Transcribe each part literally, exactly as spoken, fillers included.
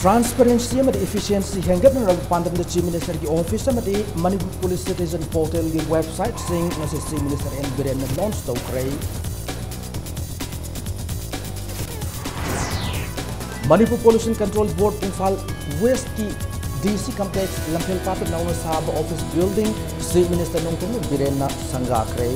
Transparency ꯑꯃꯗꯤ efficiency ꯍꯦꯟꯒꯠꯅꯅꯕ ꯄꯥꯟꯗꯝꯗ Chief Ministerꯒꯤ office ꯑꯃꯗꯤ Manipur Police Citizen Portalꯒꯤ websiteꯁꯤꯡ ꯉꯁꯤ Chief Minister N ꯕꯤꯔꯦꯟꯅ launch ꯇꯧꯈ꯭ꯔꯦ꯫ Manipur Pollution Control Board Imphal Westꯀꯤ D C Complex ꯂꯝꯐꯦꯜ ꯄꯥꯠꯇ ꯅꯧꯅ ꯁꯥꯕ office building Chief Minister Nongthombam ꯕꯤꯔꯦꯟꯅ ꯁꯪꯒꯥꯈ꯭ꯔꯦ꯫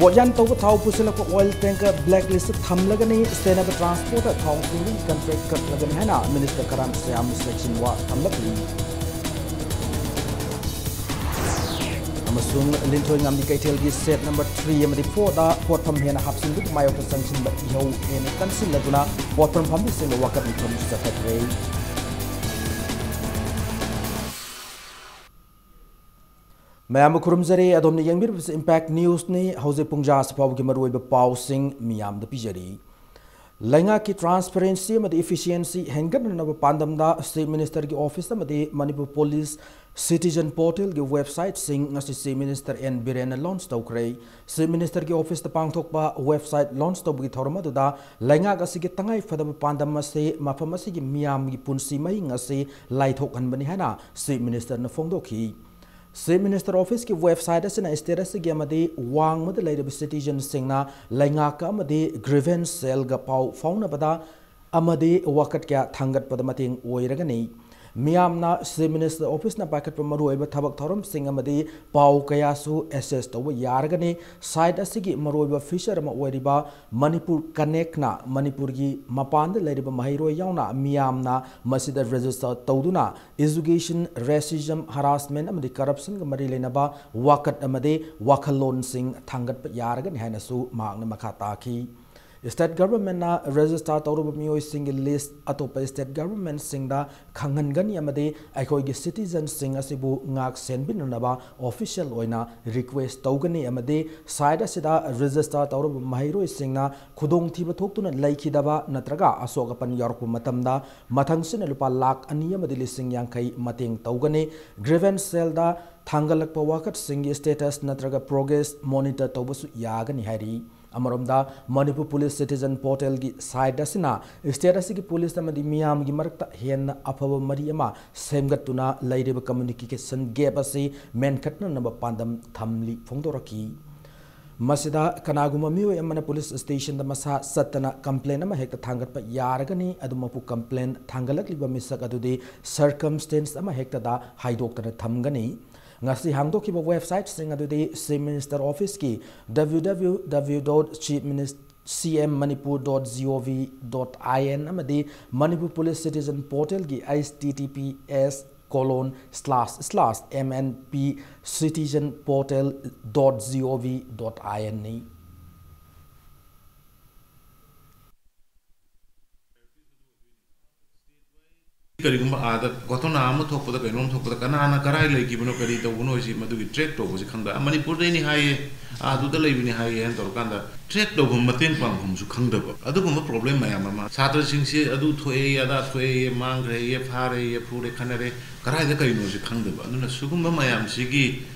ꯄꯣꯠꯌꯥꯟ ꯇꯧꯕ ꯊꯥꯎ ꯄꯨꯁꯤꯜꯂꯛꯄ oil tanker blacklist ꯊꯝꯂꯒꯅꯤ꯫ Sustainable Transportꯇ ꯊꯥꯎ ꯆꯤꯡꯕꯒꯤ contract ꯀꯛꯂꯒꯅꯤ ꯍꯥꯏꯅ Minister ꯀꯔꯥꯝ ꯁ꯭ꯌꯥꯝ ꯁꯦꯛꯁꯤꯟ ꯋꯥ ꯊꯝꯂꯛꯂꯤ꯫ ꯑꯃꯁꯨꯡ ꯂꯤꯟꯊꯣꯏ ꯉꯥꯝꯕꯤ ꯀꯩꯊꯦꯜꯒꯤ set number three ꯑꯃꯗꯤ fourꯗ ꯄꯣꯠꯐꯝ ꯍꯦꯟꯅ ꯍꯥꯞꯆꯤꯟꯕꯒꯤ ꯃꯥꯌꯣꯛꯇ ꯆꯪꯁꯤꯟꯕ ꯏꯍꯧ ꯍꯦꯟꯅ ꯀꯟꯁꯤꯜꯂꯗꯨꯅ ꯄꯣꯠꯐꯝ ꯐꯝꯕꯤꯁꯤꯡꯅ ꯋꯥꯀꯠ ꯃꯤꯐꯝ ꯆꯠꯊꯈ꯭ꯔꯦ꯫ ꯃꯌꯥꯝꯕꯨ ꯈꯨꯔꯨꯝꯖꯔꯤ꯫ ꯑꯗꯣꯝꯅ ꯌꯦꯡꯕꯤꯔꯤꯕꯁꯤ Impact Newsꯅꯤ꯫ ꯍꯧꯖꯤꯛ ꯄꯨꯡ ꯖꯥ ꯑꯁꯤ ꯐꯥꯎꯕꯒꯤ ꯃꯔꯨꯑꯣꯏꯕ ꯄꯥꯎꯁꯤꯡ ꯃꯤꯌꯥꯝꯗ ꯄꯤꯖꯔꯤ꯫ ꯂꯩꯉꯥꯛꯀꯤ transparency ꯑꯃꯗꯤ efficiency ꯍꯦꯟꯒꯠꯅꯅꯕ ꯄꯥꯟꯗꯝꯗ Chief Ministerꯒꯤ office ꯑꯃꯗꯤ Manipur Police Citizen Portalꯒꯤ websiteꯁꯤꯡ ꯉꯁꯤ Chief Minister N ꯕꯤꯔꯦꯟꯅ launch ꯇꯧꯈ꯭ꯔꯦ꯫ Chief Ministerꯒꯤ officeꯇ ꯄꯥꯡꯊꯣꯛꯄ website launch ꯇꯧꯕꯒꯤ ꯊꯧꯔꯝ ꯑꯗꯨꯗ ꯂꯩꯉꯥꯛ ꯑꯁꯤꯒꯤ ꯇꯉꯥꯏ ꯐꯗꯕ ꯄꯥꯟꯗꯝ ꯑꯁꯤ ꯃꯐꯝ ꯑꯁꯤꯒꯤ ꯃꯤꯌꯥꯝꯒꯤ ꯄꯨꯟꯁꯤ ꯃꯍꯤꯡ ꯑꯁꯤ ꯂꯥꯏꯊꯣꯛꯍꯟꯕꯅꯤ ꯍꯥꯏꯅ Chief Ministerꯅ ꯐꯣꯡꯗꯣꯛꯈꯤ꯫ Chief Minister officeꯀꯤ website ꯑꯁꯤꯅ state ꯑꯁꯤꯒꯤ ꯑꯃꯗꯤ ꯋꯥꯡꯃꯗ ꯂꯩꯔꯤꯕ citizenꯁꯤꯡꯅ ꯂꯩꯉꯥꯛꯀ ꯑꯃꯗꯤ grievance cellꯒ ꯄꯥꯎ ꯐꯥꯎꯅꯕꯗ ꯑꯃꯗꯤ ꯋꯥꯀꯠ ꯀꯌꯥ ꯊꯥꯡꯒꯠꯄꯗ ꯃꯇꯦꯡ ꯑꯣꯏꯔꯒꯅꯤ꯫ ꯃꯤꯌꯥꯝꯅ Chief Minister officeꯅ ꯄꯥꯏꯈꯠꯄ ꯃꯔꯨꯑꯣꯏꯕ ꯊꯕꯛ ꯊꯧꯔꯝꯁꯤꯡ ꯑꯃꯗꯤ ꯄꯥꯎ ꯀꯌꯥꯁꯨ access ꯇꯧꯕ ꯌꯥꯔꯒꯅꯤ꯫ Site ꯑꯁꯤꯒꯤ ꯃꯔꯨꯑꯣꯏꯕ feature ꯑꯃ ꯑꯣꯏꯔꯤꯕ Manipur Connectꯅ ꯃꯅꯤꯄꯨꯔꯒꯤ ꯃꯄꯥꯟꯗ ꯂꯩꯔꯤꯕ ꯃꯍꯩꯔꯣꯏ ꯌꯥꯎꯅ ꯃꯤꯌꯥꯝꯅ ꯃꯁꯤꯗ register ꯇꯧꯗꯨꯅ education, racism, harassment ꯑꯃꯗꯤ corruptionꯒ ꯃꯔꯤ ꯂꯩꯅꯕ ꯋꯥꯀꯠ ꯑꯃꯗꯤ ꯋꯥꯈꯜꯂꯣꯟꯁꯤꯡ ꯊꯥꯡꯒꯠꯄ ꯌꯥꯔꯒꯅꯤ ꯍꯥꯏꯅꯁꯨ ꯃꯍꯥꯛꯅ ꯃꯈꯥ ꯇꯥꯈꯤ꯫ State governmentꯅ register ꯇꯧꯔꯕ ꯃꯤꯑꯣꯏꯁꯤꯡꯒꯤ list ꯑꯇꯣꯞꯄ state governmentꯁꯤꯡꯗ ꯈꯪꯍꯟꯒꯅꯤ ꯑꯃꯗꯤ ꯑꯩꯈꯣꯏꯒꯤ citizenꯁꯤꯡ ꯑꯁꯤꯕꯨ ꯉꯥꯛ ꯁꯦꯟꯕꯤꯅꯅꯕ official ꯑꯣꯏꯅ request ꯇꯧꯒꯅꯤ ꯑꯃꯗꯤ site ꯑꯁꯤꯗ register ꯇꯧꯔꯕ ꯃꯍꯩꯔꯣꯏꯁꯤꯡꯅ ꯈꯨꯗꯣꯡꯊꯤꯕ ꯊꯣꯛꯇꯨꯅ ꯂꯩꯈꯤꯗꯕ ꯅꯠꯇ꯭ꯔꯒ ꯑꯁꯣꯛ ꯑꯄꯟ ꯌꯥꯎꯔꯛꯄ ꯃꯇꯝꯗ ꯃꯊꯪꯁꯤꯠꯅ ꯂꯨꯄꯥ ꯂꯥꯈ ꯑꯅꯤ ꯑꯃꯗꯤ ꯂꯤꯁꯤꯡ ꯌꯥꯡꯈꯩ ꯃꯇꯦꯡ ꯇꯧꯒꯅꯤ꯫ Grievance cellꯗ ꯊꯥꯡꯒꯠꯂꯛꯄ ꯋꯥꯀꯠꯁꯤꯡꯒꯤ status ꯅꯠꯇ꯭ꯔꯒ progress monitor ꯇꯧꯕꯁꯨ ꯌꯥꯒꯅꯤ ꯍꯥꯏꯔꯤ꯫ ꯑꯃꯔꯣꯝꯗ, ꯃꯅꯤꯄꯨꯔ ꯄꯨꯂꯤꯁ ꯁꯤꯇꯤꯖꯟ ꯄꯣꯔꯇꯦꯜꯒꯤ ꯁꯥꯏꯠ ꯑꯁꯤꯅ ꯁ꯭ꯇꯦꯠ ꯑꯁꯤꯒꯤ ꯄꯨꯂꯤꯁ ꯑꯃꯗꯤ ꯃꯤꯌꯥꯝꯒꯤ ꯃꯔꯛꯇ ꯍꯦꯟꯅ ꯑꯐꯕ ꯃꯔꯤ ꯑꯃ ꯁꯦꯝꯒꯠꯇꯨꯅ ꯂꯩꯔꯤꯕ ꯀꯝꯃ꯭ꯌꯨꯅꯤꯀꯦꯁꯟ ꯒꯦꯞ ꯑꯁꯤ ꯃꯦꯟꯈꯠꯅꯅꯕ ꯄꯥꯟꯗꯝ ꯊꯝꯂꯤ ꯐꯣꯡꯗꯣꯔꯛꯈꯤ꯫ ꯃꯁꯤꯗ ꯀꯅꯥꯒꯨꯝꯕ ꯃꯤꯑꯣꯏ ꯑꯃꯅ ꯄꯨꯂꯤꯁ ꯁ꯭ꯇꯦꯁꯟꯗ ꯃꯁꯥ ꯆꯠꯇꯅ ꯀꯝꯄ꯭ꯂꯦꯟ ꯑꯃ ꯍꯦꯛꯇ ꯊꯥꯡꯒꯠꯄ ꯌꯥꯔꯒꯅꯤ꯫ ꯑꯗꯨꯃꯛꯄꯨ ꯀꯝꯄ꯭ꯂꯦꯟ ꯊꯥꯡꯒꯠꯂꯛꯂꯤꯕ ꯃꯤꯁꯛ ꯑꯗꯨꯗꯤ ꯁꯔꯀꯝꯁ꯭ꯇꯦꯟꯁ ꯑꯃ ꯍꯦꯛꯇꯗ ꯍꯥꯏꯗꯣꯛꯇꯅ ꯊꯝꯒꯅꯤ꯫ ꯉꯁꯤ ꯍꯥꯡꯗꯣꯛꯈꯤꯕ ꯋꯦꯕꯁꯥꯏꯠꯁꯤꯡ ꯑꯗꯨꯗꯤ Chief Minister Officeꯀꯤ W W W dot chief minister C M Manipur dot G O V dot I N ꯑꯃꯗꯤ ꯃꯅꯤꯄꯨꯔ ꯄꯨꯂꯤꯁ ꯁꯤꯇꯤꯖꯟ ꯄꯣꯔꯇꯦꯜꯒꯤ H T T P S colon slash slash M N P citizen portal dot G O V dot I N ꯅꯤ꯫ ꯀꯔꯤꯒꯨꯝꯕ ꯑꯥꯗ ꯒꯣꯊꯣꯅꯥ ꯑꯃ ꯊꯣꯛꯄꯗ, ꯀꯩꯅꯣꯝ ꯊꯣꯛꯄꯗ, ꯀꯅꯥꯅ ꯀꯔꯥꯏ ꯂꯩꯈꯤꯕꯅꯣ, ꯀꯔꯤ ꯇꯧꯕꯅꯣ ꯍꯥꯏꯁꯤ ꯃꯗꯨꯒꯤ ꯇ꯭ꯔꯦꯛ ꯇꯧꯕꯁꯤ ꯈꯪꯗ, "ꯑ, ꯃꯅꯤꯄꯨꯔꯗꯩꯅꯤ ꯍꯥꯏꯌꯦ, ꯑꯥ, ꯑꯗꯨꯗ ꯂꯩꯕꯅꯤ ꯍꯥꯏꯌꯦ" ꯍꯥꯏꯅ ꯇꯧꯔꯀꯥꯟꯗ ꯇ꯭ꯔꯦꯛ ꯇꯧꯐꯝ, ꯃꯇꯦꯡ ꯄꯥꯡꯐꯝꯁꯨ ꯈꯪꯗꯕ, ꯑꯗꯨꯒꯨꯝꯕ ꯄ꯭ꯔꯣꯕ꯭ꯂꯦꯝ ꯃꯌꯥꯝ ꯑꯃ꯫ ꯁꯥꯇ꯭ꯔꯁꯤꯡꯁꯤ ꯑꯗꯨ ꯊꯣꯛꯑꯦꯌꯦ, ꯑꯗꯥ ꯊꯣꯛꯑꯦꯌꯦ, ꯃꯥꯡꯈ꯭ꯔꯦꯌꯦ, ꯐꯥꯔꯦꯌꯦ, ꯐꯨꯔꯦ, ꯈꯠꯅꯔꯦ, ꯀꯗꯥꯏꯗ ꯀꯩꯅꯣꯁꯤ ꯈꯪꯗꯕ꯫ ꯑꯗꯨꯅ ꯁꯤꯒꯨꯝꯕ ꯃꯌꯥꯝꯁꯤꯒꯤ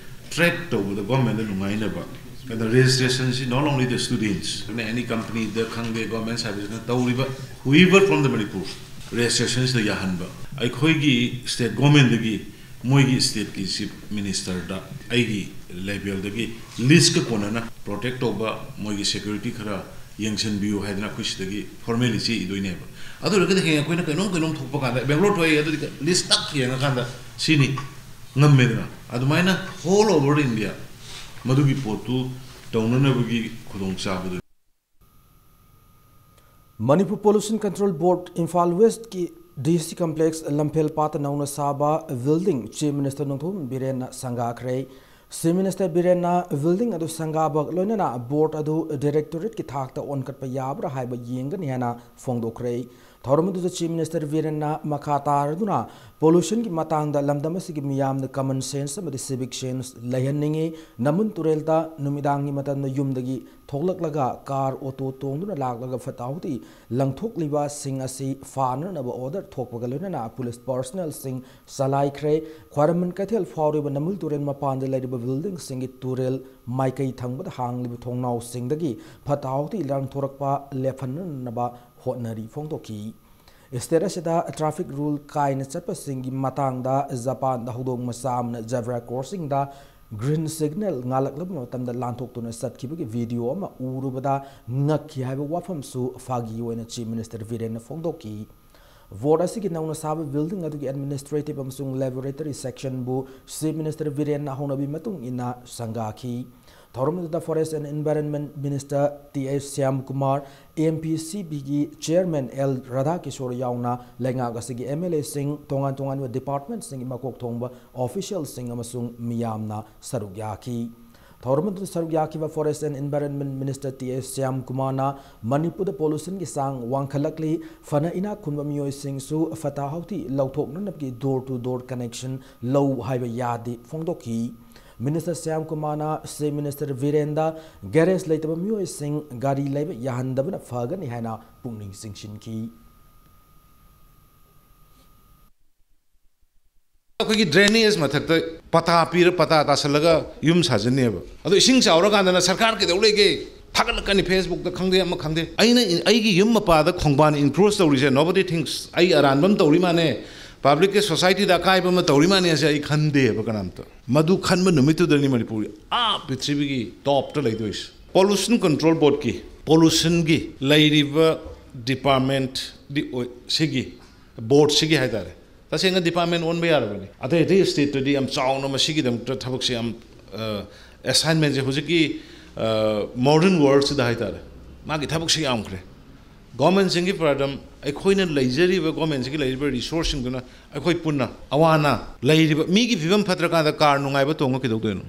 ꯇ꯭ꯔꯦꯛ ꯇꯧꯕꯗ ꯒꯣꯔꯃꯦꯟꯗ ꯅꯨꯡꯉꯥꯏꯅꯕ꯫ ꯑꯗ ꯔꯦꯖꯤꯁꯇ꯭ꯔꯦꯁꯟꯁꯤ not only the students, ꯑꯗꯨꯅ any companyꯗ ꯈꯪꯗꯦ, ꯒꯣꯔꯃꯦꯟ ꯁꯥꯔꯚꯤꯁꯅ ꯇꯧꯔꯤꯕ, whoever from the Manipur, ꯔꯦꯖꯤꯁꯇ꯭ꯔꯦꯁꯟꯁꯤꯗ ꯌꯥꯍꯟꯕ꯫ ꯑꯩꯈꯣꯏꯒꯤ ꯁ꯭ꯇꯦꯠ ꯒꯣꯔꯃꯦꯟꯗꯒꯤ ꯃꯣꯏꯒꯤ ꯁ꯭ꯇꯦꯠꯀꯤ ꯆꯤꯐ ꯃꯤꯅꯤꯁꯇꯔꯗ ꯑꯩꯒꯤ ꯂꯦꯚꯦꯜꯗꯒꯤ ꯂꯤꯁꯀ ꯀꯣꯟꯅꯅ ꯄ꯭ꯔꯣꯇꯦꯛ ꯇꯧꯕ, ꯃꯣꯏꯒꯤ ꯁꯦꯀ꯭ꯌꯨꯔꯤꯇꯤ ꯈꯔ ꯌꯦꯡꯁꯤꯟꯕꯤꯌꯨ ꯍꯥꯏꯗꯅ ꯑꯩꯈꯣꯏ ꯁꯤꯗꯒꯤ ꯐꯣꯔꯃꯦꯂꯤ ꯆꯦ ꯏꯗꯣꯏꯅꯦꯕ꯫ ꯑꯗꯨ ꯑꯣꯏꯔꯒꯗꯤ ꯍꯌꯦꯡ ꯑꯩꯈꯣꯏꯅ ꯀꯩꯅꯣꯝ ꯀꯩꯅꯣꯝ ꯊꯣꯛꯄ ꯀꯥꯟꯗ, ꯕꯦꯡꯒ꯭ꯂꯣꯔ ꯊꯣꯛꯑꯦ, ꯑꯗꯨꯗꯤ ꯂꯤꯁ ꯇꯛ ꯌꯦꯡꯉꯀꯥꯟꯗ ꯁꯤꯅꯤ ꯉꯝꯃꯦꯗꯅ꯫ ꯑꯗꯨꯃꯥꯏꯅ all over India ꯃꯗꯨꯒꯤ ꯄꯣꯠꯇꯨ ꯇꯧꯅꯅꯕꯒꯤ ꯈꯨꯗꯣꯡꯆꯥꯕꯗꯨ꯫ ꯃꯅꯤꯄꯨꯔ ꯄꯣꯂꯨꯁꯟ ꯀꯟꯇ꯭ꯔꯣꯜ ꯕꯣꯔꯗ ꯏꯝꯐꯥꯜ ꯋꯦꯁ꯭ꯠꯀꯤ D C complex ꯂꯝꯐꯦꯜ ꯄꯥꯠꯇ ꯅꯧꯅ ꯁꯥꯕ building Chief Minister Nongthombam ꯕꯤꯔꯦꯟꯅ ꯁꯪꯒꯥꯈ꯭ꯔꯦ꯫ Chief Minister ꯕꯤꯔꯦꯟꯅ building ꯑꯗꯨ ꯁꯪꯒꯥꯕꯒ ꯂꯣꯏꯅꯅ ꯕꯣꯔꯗ ꯑꯗꯨ ꯗꯥꯏꯔꯦꯛꯇꯣꯔꯦꯠꯀꯤ ꯊꯥꯛꯇ ꯑꯣꯟꯈꯠꯄ ꯌꯥꯕ꯭ꯔꯥ ꯍꯥꯏꯕ ꯌꯦꯡꯒꯅꯤ ꯍꯥꯏꯅ ꯐꯣꯡꯗꯣꯛꯈ꯭ꯔꯦ꯫ ꯊꯧꯔꯝ ꯑꯗꯨꯗ Chief Minister ꯕꯤꯔꯦꯟꯅ ꯃꯈꯥ ꯇꯥꯔꯗꯨꯅ pollutionꯒꯤ ꯃꯇꯥꯡꯗ ꯂꯝꯗꯝ ꯑꯁꯤꯒꯤ ꯃꯤꯌꯥꯝꯗ common sense ꯑꯃꯗꯤ civic sense ꯂꯩꯍꯟꯅꯤꯡꯏ꯫ ꯅꯃꯨꯜ ꯇꯨꯔꯦꯜꯗ ꯅꯨꯃꯤꯗꯥꯡꯒꯤ ꯃꯇꯝꯗ ꯌꯨꯝꯗꯒꯤ ꯊꯣꯛꯂꯛꯂꯒ car, auto ꯇꯣꯡꯗꯨꯅ ꯂꯥꯛꯂꯒ ꯐꯠꯇ ꯍꯥꯎꯗꯤ ꯂꯪꯊꯣꯛꯂꯤꯕꯁꯤꯡ ꯑꯁꯤ ꯐꯥꯅꯅꯕ order ꯊꯣꯛꯄꯒ ꯂꯣꯏꯅꯅ police personnelꯁꯤꯡ ꯆꯂꯥꯏꯈ꯭ꯔꯦ꯫ ꯈ꯭ꯋꯥꯏꯔꯝꯕꯟ ꯀꯩꯊꯦꯜ ꯐꯥꯎꯔꯤꯕ ꯅꯃꯨꯜ ꯇꯨꯔꯦꯜ ꯃꯄꯥꯟꯗ ꯂꯩꯔꯤꯕ buildingꯁꯤꯡꯒꯤ ꯇꯨꯔꯦꯜ ꯃꯥꯏꯀꯩ ꯊꯪꯕꯗ ꯍꯥꯡꯂꯤꯕ ꯊꯣꯡꯅꯥꯎꯁꯤꯡꯗꯒꯤ ꯐꯠꯇ ꯍꯥꯎꯗꯤ ꯂꯪꯊꯣꯔꯛꯄ ꯂꯦꯞꯍꯟꯅꯅꯕ ꯍꯣꯠꯅꯔꯤ ꯐꯣꯡꯗꯣꯛꯈꯤ꯫ State ꯑꯁꯤꯗ traffic rule ꯀꯥꯏꯅ ꯆꯠꯄꯁꯤꯡꯒꯤ ꯃꯇꯥꯡꯗ ꯖꯄꯥꯟꯗ ꯍꯧꯗꯣꯡ ꯃꯆꯥ ꯑꯃꯅ zebra crossingꯗ green signal ꯉꯥꯜꯂꯛꯂꯕ ꯃꯇꯝꯗ ꯂꯥꯟꯊꯣꯛꯇꯨꯅ ꯆꯠꯈꯤꯕꯒꯤ video ꯑꯃ ꯎꯔꯨꯕꯗ ꯉꯛꯈꯤ ꯍꯥꯏꯕ ꯋꯥꯐꯝꯁꯨ ꯐꯥꯒꯤ ꯑꯣꯏꯅ Chief Minister ꯕꯤꯔꯦꯟꯅ ꯐꯣꯡꯗꯣꯛꯈꯤ꯫ Vote ꯑꯁꯤꯒꯤ ꯅꯧꯅ ꯁꯥꯕ building ꯑꯗꯨꯒꯤ administrative ꯑꯃꯁꯨꯡ laboratory sectionꯕꯨ Chief Minister ꯕꯤꯔꯦꯟꯅ ꯍꯧꯅꯕꯤ ꯃꯇꯨꯡ ꯏꯟꯅ ꯁꯪꯒꯥꯈꯤ꯫ ꯊꯧꯔꯝ ꯑꯗꯨꯗ Forest and Environment Minister T S Shyamkumar, M P ꯁꯤ ꯕꯤꯒꯤ Chairman ꯑꯦꯜ ꯔꯥꯙꯥꯀꯤꯁꯣꯔ ꯌꯥꯎꯅ ꯂꯩꯉꯥꯛ ꯑꯁꯤꯒꯤ ꯑꯦꯝ ꯑꯦꯜ ꯑꯦꯁꯤꯡ, ꯇꯣꯉꯥꯟ ꯇꯣꯉꯥꯟꯕ departmentꯁꯤꯡꯒꯤ ꯃꯀꯣꯛ ꯊꯣꯡꯕ officialꯁꯤꯡ ꯑꯃꯁꯨꯡ ꯃꯤꯌꯥꯝꯅ ꯁꯔꯨꯛ ꯌꯥꯈꯤ꯫ ꯊꯧꯔꯝ ꯑꯗꯨꯗ ꯁꯔꯨꯛ ꯌꯥꯈꯤꯕ Forest and Environment Minister T S ꯁ꯭ꯌꯥꯝꯀꯨꯃꯥꯔꯅ ꯃꯅꯤꯄꯨꯔꯗ pollutionꯒꯤ ꯆꯥꯡ ꯋꯥꯡꯈꯠꯂꯛꯂꯤ, ꯐꯅ ꯏꯅꯥꯛ ꯈꯨꯟꯕ ꯃꯤꯑꯣꯏꯁꯤꯡꯁꯨ ꯐꯠꯇ ꯍꯥꯎꯗꯤ ꯂꯧꯊꯣꯛꯅꯅꯕꯒꯤ door to door connection ꯂꯧ ꯍꯥꯏꯕ ꯌꯥꯗꯦ ꯐꯣꯡꯗꯣꯛꯈꯤ꯫ Minister ꯁ꯭ꯌꯥꯝꯀꯨꯃꯥꯔꯅ Chief Minister ꯕꯤꯔꯦꯟꯗ garage ꯂꯩꯇꯕ ꯃꯤꯑꯣꯏꯁꯤꯡ ꯒꯥꯔꯤ ꯂꯩꯕ ꯌꯥꯍꯟꯗꯕꯅ ꯐꯒꯅꯤ ꯍꯥꯏꯅ ꯄꯨꯛꯅꯤꯡ ꯆꯤꯡꯁꯤꯟꯈꯤ꯫ ꯑꯩꯈꯣꯏꯒꯤ drainage ꯃꯊꯛꯇ ꯄꯇꯥ ꯄꯤꯔ, ꯄꯇꯥ ꯇꯥꯁꯜꯂꯒ ꯌꯨꯝ ꯁꯥꯖꯟꯅꯦꯕ꯫ ꯑꯗꯣ ꯏꯁꯤꯡ ꯆꯥꯎꯔꯀꯥꯟꯗꯅ ꯁꯔꯀꯥꯔ ꯀꯩꯗꯧ ꯂꯩꯒꯦ? ꯊꯥꯒꯠꯂꯛꯀꯅꯤ Facebookꯇ ꯈꯪꯗꯦ, ꯑꯃ ꯈꯪꯗꯦ꯫ ꯑꯩꯅ ꯏ-, ꯑꯩꯒꯤ ꯌꯨꯝ ꯃꯄꯥꯗ ꯈꯣꯡꯕꯥꯟ encroach ꯇꯧꯔꯤꯁꯦ, nobody thinks꯫ ꯑꯩ ꯑꯔꯥꯟꯕ ꯑꯃ ꯇꯧꯔꯤ ꯃꯥꯅꯦ, publicꯀꯤ societyꯗ ꯑꯀꯥꯏꯕ ꯑꯃ ꯇꯧꯔꯤ ꯃꯥꯅꯦ ꯍꯥꯏꯁꯦ ꯑꯩ ꯈꯟꯗꯦꯕ ꯀꯅꯥꯝꯇ꯫ ꯃꯗꯨ ꯈꯟꯕ ꯅꯨꯃꯤꯠꯇꯨꯗꯅꯤ ꯃꯅꯤꯄꯨꯔ ꯑꯥ ꯄ꯭ꯔꯤꯊꯤꯕꯤꯒꯤ topꯇ ꯂꯩꯗꯣꯏꯁꯦ꯫ Pollution Control Boardꯀꯤ, pollutionꯒꯤ ꯂꯩꯔꯤꯕ departmentꯗꯤ ꯑꯣꯏ-, ꯁꯤꯒꯤ, boardꯁꯤꯒꯤ ꯍꯥꯏꯇꯥꯔꯦ, ꯇꯁꯦꯡꯅ department ꯑꯣꯟꯕ ꯌꯥꯔꯕꯅꯤ꯫ ꯑꯇꯩ ꯑꯇꯩ stateꯇꯗꯤ ꯌꯥꯝ ꯆꯥꯎꯅ ꯃꯁꯤꯒꯤꯗꯃꯛꯇ ꯊꯕꯛꯁꯦ ꯌꯥꯝ, ꯑ, assignmentꯁꯦ ꯍꯧꯖꯤꯛꯀꯤ, ꯑ, modern worldꯁꯤꯗ ꯍꯥꯏꯇꯥꯔꯦ, ꯃꯥꯒꯤ ꯊꯕꯛꯁꯦ ꯌꯥꯝꯈ꯭ꯔꯦ꯫ Governmentꯁꯤꯡꯒꯤ paradigm, ꯑꯩꯈꯣꯏꯅ ꯂꯩꯖꯔꯤꯕ governmentꯁꯤꯡꯒꯤ ꯂꯩꯔꯤꯕ resourceꯁꯤꯡꯗꯨꯅ ꯑꯩꯈꯣꯏ ꯄꯨꯟꯅ ꯑꯋꯥ ꯑꯅꯥ ꯂꯩꯔꯤꯕ ꯃꯤꯒꯤ ꯐꯤꯕꯝ ꯐꯠꯇ꯭ꯔꯀꯥꯟꯗ car ꯅꯨꯡꯉꯥꯏꯕ ꯇꯣꯡꯉ ꯀꯩꯗꯧꯗꯣꯏꯅꯣ?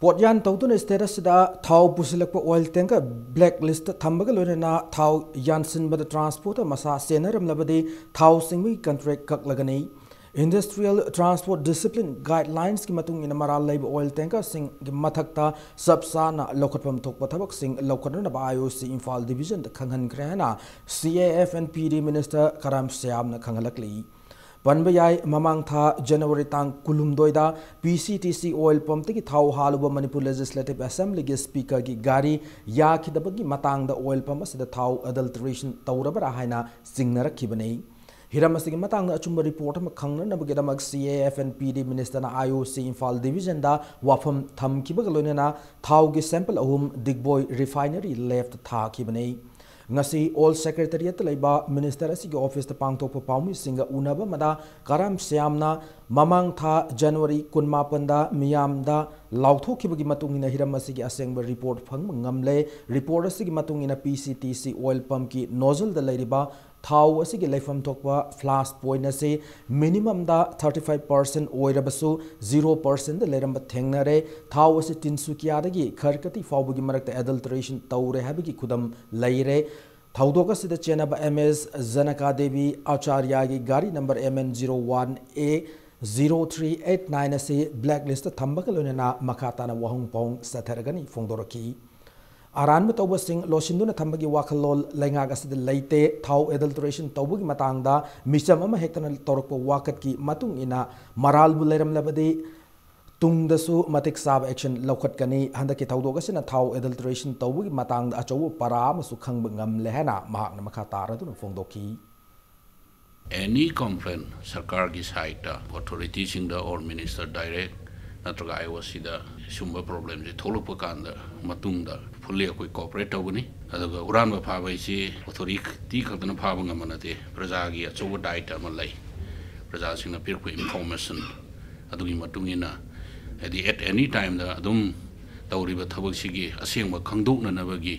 ꯄꯣꯠꯌꯥꯟ ꯇꯧꯗꯨꯅ state ꯑꯁꯤꯗ ꯊꯥꯎ ꯄꯨꯁꯤꯜꯂꯛꯄ oil tanker black list ꯊꯝꯕꯒ ꯂꯣꯏꯅꯅ ꯊꯥꯎ ꯌꯥꯟꯁꯤꯟꯕꯗ transporter ꯃꯁꯥ ꯆꯦꯟꯅꯔꯝꯂꯕꯗꯤ ꯊꯥꯎ ꯆꯤꯡꯕꯒꯤ contract ꯀꯛꯂꯒꯅꯤ꯫ Industrial Transport Discipline Guidelinesꯀꯤ ꯃꯇꯨꯡ ꯏꯟꯅ ꯃꯔꯥꯜ ꯂꯩꯕ oil tankerꯁꯤꯡꯒꯤ ꯃꯊꯛꯇ ꯆꯞ ꯆꯥꯅ ꯂꯧꯈꯠꯐꯝ ꯊꯣꯛꯄ ꯊꯕꯛꯁꯤꯡ ꯂꯧꯈꯠꯅꯅꯕ IOC ꯏꯝꯐꯥꯜ divisionꯗ ꯈꯪꯍꯟꯈ꯭ꯔꯦ ꯍꯥꯏꯅ CAF and PD minister ꯀꯔꯥꯝ ꯁ꯭ꯌꯥꯝꯅ ꯈꯪꯍꯜꯂꯛꯂꯤ꯫ ꯄꯟꯕ ꯌꯥꯏ, ꯃꯃꯥꯡ ꯊꯥ January ꯇꯥꯡ ꯀꯨꯟꯍꯨꯝꯗꯣꯏꯗ PCTC oil pumpꯇꯒꯤ ꯊꯥꯎ ꯍꯥꯜꯂꯨꯕ Manipur Legislative Assemblyꯒꯤ speakerꯒꯤ ꯒꯥꯔꯤ ꯌꯥꯈꯤꯗꯕꯒꯤ ꯃꯇꯥꯡꯗ oil pump ꯑꯁꯤꯗ ꯊꯥꯎ adulteration ꯇꯧꯔꯕ꯭ꯔꯥ ꯍꯥꯏꯅ ꯆꯤꯡꯅꯔꯛꯈꯤꯕꯅꯤ꯫ ꯍꯤꯔꯝ ꯑꯁꯤꯒꯤ ꯃꯇꯥꯡꯗ ꯑꯆꯨꯝꯕ report ꯑꯃ ꯈꯪꯅꯅꯕꯒꯤꯗꯃꯛ CAF and PD ministerꯅ IOC Imphal divisionꯗ ꯋꯥꯐꯝ ꯊꯝꯈꯤꯕꯒ ꯂꯣꯏꯅꯅ ꯊꯥꯎꯒꯤ sample ꯑꯍꯨꯝ ꯗꯤꯒꯕꯣꯏ refinery labꯇ ꯊꯥꯈꯤꯕꯅꯤ꯫ ꯉꯁꯤ Old Secretariatꯇ ꯂꯩꯕ minister ꯑꯁꯤꯒꯤ officeꯇ ꯄꯥꯡꯊꯣꯛꯄ ꯄꯥꯎꯃꯤꯁꯤꯡꯒ ꯎꯅꯕ ꯑꯃꯗ ꯀꯔꯥꯝ ꯁ꯭ꯌꯥꯝꯅ ꯃꯃꯥꯡ ꯊꯥ January ꯀꯨꯟꯃꯥꯄꯟꯗ ꯃꯤꯌꯥꯝꯗ ꯂꯥꯎꯊꯣꯛꯈꯤꯕꯒꯤ ꯃꯇꯨꯡ ꯏꯟꯅ ꯍꯤꯔꯝ ꯑꯁꯤꯒꯤ ꯑꯁꯦꯡꯕ report ꯐꯪꯕ ꯉꯝꯂꯦ꯫ Report ꯑꯁꯤꯒꯤ ꯃꯇꯨꯡ ꯏꯟꯅ PCTC oil pumpꯀꯤ nozzleꯗ ꯂꯩꯔꯤꯕ ꯊꯥꯎ ꯑꯁꯤꯒꯤ ꯂꯩꯐꯝ ꯊꯣꯛꯄ flash point ꯑꯁꯤ minimumꯗ thirty five percent ꯑꯣꯏꯔꯕꯁꯨ zero percentꯗ ꯂꯩꯔꯝꯕ ꯊꯦꯡꯅꯔꯦ꯫ ꯊꯥꯎ ꯑꯁꯤ ꯇꯤꯟꯁꯨꯀꯤꯌꯥꯗꯒꯤ ꯈꯔꯀꯇꯤ ꯐꯥꯎꯕꯒꯤ ꯃꯔꯛꯇ adulteration ꯇꯧꯔꯦ ꯍꯥꯏꯕꯒꯤ ꯈꯨꯗꯝ ꯂꯩꯔꯦ꯫ ꯊꯧꯗꯣꯛ ꯑꯁꯤꯗ ꯆꯦꯟꯅꯕ MS ꯖꯅꯀꯥ ꯗꯦꯕꯤ ꯑꯥꯆꯥꯔꯌꯒꯤ ꯒꯥꯔꯤ number MN zero one A zero three eight nine ꯑꯁꯤ black listꯇ ꯊꯝꯕꯒ ꯂꯣꯏꯅꯅ ꯃꯈꯥ ꯇꯥꯅ ꯋꯥꯍꯪ ꯄꯥꯎꯍꯪ ꯆꯠꯊꯔꯒꯅꯤ ꯐꯣꯡꯗꯣꯔꯛꯈꯤ꯫ ꯑꯔꯥꯟꯕ ꯇꯧꯕꯁꯤꯡ ꯂꯣꯠꯁꯤꯟꯗꯨꯅ ꯊꯝꯕꯒꯤ ꯋꯥꯈꯜꯂꯣꯟ ꯂꯩꯉꯥꯛ ꯑꯁꯤꯗ ꯂꯩꯇꯦ꯫ ꯊꯥꯎ adulteration ꯇꯧꯕꯒꯤ ꯃꯇꯥꯡꯗ ꯃꯤꯆꯝ ꯑꯃ ꯍꯦꯛꯇꯅ ꯇꯧꯔꯛꯄ ꯋꯥꯀꯠꯀꯤ ꯃꯇꯨꯡ ꯏꯟꯅ ꯃꯔꯥꯜꯕꯨ ꯂꯩꯔꯝꯂꯕꯗꯤ ꯇꯨꯡꯗꯁꯨ ꯃꯇꯤꯛ ꯆꯥꯕ action ꯂꯧꯈꯠꯀꯅꯤ꯫ ꯍꯟꯗꯛꯀꯤ ꯊꯧꯗꯣꯛ ꯑꯁꯤꯅ ꯊꯥꯎ adulteration ꯇꯧꯕꯒꯤ ꯃꯇꯥꯡꯗ ꯑꯆꯧꯕ ꯄꯔꯥ ꯑꯃꯁꯨ ꯈꯪꯕ ꯉꯝꯂꯦ ꯍꯥꯏꯅ ꯃꯍꯥꯛꯅ ꯃꯈꯥ ꯇꯥꯔꯗꯨꯅ ꯐꯣꯡꯗꯣꯛꯈꯤ꯫ Any complaint ꯁꯔꯀꯥꯔꯒꯤ sideꯇ authorityꯁꯤꯡꯗ or minister direct ꯅꯠꯇ꯭ꯔꯒ IOCꯗ ꯁꯤꯒꯨꯝꯕ problemꯁꯦ ꯊꯣꯛꯂꯛꯄ ꯀꯥꯟꯗ ꯃꯇꯨꯡꯗ fully ꯑꯩꯈꯣꯏ cooperate ꯇꯧꯒꯅꯤ꯫ ꯑꯗꯨꯒ ꯍꯨꯔꯥꯟꯕ ꯐꯥꯕ ꯍꯥꯏꯁꯤ authority ꯈꯛꯇꯅ ꯐꯥꯕ ꯉꯝꯕ ꯅꯠꯇꯦ, ꯄ꯭ꯔꯖꯥꯒꯤ ꯑꯆꯧꯕ ꯗꯥꯏꯇ ꯑꯃ ꯂꯩ꯫ ꯄ꯭ꯔꯖꯥꯁꯤꯡꯅ ꯄꯤꯔꯛꯄ information ꯑꯗꯨꯒꯤ ꯃꯇꯨꯡ ꯏꯟꯅ, ꯍꯥꯏꯗꯤ, at any timeꯗ ꯑꯗꯨꯝ ꯇꯧꯔꯤꯕ ꯊꯕꯛꯁꯤꯒꯤ ꯑꯁꯦꯡꯕ ꯈꯪꯗꯣꯛꯅꯅꯕꯒꯤ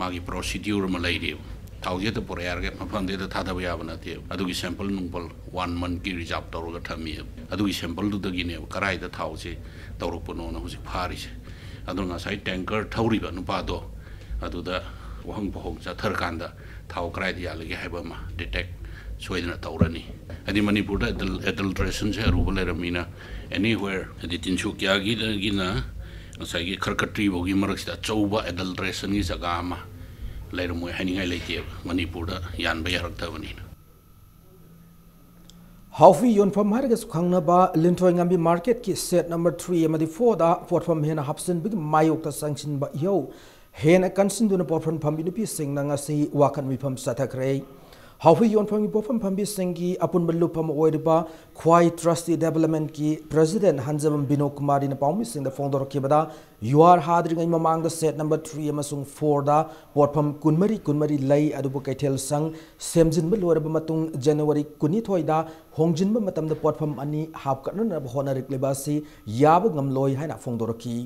ꯃꯥꯒꯤ procedure ꯑꯃ ꯂꯩꯔꯤꯕ꯫ ꯊꯥꯎꯁꯦ ꯍꯦꯛꯇ ꯄꯨꯔꯛꯑꯦ ꯍꯥꯏꯔꯒ ꯃꯐꯝꯗ ꯍꯦꯛꯇ ꯊꯥꯗꯕ ꯌꯥꯕ ꯅꯠꯇꯦꯕ꯫ ꯑꯗꯨꯒꯤ sample ꯅꯨꯡꯄꯜ one monthꯀꯤ reserve ꯇꯧꯔꯒ ꯊꯝꯃꯤꯕ꯫ ꯑꯗꯨꯒꯤ sampleꯗꯨꯗꯒꯤꯅꯦꯕ ꯀꯔꯥꯏꯗ ꯊꯥꯎꯁꯦ ꯇꯧꯔꯛꯄꯅꯣꯅ ꯍꯧꯖꯤꯛ ꯐꯥꯔꯤꯁꯦ꯫ ꯑꯗꯨꯅ ꯉꯁꯥꯏ tanker ꯊꯧꯔꯤꯕ ꯅꯨꯄꯥꯗꯣ ꯑꯗꯨꯗ ꯋꯥꯍꯪ ꯄꯥꯎꯍꯪ ꯆꯠꯊꯔꯀꯥꯟꯗ ꯊꯥꯎ ꯀꯗꯥꯏꯗ ꯌꯥꯜꯂꯒꯦ ꯍꯥꯏꯕ ꯑꯃ detect ꯁꯣꯏꯗꯅ ꯇꯧꯔꯅꯤ꯫ ꯍꯥꯏꯗꯤ ꯃꯅꯤꯄꯨꯔꯗ adul-, adulterationꯁꯦ ꯑꯔꯨꯕ ꯂꯩꯔꯝꯃꯤꯅ anywhere, ꯍꯥꯏꯗꯤ ꯇꯤꯟꯁꯨꯀꯤꯌꯥꯒꯤꯗꯒꯤꯅ ꯉꯁꯥꯏꯒꯤ ꯈꯔꯀꯇ꯭ꯔꯤꯐꯥꯎꯒꯤ ꯃꯔꯛꯁꯤꯗ ꯑꯆꯧꯕ adulterationꯒꯤ ꯖꯒꯥ ꯑꯃ ꯂꯩꯔꯝꯃꯣꯏ ꯍꯥꯏꯅꯤꯡꯉꯥꯏ ꯂꯩꯇꯦꯕ, ꯃꯅꯤꯄꯨꯔꯗ ꯌꯥꯟꯕ ꯌꯥꯔꯛꯇꯕꯅꯤꯅ꯫ ꯍꯥꯎꯐꯤ ꯌꯣꯟꯐꯝ ꯍꯥꯏꯔꯒꯁꯨ ꯈꯪꯅꯕ ꯂꯤꯟꯊꯣꯏ ꯉꯝꯕꯤ marketꯀꯤ shed number three ꯑꯃꯗꯤ fourꯗ ꯄꯣꯠꯐꯝ ꯍꯦꯟꯅ ꯍꯥꯞꯆꯤꯟꯕꯒꯤ ꯃꯥꯌꯣꯛꯇ ꯆꯪꯁꯤꯟꯕ ꯏꯍꯧ ꯍꯦꯟꯅ ꯀꯟꯁꯤꯟꯗꯨꯅ ꯄꯣꯠꯐꯝ ꯐꯝꯕꯤ ꯅꯨꯄꯤꯁꯤꯡꯅ ꯉꯁꯤ ꯋꯥꯀꯠ ꯃꯤꯐꯝ ꯆꯠꯊꯈ꯭ꯔꯦ꯫ ꯍꯥꯎꯐꯤ ꯌꯣꯟꯐꯝꯒꯤ ꯄꯣꯠꯐꯝ ꯐꯝꯕꯤꯁꯤꯡꯒꯤ ꯑꯄꯨꯟꯕ ꯂꯨꯞ ꯑꯃ ꯑꯣꯏꯔꯤꯕ ꯈ꯭ꯋꯥꯏ Trustee Developmentꯀꯤ president ꯍꯟꯖꯕꯝ ꯕꯤꯅꯣ ꯀꯨꯃꯥꯔꯤꯅ ꯄꯥꯎꯃꯤꯁꯤꯡꯗ ꯐꯣꯡꯗꯣꯔꯛꯈꯤꯕꯗ, ꯌꯨꯍꯥꯔ ꯍꯥꯗ꯭ꯔꯤꯉꯩ ꯃꯃꯥꯡꯗ shed number three ꯑꯃꯁꯨꯡ fourꯗ ꯄꯣꯠꯐꯝ ꯀꯨꯟꯃꯔꯤ ꯀꯨꯟꯃꯔꯤ ꯂꯩ, ꯑꯗꯨꯕꯨ ꯀꯩꯊꯦꯜ ꯁꯪ ꯁꯦꯝꯖꯤꯟꯕ ꯂꯣꯏꯔꯕ ꯃꯇꯨꯡ January ꯀꯨꯟꯅꯤꯊꯣꯏꯗ ꯍꯣꯡꯖꯤꯟꯕ ꯃꯇꯝꯗ ꯄꯣꯠꯐꯝ ꯑꯅꯤ ꯍꯥꯞꯀꯠꯅꯅꯕ ꯍꯣꯠꯅꯔꯛꯂꯤꯕ ꯑꯁꯤ ꯌꯥꯕ ꯉꯝꯂꯣꯏ ꯍꯥꯏꯅ ꯐꯣꯡꯗꯣꯔꯛꯈꯤ꯫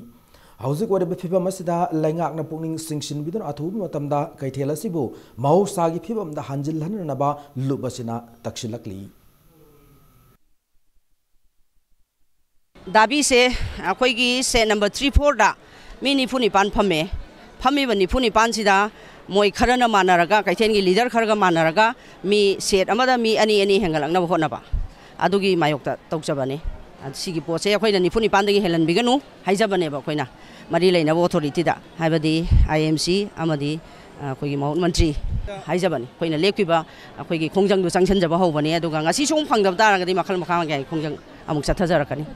ꯍꯧꯖꯤꯛ ꯑꯣꯏꯔꯤꯕ ꯐꯤꯕꯝ ꯑꯁꯤꯗ ꯂꯩꯉꯥꯛꯅ ꯄꯨꯛꯅꯤꯡ ꯆꯤꯡꯁꯤꯟꯕꯤꯗꯨꯅ ꯑꯊꯨꯕ ꯃꯇꯝꯗ ꯀꯩꯊꯦꯜ ꯑꯁꯤꯕꯨ ꯃꯍꯧꯁꯥꯒꯤ ꯐꯤꯕꯝꯗ ꯍꯟꯖꯤꯜꯍꯟꯅꯅꯕ ꯂꯨꯞ ꯑꯁꯤꯅ ꯇꯛꯁꯤꯜꯂꯛꯂꯤ꯫ ꯗꯥꯕꯤꯁꯦ ꯑꯩꯈꯣꯏꯒꯤ shed number three fourꯗ ꯃꯤ ꯅꯤꯐꯨ ꯅꯤꯄꯥꯟ ꯐꯝꯃꯦ꯫ ꯐꯝꯃꯤꯕ ꯅꯤꯐꯨ ꯅꯤꯄꯥꯟꯁꯤꯗ ꯃꯣꯏ ꯈꯔꯅ ꯃꯥꯟꯅꯔꯒ, ꯀꯩꯊꯦꯜꯒꯤ leader ꯈꯔꯒ ꯃꯥꯟꯅꯔꯒ ꯃꯤ shed ꯑꯃꯗ ꯃꯤ ꯑꯅꯤ ꯑꯅꯤ ꯍꯦꯟꯒꯠꯂꯛꯅꯕ ꯍꯣꯠꯅꯕ, ꯑꯗꯨꯒꯤ ꯃꯥꯌꯣꯛꯇ ꯇꯧꯖꯕꯅꯤ꯫ ꯁꯤꯒꯤ ꯄꯣꯠꯁꯦ ꯑꯩꯈꯣꯏꯅ ꯅꯤꯐꯨ ꯅꯤꯄꯥꯟꯗꯒꯤ ꯍꯦꯜꯍꯟꯕꯤꯒꯅꯨ ꯍꯥꯏꯖꯕꯅꯦꯕ ꯑꯩꯈꯣꯏꯅ ꯃꯔꯤ ꯂꯩꯅꯕ authorityꯗ, ꯍꯥꯏꯕꯗꯤ IMC ꯑꯃꯗꯤ, ꯑ, ꯑꯩꯈꯣꯏꯒꯤ ꯃꯍꯨꯠ ꯃꯟꯇ꯭ꯔꯤ ꯍꯥꯏꯖꯕꯅꯤ꯫ ꯑꯩꯈꯣꯏꯅ ꯂꯦꯞꯈꯤꯕ ꯑꯩꯈꯣꯏꯒꯤ ꯈꯣꯡꯖꯪꯗꯨ ꯆꯪꯁꯤꯟꯖꯕ ꯍꯧꯕꯅꯦ, ꯑꯗꯨꯒ ꯉꯁꯤ ꯁꯨꯝ ꯐꯪꯗꯕ ꯇꯥꯔꯒꯗꯤ ꯃꯈꯜ ꯃꯈꯥꯒꯤ ꯈꯣꯡꯖꯪ ꯑꯃꯨꯛ ꯆꯠꯊꯖꯔꯛꯀꯅꯤ꯫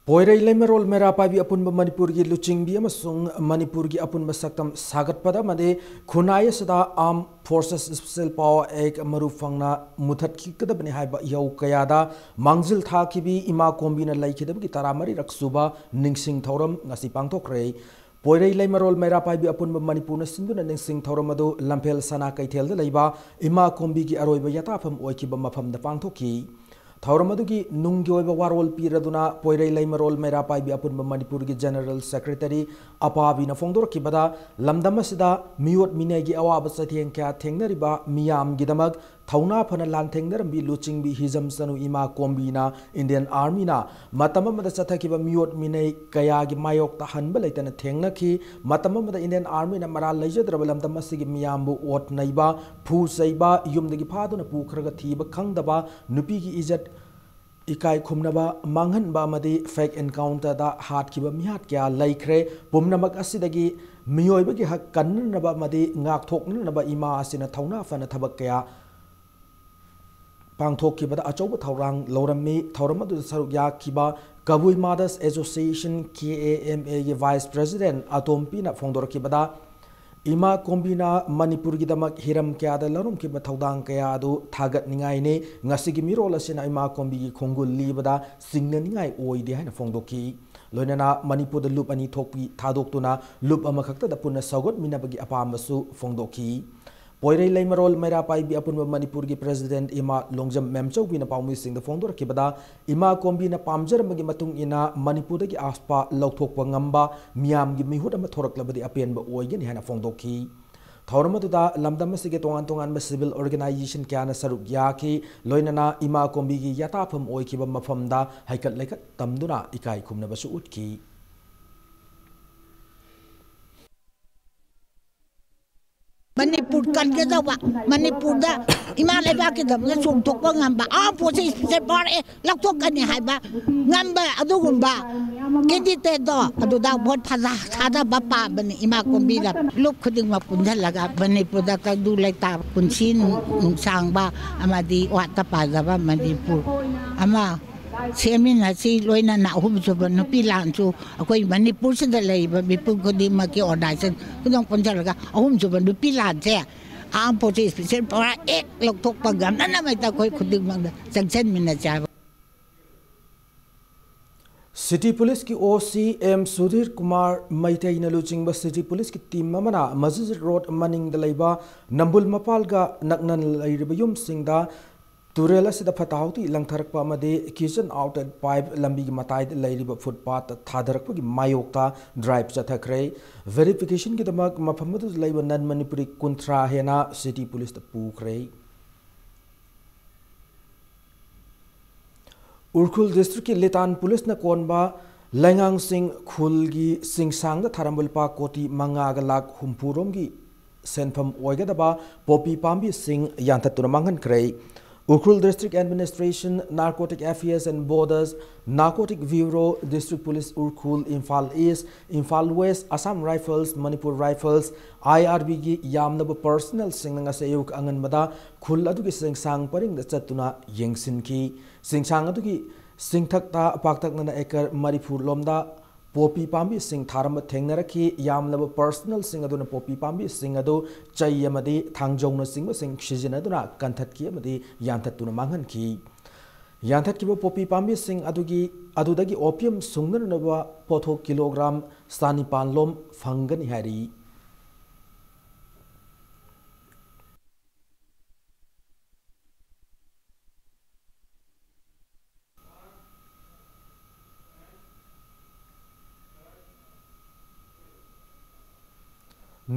ꯄꯣꯏꯔꯩ ꯂꯩꯃꯔꯣꯜ ꯃꯩꯔꯥ ꯄꯥꯏꯕꯤ ꯑꯄꯨꯟꯕ ꯃꯅꯤꯄꯨꯔꯒꯤ ꯂꯨꯆꯤꯡꯕꯤ ꯑꯃꯁꯨꯡ ꯃꯅꯤꯄꯨꯔꯒꯤ ꯑꯄꯨꯟꯕ ꯁꯛꯇꯝ ꯁꯥꯒꯠꯄꯗ ꯑꯃꯗꯤ ꯈꯨꯟꯅꯥꯏ ꯑꯁꯤꯗ Armed Forces Special Power Act ꯃꯔꯨ ꯐꯪꯅ ꯃꯨꯊꯠꯈꯤꯒꯗꯕꯅꯤ ꯍꯥꯏꯕ ꯏꯍꯧ ꯀꯌꯥꯗ ꯃꯥꯡꯖꯤꯜ ꯊꯥꯈꯤꯕꯤ ꯏꯃꯥ ꯀꯣꯝꯕꯤꯅ ꯂꯩꯈꯤꯗꯕꯒꯤ ꯇꯔꯥꯃꯔꯤꯔꯛ ꯁꯨꯕ ꯅꯤꯡꯁꯤꯡ ꯊꯧꯔꯝ ꯉꯁꯤ ꯄꯥꯡꯊꯣꯛꯈ꯭ꯔꯦ꯫ ꯄꯣꯏꯔꯩ ꯂꯩꯃꯔꯣꯜ ꯃꯩꯔꯥ ꯄꯥꯏꯕꯤ ꯑꯄꯨꯟꯕ ꯃꯅꯤꯄꯨꯔꯅ ꯁꯤꯟꯗꯨꯅ ꯅꯤꯡꯁꯤꯡ ꯊꯧꯔꯝ ꯑꯗꯨ ꯂꯝꯐꯦꯜ ꯁꯅꯥ ꯀꯩꯊꯦꯜꯗ ꯂꯩꯕ ꯏꯃꯥ ꯀꯣꯝꯕꯤꯒꯤ ꯑꯔꯣꯏꯕ ꯌꯥꯇꯥꯐꯝ ꯑꯣꯏꯈꯤꯕ ꯃꯐꯝꯗ ꯄꯥꯡꯊꯣꯛꯈꯤ꯫ ꯊꯧꯔꯝ ꯑꯗꯨꯒꯤ ꯅꯨꯡꯒꯤ ꯑꯣꯏꯕ ꯋꯥꯔꯣꯜ ꯄꯤꯔꯗꯨꯅ ꯄꯣꯏꯔꯩ ꯂꯩꯃꯔꯣꯜ ꯃꯩꯔꯥ ꯄꯥꯏꯕꯤ ꯑꯄꯨꯟꯕ ꯃꯅꯤꯄꯨꯔꯒꯤ ꯖꯦꯅꯔꯦꯜ ꯁꯦꯀ꯭ꯔꯦꯇꯔꯤ ꯑꯄꯥꯕꯤꯅ ꯐꯣꯡꯗꯣꯔꯛꯈꯤꯕꯗ, ꯂꯝꯗꯝ ꯑꯁꯤꯗ ꯃꯤꯑꯣꯠ ꯃꯤꯅꯩꯒꯤ ꯑꯋꯥꯕ ꯆꯩꯊꯦꯡ ꯀꯌꯥ ꯊꯦꯡꯅꯔꯤꯕ ꯃꯤꯌꯥꯝꯒꯤꯗꯃꯛ ꯊꯧꯅꯥ ꯐꯅ ꯂꯥꯟꯊꯦꯡꯅꯔꯝꯕꯤ ꯂꯨꯆꯤꯡꯕꯤ ꯍꯤꯖꯝ ꯆꯅꯨ ꯏꯃꯥ ꯀꯣꯝꯕꯤꯅ ꯏꯟꯗꯤꯌꯟ ꯑꯥꯔꯃꯤꯅ ꯃꯇꯝ ꯑꯃꯗ ꯆꯠꯊꯈꯤꯕ ꯃꯤꯑꯣꯠ ꯃꯤꯅꯩ ꯀꯌꯥꯒꯤ ꯃꯥꯌꯣꯛꯇ ꯍꯟꯕ ꯂꯩꯇꯅ ꯊꯦꯡꯅꯈꯤ꯫ ꯃꯇꯝ ꯑꯃꯗ ꯏꯟꯗꯤꯌꯟ ꯑꯥꯔꯃꯤꯅ ꯃꯔꯥꯜ ꯂꯩꯖꯗ꯭ꯔꯕ ꯂꯝꯗꯝ ꯑꯁꯤꯒꯤ ꯃꯤꯌꯥꯝꯕꯨ ꯑꯣꯠ ꯅꯩꯕ, ꯐꯨ ꯆꯩꯕ, ꯌꯨꯝꯗꯒꯤ ꯐꯥꯗꯨꯅ ꯄꯨꯈ꯭ꯔꯒ ꯊꯤꯕ ꯈꯪꯗꯕ, ꯅꯨꯄꯤꯒꯤ ꯏꯖꯠ ꯏꯀꯥꯏ ꯈꯨꯝꯅꯕ ꯃꯥꯡꯍꯟꯕ ꯑꯃꯗꯤ ꯐꯦꯛ ꯑꯦꯟꯀꯥꯎꯟꯇꯔꯗ ꯍꯥꯠꯈꯤꯕ ꯃꯤꯍꯥꯠ ꯀꯌꯥ ꯂꯩꯈ꯭ꯔꯦ꯫ ꯄꯨꯝꯅꯃꯛ ꯑꯁꯤꯗꯒꯤ ꯃꯤꯑꯣꯏꯕꯒꯤ ꯍꯛ ꯀꯟꯅꯅꯕ ꯑꯃꯗꯤ ꯉꯥꯛꯊꯣꯛꯅꯅꯕ ꯏꯃꯥ ꯑꯁꯤꯅ ꯊꯧꯅꯥ ꯐꯅ ꯊꯕꯛ ꯀꯌꯥ ꯄꯥꯡꯊꯣꯛꯈꯤꯕꯗ ꯑꯆꯧꯕ ꯊꯧꯔꯥꯡ ꯂꯧꯔꯝꯃꯤ꯫ ꯊꯧꯔꯝ ꯑꯗꯨꯗ ꯁꯔꯨꯛ ꯌꯥꯈꯤꯕ Kabui mothers association, K A M ꯑꯦꯒꯤ ꯚꯥꯏꯁ ꯄ꯭ꯔꯦꯁꯤꯗꯦꯟ ꯑꯇꯣꯝꯄꯤꯅ ꯐꯣꯡꯗꯣꯔꯛꯈꯤꯕꯗ, ꯏꯃꯥ ꯀꯣꯝꯕꯤꯅ ꯃꯅꯤꯄꯨꯔꯒꯤꯗꯃꯛ ꯍꯤꯔꯝ ꯀꯌꯥꯗ ꯂꯧꯔꯝꯈꯤꯕ ꯊꯧꯗꯥꯡ ꯀꯌꯥ ꯑꯗꯨ ꯊꯥꯒꯠꯅꯤꯡꯉꯥꯏꯅꯤ꯫ ꯉꯁꯤꯒꯤ ꯃꯤꯔꯣꯜ ꯑꯁꯤꯅ ꯏꯃꯥ ꯀꯣꯝꯕꯤꯒꯤ ꯈꯣꯡꯒꯨꯜ ꯂꯤꯕꯗ ꯆꯤꯡꯅꯅꯤꯡꯉꯥꯏ ꯑꯣꯏꯗꯦ ꯍꯥꯏꯅ ꯐꯣꯡꯗꯣꯛꯈꯤ꯫ ꯂꯣꯏꯅꯅ ꯃꯅꯤꯄꯨꯔꯗ ꯂꯨꯞ ꯑꯅꯤ ꯊꯣꯛꯄꯤ ꯊꯥꯗꯣꯛꯇꯨꯅ ꯂꯨꯞ ꯑꯃꯈꯛꯇꯗ ꯄꯨꯟꯅ ꯁꯧꯒꯠꯃꯤꯟꯅꯕꯒꯤ ꯑꯄꯥꯝꯕꯁꯨ ꯐꯣꯡꯗꯣꯛꯈꯤ꯫ ꯄꯣꯏꯔꯩ ꯂꯩꯃꯔꯣꯜ ꯃꯩꯔꯥ ꯄꯥꯏꯕꯤ ꯑꯄꯨꯟꯕ ꯃꯅꯤꯄꯨꯔꯒꯤ ꯄ꯭ꯔꯦꯁꯤꯗꯦꯟꯠ ꯏꯃꯥ ꯂꯣꯡꯖꯝ ꯃꯦꯝꯆꯧꯕꯤꯅ ꯄꯥꯎꯃꯤꯁꯤꯡꯗ ꯐꯣꯡꯗꯣꯔꯛꯈꯤꯕꯗ, ꯏꯃꯥ ꯀꯣꯝꯕꯤꯅ ꯄꯥꯝꯖꯔꯝꯕꯒꯤ ꯃꯇꯨꯡ ꯏꯟꯅ ꯃꯅꯤꯄꯨꯔꯗꯒꯤ ꯑꯥꯁꯄꯥ ꯂꯧꯊꯣꯛꯄ ꯉꯝꯕ ꯃꯤꯌꯥꯝꯒꯤ ꯃꯤꯍꯨꯠ ꯑꯃ ꯊꯣꯔꯛꯂꯕꯗꯤ ꯑꯄꯦꯟꯕ ꯑꯣꯏꯒꯅꯤ ꯍꯥꯏꯅ ꯐꯣꯡꯗꯣꯛꯈꯤ꯫ ꯊꯧꯔꯝ ꯑꯗꯨꯗ ꯂꯝꯗꯝ ꯑꯁꯤꯒꯤ ꯇꯣꯉꯥꯟ ꯇꯣꯉꯥꯟꯕ ꯁꯤꯚꯤꯜ ꯑꯣꯔꯒꯅꯥꯏꯖꯦꯁꯟ ꯀꯌꯥꯅ ꯁꯔꯨꯛ ꯌꯥꯈꯤ꯫ ꯂꯣꯏꯅꯅ ꯏꯃꯥ ꯀꯣꯝꯕꯤꯒꯤ ꯌꯥꯇꯥꯐꯝ ꯑꯣꯏꯈꯤꯕ ꯃꯐꯝꯗ ꯍꯩꯀꯠ ꯂꯩꯀꯠ ꯇꯝꯗꯨꯅ ꯏꯀꯥꯏ ꯈꯨꯝꯅꯕꯁꯨ ꯎꯠꯈꯤ꯫ ꯃꯅꯤꯄꯨꯔ ꯀꯟꯒꯗꯧꯕ, ꯃꯅꯤꯄꯨꯔꯗ ꯏꯃꯥ ꯂꯩꯕꯥꯛꯀꯤꯗꯃꯛꯇ ꯆꯣꯡꯊꯣꯛꯄ ꯉꯝꯕ, ꯑꯥꯔꯝ ꯐꯣꯔꯁꯦꯁ ꯏꯁꯄꯤꯁꯦꯜ ꯄꯥꯋꯔ ꯑꯦꯛ ꯂꯧꯊꯣꯛꯀꯅꯤ ꯍꯥꯏꯕ ꯉꯝꯕ ꯑꯗꯨꯒꯨꯝꯕ ꯀꯦꯟꯗꯤꯗꯦꯠꯇꯣ ꯑꯗꯨꯗ ꯚꯣꯠ ꯊꯥꯗ-, ꯊꯥꯗꯕ ꯄꯥꯝꯕꯅꯤ꯫ ꯏꯃꯥ ꯀꯣꯝꯕꯤꯗ ꯂꯨꯞ ꯈꯨꯗꯤꯡꯃꯛ ꯄꯨꯟꯁꯤꯜꯂꯒ ꯃꯅꯤꯄꯨꯔꯗ ꯇꯪꯗꯨ ꯂꯩꯇꯥꯕ, ꯄꯨꯟꯁꯤ ꯅꯨꯡ-, ꯅꯨꯡꯁꯥꯡꯕ ꯑꯃꯗꯤ ꯋꯥꯠꯇ ꯄꯥꯗꯕ ꯃꯅꯤꯄꯨꯔ ꯑꯃ ꯁꯦꯝꯃꯤꯟꯅꯁꯤ꯫ ꯂꯣꯏꯅꯅ ꯑꯍꯨꯝꯁꯨꯕ ꯅꯨꯄꯤ ꯂꯥꯟꯁꯨ ꯑꯩꯈꯣꯏ ꯃꯅꯤꯄꯨꯔꯁꯤꯗ ꯂꯩꯔꯤꯕ ꯃꯤꯄꯨꯝ ꯈꯨꯗꯤꯡꯃꯛꯀꯤ ꯑꯣꯔꯒꯅꯥꯏꯖꯦꯁꯟ ꯈꯨꯗꯤꯡꯃꯛ ꯄꯨꯟꯁꯤꯜꯂꯒ ꯑꯍꯨꯝꯁꯨꯕ ꯅꯨꯄꯤ ꯂꯥꯟꯁꯦ ꯑꯥꯔꯝ ꯐꯣꯔꯁ ꯏꯁꯄꯤꯁꯦꯜ ꯄꯥꯋꯔ ꯑꯦꯛ ꯂꯧꯊꯣꯛꯄ ꯉꯝꯅꯅꯕ ꯑꯩꯈꯣꯏ ꯈꯨꯗꯤꯡꯃꯛꯅ ꯆꯪꯁꯤꯟꯃꯤꯟꯅꯁꯦ ꯍꯥꯏꯕ꯫ ꯁꯤꯇꯤ ꯄꯨꯂꯤꯁꯀꯤ ꯑꯣ ꯁꯤ ꯑꯦꯝ ꯁꯨꯙꯤꯔ ꯀꯨꯃꯥꯔ ꯃꯩꯇꯩꯅ ꯂꯨꯆꯤꯡꯕ ꯁꯤꯇꯤ ꯄꯨꯂꯤꯁꯀꯤ ꯇꯤꯝ ꯑꯃꯅ ꯃꯁꯖꯤꯗ ꯔꯣꯗ ꯃꯅꯤꯡꯗ ꯂꯩꯕ ꯅꯝꯕꯨꯜ ꯃꯄꯥꯜꯒ ꯅꯛꯅꯅ ꯂꯩꯔꯤꯕ ꯌꯨꯝꯁꯤꯡꯗ ꯇꯨꯔꯦꯜ ꯑꯁꯤꯗ ꯐꯠꯇ ꯍꯥꯎꯊꯤ ꯂꯪꯊꯔꯛꯄ ꯑꯃꯗꯤ kitchen outlet pipe ꯂꯝꯕꯤꯒꯤ ꯃꯇꯥꯏꯗ ꯂꯩꯔꯤꯕ footpath ꯊꯥꯗꯔꯛꯄꯒꯤ ꯃꯥꯌꯣꯛꯇ drive ꯆꯠꯊꯈ꯭ꯔꯦ꯫ Verification ꯒꯤꯗꯃꯛ ꯃꯐꯝ ꯑꯗꯨꯗ ꯂꯩꯕ non Manipuri ꯀꯨꯟꯊ꯭ꯔꯥ ꯍꯦꯟꯅ city police ꯇ ꯄꯨꯈ꯭ꯔꯦ꯫ ꯎꯈ꯭ꯔꯨꯜ district ꯀꯤ ꯂꯤꯇꯥꯟ police ꯅ ꯀꯣꯟꯕ ꯂꯩꯉꯥꯡꯁꯤꯡ ꯈꯨꯜꯒꯤ ꯆꯤꯡꯁꯥꯡꯗ ꯊꯥꯔꯝꯕ ꯂꯨꯄꯥ ꯀꯣꯇꯤ ꯃꯉꯥꯒ ꯂꯥꯈ ꯍꯨꯝꯐꯨ ꯔꯣꯝꯒꯤ ꯁꯦꯟꯐꯝ ꯑꯣꯏꯒꯗꯕ ꯄꯣꯄꯤ ꯄꯥꯝꯕꯤꯁꯤꯡ ꯌꯥꯟꯊꯠꯇꯨꯅ ꯃꯥꯡꯍꯟꯈ꯭ꯔꯦ꯫ Ukhrul District Administration, Narcotic Affairs and Borders, Narcotic Bureau, District Police Ukhrul, Imphal East, Imphal West, Assam Rifles, Manipur Rifles, I R B ꯒꯤ ꯌꯥꯝꯂꯕ personnel ꯁꯤꯡꯅ ꯉꯁꯤ ꯑꯌꯨꯛ ꯑꯉꯟꯕꯗ ꯈꯨꯜ ꯑꯗꯨꯒꯤ ꯆꯤꯡꯁꯥꯡ ꯄꯔꯤꯡꯗ ꯆꯠꯇꯨꯅ ꯌꯦꯡꯁꯤꯟꯈꯤ꯫ ꯆꯤꯡꯁꯥꯡ ꯑꯗꯨꯒꯤ ꯆꯤꯡꯊꯛꯇ ꯄꯥꯛꯇꯛꯅꯅ acre ꯃꯔꯤꯐꯨ ꯂꯣꯝꯗ ꯄꯣꯄꯤ ꯄꯥꯝꯕꯤꯁꯤꯡ ꯊꯥꯔꯝꯕ ꯊꯦꯡꯅꯔꯛꯈꯤ꯫ ꯌꯥꯝꯂꯕ personnel ꯁꯤꯡ ꯑꯗꯨꯅ ꯄꯣꯄꯤ ꯄꯥꯝꯕꯤꯁꯤꯡ ꯑꯗꯨ ꯆꯩ ꯑꯃꯗꯤ ꯊꯥꯡꯖꯧꯅꯆꯤꯡꯕꯁꯤꯡ ꯁꯤꯖꯤꯟꯅꯗꯨꯅ ꯀꯟꯊꯠꯈꯤ ꯑꯃꯗꯤ ꯌꯥꯟꯊꯠꯇꯨꯅ ꯃꯥꯡꯍꯟꯈꯤ꯫ ꯌꯥꯟꯊꯠꯈꯤꯕ ꯄꯣꯄꯤ ꯄꯥꯝꯕꯤꯁꯤꯡ ꯑꯗꯨꯒꯤ, ꯑꯗꯨꯗꯒꯤ opium ꯁꯨꯡꯅꯅꯕ ꯄꯣꯠꯊꯣꯛ kilogram ꯆꯅꯤꯄꯥꯟ ꯂꯣꯝ ꯐꯪꯒꯅꯤ ꯍꯥꯏꯔꯤ꯫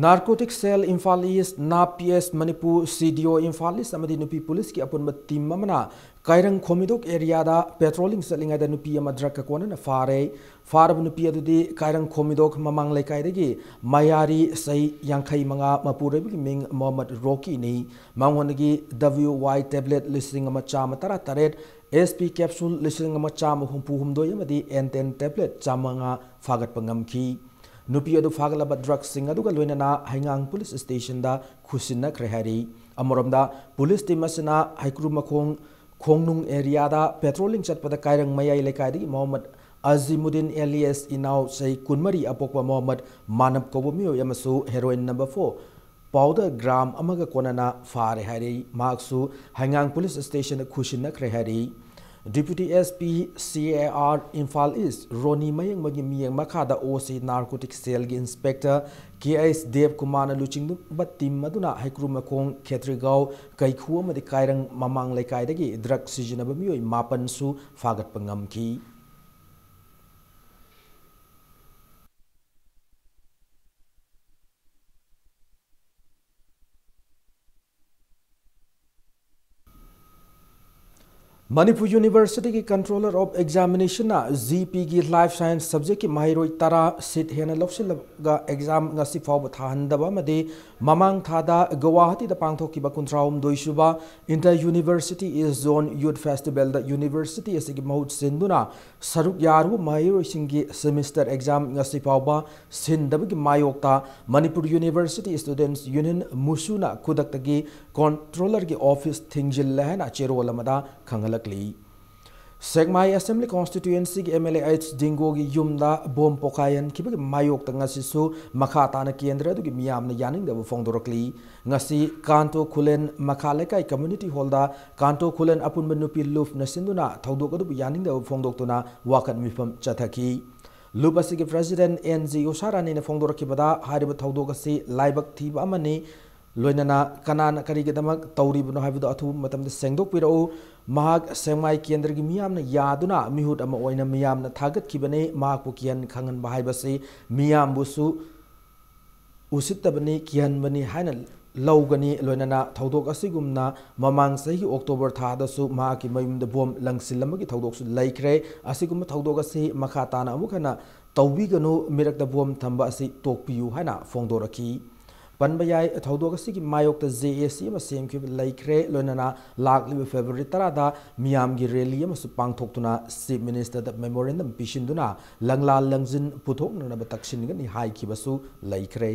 Narcotic Cell Imphal East, NAP P S Manipur, C D O Imphal East ꯑꯃꯗꯤ ꯅꯨꯄꯤ police ꯀꯤ ꯑꯄꯨꯟꯕ team ꯑꯃꯅ ꯀꯥꯏꯔꯪ ꯈꯣꯃꯤꯗꯣꯛ area ꯗ patrolling ꯆꯠꯂꯤꯉꯩꯗ ꯅꯨꯄꯤ ꯑꯃ drug ꯀ ꯀꯣꯟꯅꯅ ꯐꯥꯔꯦ꯫ ꯐꯥꯔꯕ ꯅꯨꯄꯤ ꯑꯗꯨꯗꯤ ꯀꯥꯏꯔꯪ ꯈꯣꯃꯤꯗꯣꯛ ꯃꯃꯥꯡ ꯂꯩꯀꯥꯏꯗꯒꯤ ꯃꯌꯥꯔꯤ ꯆꯍꯤ ꯌꯥꯡꯈꯩ ꯃꯉꯥ, ꯃꯄꯨꯔꯣꯏꯕꯒꯤ ꯃꯤꯡ ꯃꯣꯍꯝꯃꯗ ꯔꯣꯀꯤꯅꯤ꯫ ꯃꯉꯣꯟꯗꯒꯤ W Y tablet ꯂꯤꯁꯤꯡ ꯑꯃ ꯆꯥꯝꯃ ꯇꯔꯥ ꯇꯔꯦꯠ, S P capsule ꯂꯤꯁꯤꯡ ꯑꯃ ꯆꯥꯝꯃ ꯍꯨꯝꯐꯨ ꯍꯨꯝꯗꯣꯏ ꯑꯃꯗꯤ N ten tablet ꯆꯥꯝꯃꯉꯥ ꯐꯥꯒꯠꯄ ꯉꯝꯈꯤ꯫ ꯅꯨꯄꯤ ꯑꯗꯨ ꯐꯥꯒꯠꯂꯕ drug ꯁꯤꯡ ꯑꯗꯨꯒ ꯂꯣꯏꯅꯅ ꯍꯩꯉꯥꯡ police station ꯗ ꯈꯨꯠꯁꯤꯟꯅꯈ꯭ꯔꯦ ꯍꯥꯏꯔꯤ꯫ ꯑꯃꯔꯣꯝꯗ, police team ꯑꯁꯤꯅ ꯍꯩꯀ꯭ꯔꯨ ꯃꯈꯣꯡ ꯈꯣꯡꯅꯨꯡ area ꯗ patrolling ꯆꯠꯄꯗ ꯀꯥꯏꯔꯪ ꯃꯌꯥꯏ ꯂꯩꯀꯥꯏꯗꯒꯤ ꯃꯣꯍꯝꯃꯗ ꯑꯖꯤꯃꯨꯗꯤꯟ alias ꯏꯅꯥꯎ, ꯆꯍꯤ ꯀꯨꯟꯃꯔꯤ, ꯑꯄꯣꯛꯄ ꯃꯣꯍꯝꯃꯗ ꯃꯥꯅꯕ ꯀꯧꯕ ꯃꯤꯑꯣꯏ ꯑꯃꯁꯨ heroin number four powder gram ꯑꯃꯒ ꯀꯣꯟꯅꯅ ꯐꯥꯔꯦ ꯍꯥꯏꯔꯤ꯫ ꯃꯍꯥꯛꯁꯨ ꯍꯩꯉꯥꯡ police station ꯗ ꯈꯨꯠꯁꯤꯟꯅꯈ꯭ꯔꯦ ꯍꯥꯏꯔꯤ꯫ Deputy S P C A R Imphal East ꯔꯣꯅꯤ ꯃꯌꯦꯡꯕꯒꯤ ꯃꯤꯠꯌꯦꯡ ꯃꯈꯥꯗ O C Narcotic Cellꯒꯤ Inspector K S ꯗꯦꯕ ꯀꯨꯃꯥꯔꯅ ꯂꯨꯆꯤꯡꯕ team ꯑꯗꯨꯅ ꯍꯩꯀ꯭ꯔꯨ ꯃꯈꯣꯡ, ꯈꯦꯇ꯭ꯔꯤꯒꯥꯎ, ꯀꯩꯈꯨ ꯑꯃꯗꯤ ꯀꯥꯏꯔꯪ ꯃꯃꯥꯡ ꯂꯩꯀꯥꯏꯗꯒꯤ drug ꯁꯤꯖꯤꯟꯅꯕ ꯃꯤꯑꯣꯏ ꯃꯥꯄꯟꯁꯨ ꯐꯥꯒꯠꯄ ꯉꯝꯈꯤ꯫ Manipur Universityꯒꯤ Controller of Examinationꯅ G Pꯒꯤ Life Science subjectꯀꯤ ꯃꯍꯩꯔꯣꯏ ꯇꯔꯥ seat ꯍꯦꯟꯅ ꯂꯧꯁꯤꯜꯂꯒ exam ꯉꯁꯤ ꯐꯥꯎꯕ ꯊꯥꯍꯟꯗꯕ ꯑꯃꯗꯤ ꯃꯃꯥꯡ ꯊꯥꯗ ꯒꯧꯍꯥꯇꯤꯗ ꯄꯥꯡꯊꯣꯛꯈꯤꯕ ꯀꯨꯟꯊ꯭ꯔꯥꯍꯨꯝꯗꯣꯏ ꯁꯨꯕ Inter University East Zone Youth Festivalꯗ university ꯑꯁꯤꯒꯤ ꯃꯍꯨꯠ ꯁꯤꯟꯗꯨꯅ ꯁꯔꯨꯛ ꯌꯥꯔꯨꯕ ꯃꯍꯩꯔꯣꯏꯁꯤꯡꯒꯤ semester exam ꯉꯁꯤ ꯐꯥꯎꯕ ꯁꯤꯟꯗꯕꯒꯤ ꯃꯥꯌꯣꯛꯇ Manipur University Students Union, ꯃꯨꯁꯨꯅ ꯈꯨꯗꯛꯇꯒꯤ Controllerꯒꯤ office ꯊꯤꯡꯖꯤꯜꯂꯦ ꯍꯥꯏꯅ ꯆꯦꯔꯣꯜ ꯑꯃꯗ ꯈꯪꯍꯜꯂꯛꯂꯤ꯫ ꯁꯦꯛꯃꯥꯏ Assembly Constituencyꯒꯤ M L A H ꯗꯤꯡꯒꯣꯒꯤ ꯌꯨꯝꯗ bomb ꯄꯣꯈꯥꯏꯍꯟꯈꯤꯕꯒꯤ ꯃꯥꯌꯣꯛꯇ ꯉꯁꯤꯁꯨ ꯃꯈꯥ ꯇꯥꯅ ꯀꯦꯟꯗ꯭ꯔ ꯑꯗꯨꯒꯤ ꯃꯤꯌꯥꯝꯅ ꯌꯥꯅꯤꯡꯗꯕ ꯐꯣꯡꯗꯣꯔꯛꯂꯤ꯫ ꯉꯁꯤ ꯀꯥꯟꯇꯣ ꯈꯨꯂꯦꯟ ꯃꯈꯥ ꯂꯩꯀꯥꯏ community hallꯗ ꯀꯥꯟꯇꯣ ꯈꯨꯂꯦꯟ ꯑꯄꯨꯟꯕ ꯅꯨꯄꯤ ꯂꯨꯞꯅ ꯁꯤꯟꯗꯨꯅ ꯊꯧꯗꯣꯛ ꯑꯗꯨꯕꯨ ꯌꯥꯅꯤꯡꯗꯕ ꯐꯣꯡꯗꯣꯛꯇꯨꯅ ꯋꯥꯀꯠ ꯃꯤꯐꯝ ꯆꯠꯊꯈꯤ꯫ ꯂꯨꯞ ꯑꯁꯤꯒꯤ President N G ꯎꯁꯥꯔꯥꯅꯤꯅ ꯐꯣꯡꯗꯣꯔꯛꯈꯤꯕꯗ, ꯍꯥꯏꯔꯤꯕ ꯊꯧꯗꯣꯛ ꯑꯁꯤ ꯂꯥꯏꯕꯛ ꯊꯤꯕ ꯑꯃꯅꯤ, ꯂꯣꯏꯅꯅ ꯀꯅꯥꯅ ꯀꯔꯤꯒꯤꯗꯃꯛ ꯇꯧꯔꯤꯕꯅꯣ ꯍꯥꯏꯕꯗꯨ ꯑꯊꯨꯕ ꯃꯇꯝꯗ ꯁꯦꯡꯗꯣꯛꯄꯤꯔꯛꯎ꯫ ꯃꯍꯥꯛ ꯁꯦꯛꯃꯥꯏ ꯀꯦꯟꯗ꯭ꯔꯒꯤ ꯃꯤꯌꯥꯝꯅ ꯌꯥꯗꯨꯅ ꯃꯤꯍꯨꯠ ꯑꯃ ꯑꯣꯏꯅ ꯃꯤꯌꯥꯝꯅ ꯊꯥꯒꯠꯈꯤꯕꯅꯤ꯫ ꯃꯍꯥꯛꯄꯨ ꯀꯤꯍꯟ ꯈꯪꯍꯟꯕ ꯍꯥꯏꯕꯁꯤ ꯃꯤꯌꯥꯝꯕꯨꯁꯨ ꯎꯁꯤꯠꯇꯕꯅꯤ, ꯀꯤꯍꯟꯕꯅꯤ ꯍꯥꯏꯅ ꯂꯧꯒꯅꯤ꯫ ꯂꯣꯏꯅꯅ ꯊꯧꯗꯣꯛ ꯑꯁꯤꯒꯨꯝꯅ ꯃꯃꯥꯡ ꯆꯍꯤꯒꯤ October ꯊꯥꯗꯁꯨ ꯃꯍꯥꯛꯀꯤ ꯃꯌꯨꯝꯗ bomb ꯂꯪꯁꯤꯜꯂꯝꯕꯒꯤ ꯊꯧꯗꯣꯛꯁꯨ ꯂꯩꯈ꯭ꯔꯦ꯫ ꯑꯁꯤꯒꯨꯝꯕ ꯊꯧꯗꯣꯛ ꯑꯁꯤ ꯃꯈꯥ ꯇꯥꯅ ꯑꯃꯨꯛ ꯍꯟꯅ ꯇꯧꯕꯤꯒꯅꯨ, ꯃꯤꯔꯛꯇ bomb ꯊꯝꯕ ꯑꯁꯤ ꯇꯣꯛꯄꯤꯌꯨ ꯍꯥꯏꯅ ꯐꯣꯡꯗꯣꯔꯛꯈꯤ꯫ ꯄꯟꯕ ꯌꯥꯏ, ꯊꯧꯗꯣꯛ ꯑꯁꯤꯒꯤ ꯃꯥꯌꯣꯛꯇ J A C ꯑꯃ ꯁꯦꯝꯈꯤꯕ ꯂꯩꯈ꯭ꯔꯦ꯫ ꯂꯣꯏꯅꯅ ꯂꯥꯛꯂꯤꯕ February ꯇꯔꯥꯗ ꯃꯤꯌꯥꯝꯒꯤ rally ꯑꯃꯁꯨ ꯄꯥꯡꯊꯣꯛꯇꯨꯅ Chief Ministerꯗ memorandum ꯄꯤꯁꯤꯟꯗꯨꯅ ꯂꯪꯂꯥ ꯂꯪꯖꯤꯟ ꯄꯨꯊꯣꯛꯅꯅꯕ ꯇꯛꯁꯤꯟꯒꯅꯤ ꯍꯥꯏꯈꯤꯕꯁꯨ ꯂꯩꯈ꯭ꯔꯦ꯫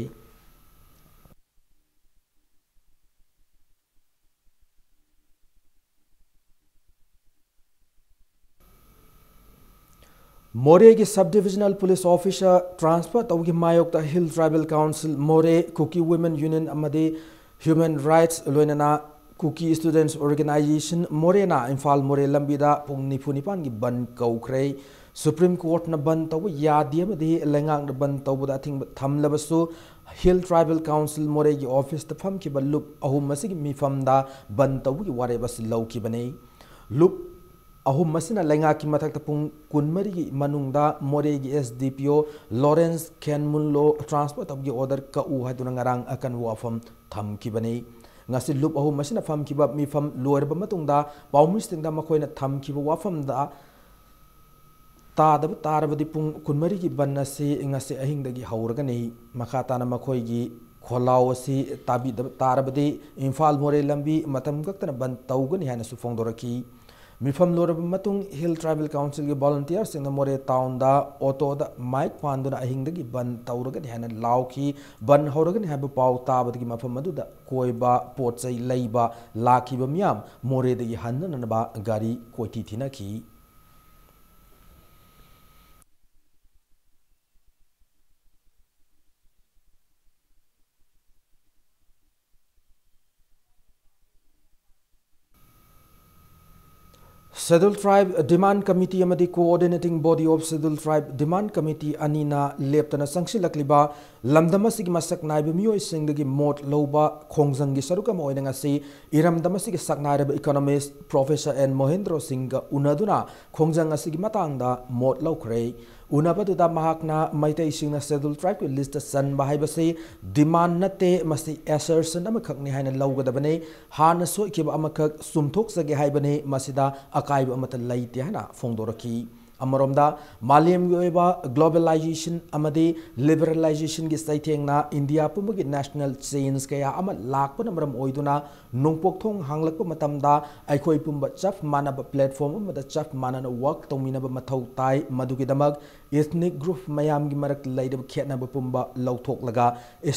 ꯃꯣꯔꯦꯒꯤ Sub Divisional Police Officer transfer ꯇꯧꯕꯒꯤ ꯃꯥꯌꯣꯛꯇ Hill Tribal Council ꯃꯣꯔꯦ, Kuki Women Union ꯑꯃꯗꯤ Human Rights ꯂꯣꯏꯅꯅ Kuki Students Organization ꯃꯣꯔꯦꯅ ꯏꯝꯐꯥꯜ ꯃꯣꯔꯦ ꯂꯝꯕꯤꯗ ꯄꯨꯡ ꯅꯤꯐꯨ ꯅꯤꯄꯥꯟꯒꯤ ꯕꯟ ꯀꯧꯈ꯭ꯔꯦ꯫ ꯁꯨꯄ꯭ꯔꯤꯝ ꯀꯣꯔꯠꯅ ꯕꯟ ꯇꯧꯕ ꯌꯥꯗꯦ ꯑꯃꯗꯤ ꯂꯩꯉꯥꯛꯅ ꯕꯟ ꯇꯧꯕꯗ ꯑꯊꯤꯡꯕ ꯊꯝꯂꯕꯁꯨ, ꯍꯤꯜ ꯇ꯭ꯔꯥꯏꯕꯦꯜ ꯀꯥꯎꯟꯁꯤꯜ ꯃꯣꯔꯦꯒꯤ ꯑꯣꯐꯤꯁꯇ ꯐꯝꯈꯤꯕ ꯂꯨꯞ ꯑꯍꯨꯝ ꯑꯁꯤꯒꯤ ꯃꯤꯐꯝꯗ ꯕꯟ ꯇꯧꯕꯒꯤ ꯋꯥꯔꯦꯞ ꯑꯁꯤ ꯂꯧꯈꯤꯕꯅꯤ꯫ ꯂꯨꯞ ꯑꯍꯨꯝ ꯑꯁꯤꯅ ꯂꯩꯉꯥꯛꯀꯤ ꯃꯊꯛꯇ ꯄꯨꯡ ꯀꯨꯟꯃꯔꯤꯒꯤ ꯃꯅꯨꯡꯗ ꯃꯣꯔꯦꯒꯤ S D P O Lawrence ꯈꯦꯟꯃꯨꯟꯂꯣ ꯇ꯭ꯔꯥꯟꯁꯐꯔ ꯇꯧꯕꯒꯤ ꯑꯣꯔꯗꯔ ꯀꯛꯎ ꯍꯥꯏꯗꯨꯅ ꯉꯔꯥꯡ ꯑꯀꯟꯕ ꯋꯥꯐꯝ ꯊꯝꯈꯤꯕꯅꯤ꯫ ꯉꯁꯤ ꯂꯨꯞ ꯑꯍꯨꯝ ꯑꯁꯤꯅ ꯐꯝꯈꯤꯕ ꯃꯤꯐꯝ ꯂꯣꯏꯔꯕ ꯃꯇꯨꯡꯗ ꯄꯥꯎꯃꯤꯁꯤꯡꯗ ꯃꯈꯣꯏꯅ ꯊꯝꯈꯤꯕ ꯋꯥꯐꯝꯗ ꯇꯥꯗꯕ ꯇꯥꯔꯕꯗꯤ ꯄꯨꯡ ꯀꯨꯟꯃꯔꯤꯒꯤ ꯕꯟ ꯑꯁꯤ ꯉꯁꯤ ꯑꯍꯤꯡꯗꯒꯤ ꯍꯧꯔꯒꯅꯤ꯫ ꯃꯈꯥ ꯇꯥꯅ ꯃꯈꯣꯏꯒꯤ ꯈꯣꯜꯂꯥꯎ ꯑꯁꯤ ꯇꯥꯕꯤꯗꯕ ꯇꯥꯔꯕꯗꯤ ꯏꯝꯐꯥꯜ ꯃꯣꯔꯦ ꯂꯝꯕꯤ ꯃꯇꯝ ꯀꯛꯇꯅ ꯕꯟ ꯇꯧꯒꯅꯤ ꯍꯥꯏꯅꯁꯨ ꯐꯣꯡꯗꯣꯔꯛꯈꯤ꯫ ꯃꯤꯐꯝ ꯂꯣꯏꯔꯕ ꯃꯇꯨꯡ ꯍꯤꯜ ꯇ꯭ꯔꯥꯏꯕꯦꯜ ꯀꯥꯎꯟꯁꯤꯜꯒꯤ ꯚꯣꯂꯨꯟꯇꯤꯌꯔꯁꯤꯡꯅ ꯃꯣꯔꯦ ꯇꯥꯎꯟꯗ ꯑꯣꯇꯣꯗ ꯃꯥꯏꯛ ꯄꯥꯟꯗꯨꯅ ꯑꯍꯤꯡꯗꯒꯤ ꯕꯟ ꯇꯧꯔꯒꯅꯤ ꯍꯥꯏꯅ ꯂꯥꯎꯈꯤ꯫ ꯕꯟ ꯍꯧꯔꯒꯅꯤ ꯍꯥꯏꯕ ꯄꯥꯎ ꯇꯥꯕꯗꯒꯤ ꯃꯐꯝ ꯑꯗꯨꯗ ꯀꯣꯏꯕ, ꯄꯣꯠ ꯆꯩ ꯂꯩꯕ ꯂꯥꯛꯈꯤꯕ ꯃꯤꯌꯥꯝ ꯃꯣꯔꯦꯗꯒꯤ ꯍꯟꯅꯅꯕ ꯒꯥꯔꯤ ꯀꯣꯏꯊꯤ ꯊꯤꯅꯈꯤ꯫ Scheduled Tribe Demand Committee ꯑꯃꯗꯤ Coordinating Body of Scheduled Tribe Demand Committee ꯑꯅꯤꯅ ꯂꯦꯞꯇꯅ ꯆꯪꯁꯤꯜꯂꯛꯂꯤꯕ ꯂꯝꯗꯝ ꯑꯁꯤꯒꯤ ꯃꯁꯛ ꯅꯥꯏꯕ ꯃꯤꯑꯣꯏꯁꯤꯡꯗꯒꯤ ꯃꯣꯠ ꯂꯧꯕ ꯈꯣꯡꯖꯪꯒꯤ ꯁꯔꯨꯛ ꯑꯃ ꯑꯣꯏꯅ ꯉꯁꯤ ꯏꯔꯝꯗꯝ ꯑꯁꯤꯒꯤ ꯁꯛꯅꯥꯏꯔꯕ economist Professor N ꯃꯣꯍꯦꯟꯗ꯭ꯔꯣ ꯁꯤꯡꯒ ꯎꯅꯗꯨꯅ ꯈꯣꯡꯖꯪ ꯑꯁꯤꯒꯤ ꯃꯇꯥꯡꯗ ꯃꯣꯠ ꯂꯧꯈ꯭ꯔꯦ꯫ ꯎꯅꯕꯗꯨꯗ ꯃꯍꯥꯛꯅ ꯃꯩꯇꯩꯁꯤꯡꯅ Scheduled Tribeꯀꯤ listꯇ ꯆꯟꯕ ꯍꯥꯏꯕꯁꯤ demand ꯅꯠꯇꯦ, ꯃꯁꯤ assertion ꯑꯃꯈꯛꯅꯤ ꯍꯥꯏꯅ ꯂꯧꯒꯗꯕꯅꯤ꯫ ꯍꯥꯟꯅ ꯁꯣꯏꯈꯤꯕ ꯑꯃꯈꯛ ꯆꯨꯝꯊꯣꯛꯆꯒꯦ ꯍꯥꯏꯕꯅꯤ, ꯃꯁꯤꯗ ꯑꯀꯥꯏꯕ ꯑꯃꯠꯇ ꯂꯩꯇꯦ ꯍꯥꯏꯅ ꯐꯣꯡꯗꯣꯔꯛꯈꯤ꯫ ꯑꯃꯔꯣꯝꯗ, ꯃꯥꯂꯦꯝꯒꯤ ꯑꯣꯏꯕ globalization ꯑꯃꯗꯤ liberalizationꯒꯤ ꯆꯩꯊꯦꯡꯅ ꯏꯟꯗꯤꯌꯥ ꯄꯨꯝꯕꯒꯤ national change ꯀꯌꯥ ꯑꯃ ꯂꯥꯛꯄꯅ ꯃꯔꯝ ꯑꯣꯏꯗꯨꯅ ꯅꯣꯡꯄꯣꯛ ꯊꯣꯡ ꯍꯥꯡꯂꯛꯄ ꯃꯇꯝꯗ ꯑꯩꯈꯣꯏ ꯄꯨꯝꯕ ꯆꯞ ꯃꯥꯟꯅꯕ platform ꯑꯃꯗ ꯆꯞ ꯃꯥꯟꯅꯅ work ꯇꯧꯃꯤꯟꯅꯕ ꯃꯊꯧ ꯇꯥꯏ꯫ ꯃꯗꯨꯒꯤꯗꯃꯛ ethnic group ꯃꯌꯥꯝꯒꯤ ꯃꯔꯛꯇ ꯂꯩꯔꯤꯕ ꯈꯦꯠꯅꯕ ꯄꯨꯝꯕ ꯂꯧꯊꯣꯛꯂꯒ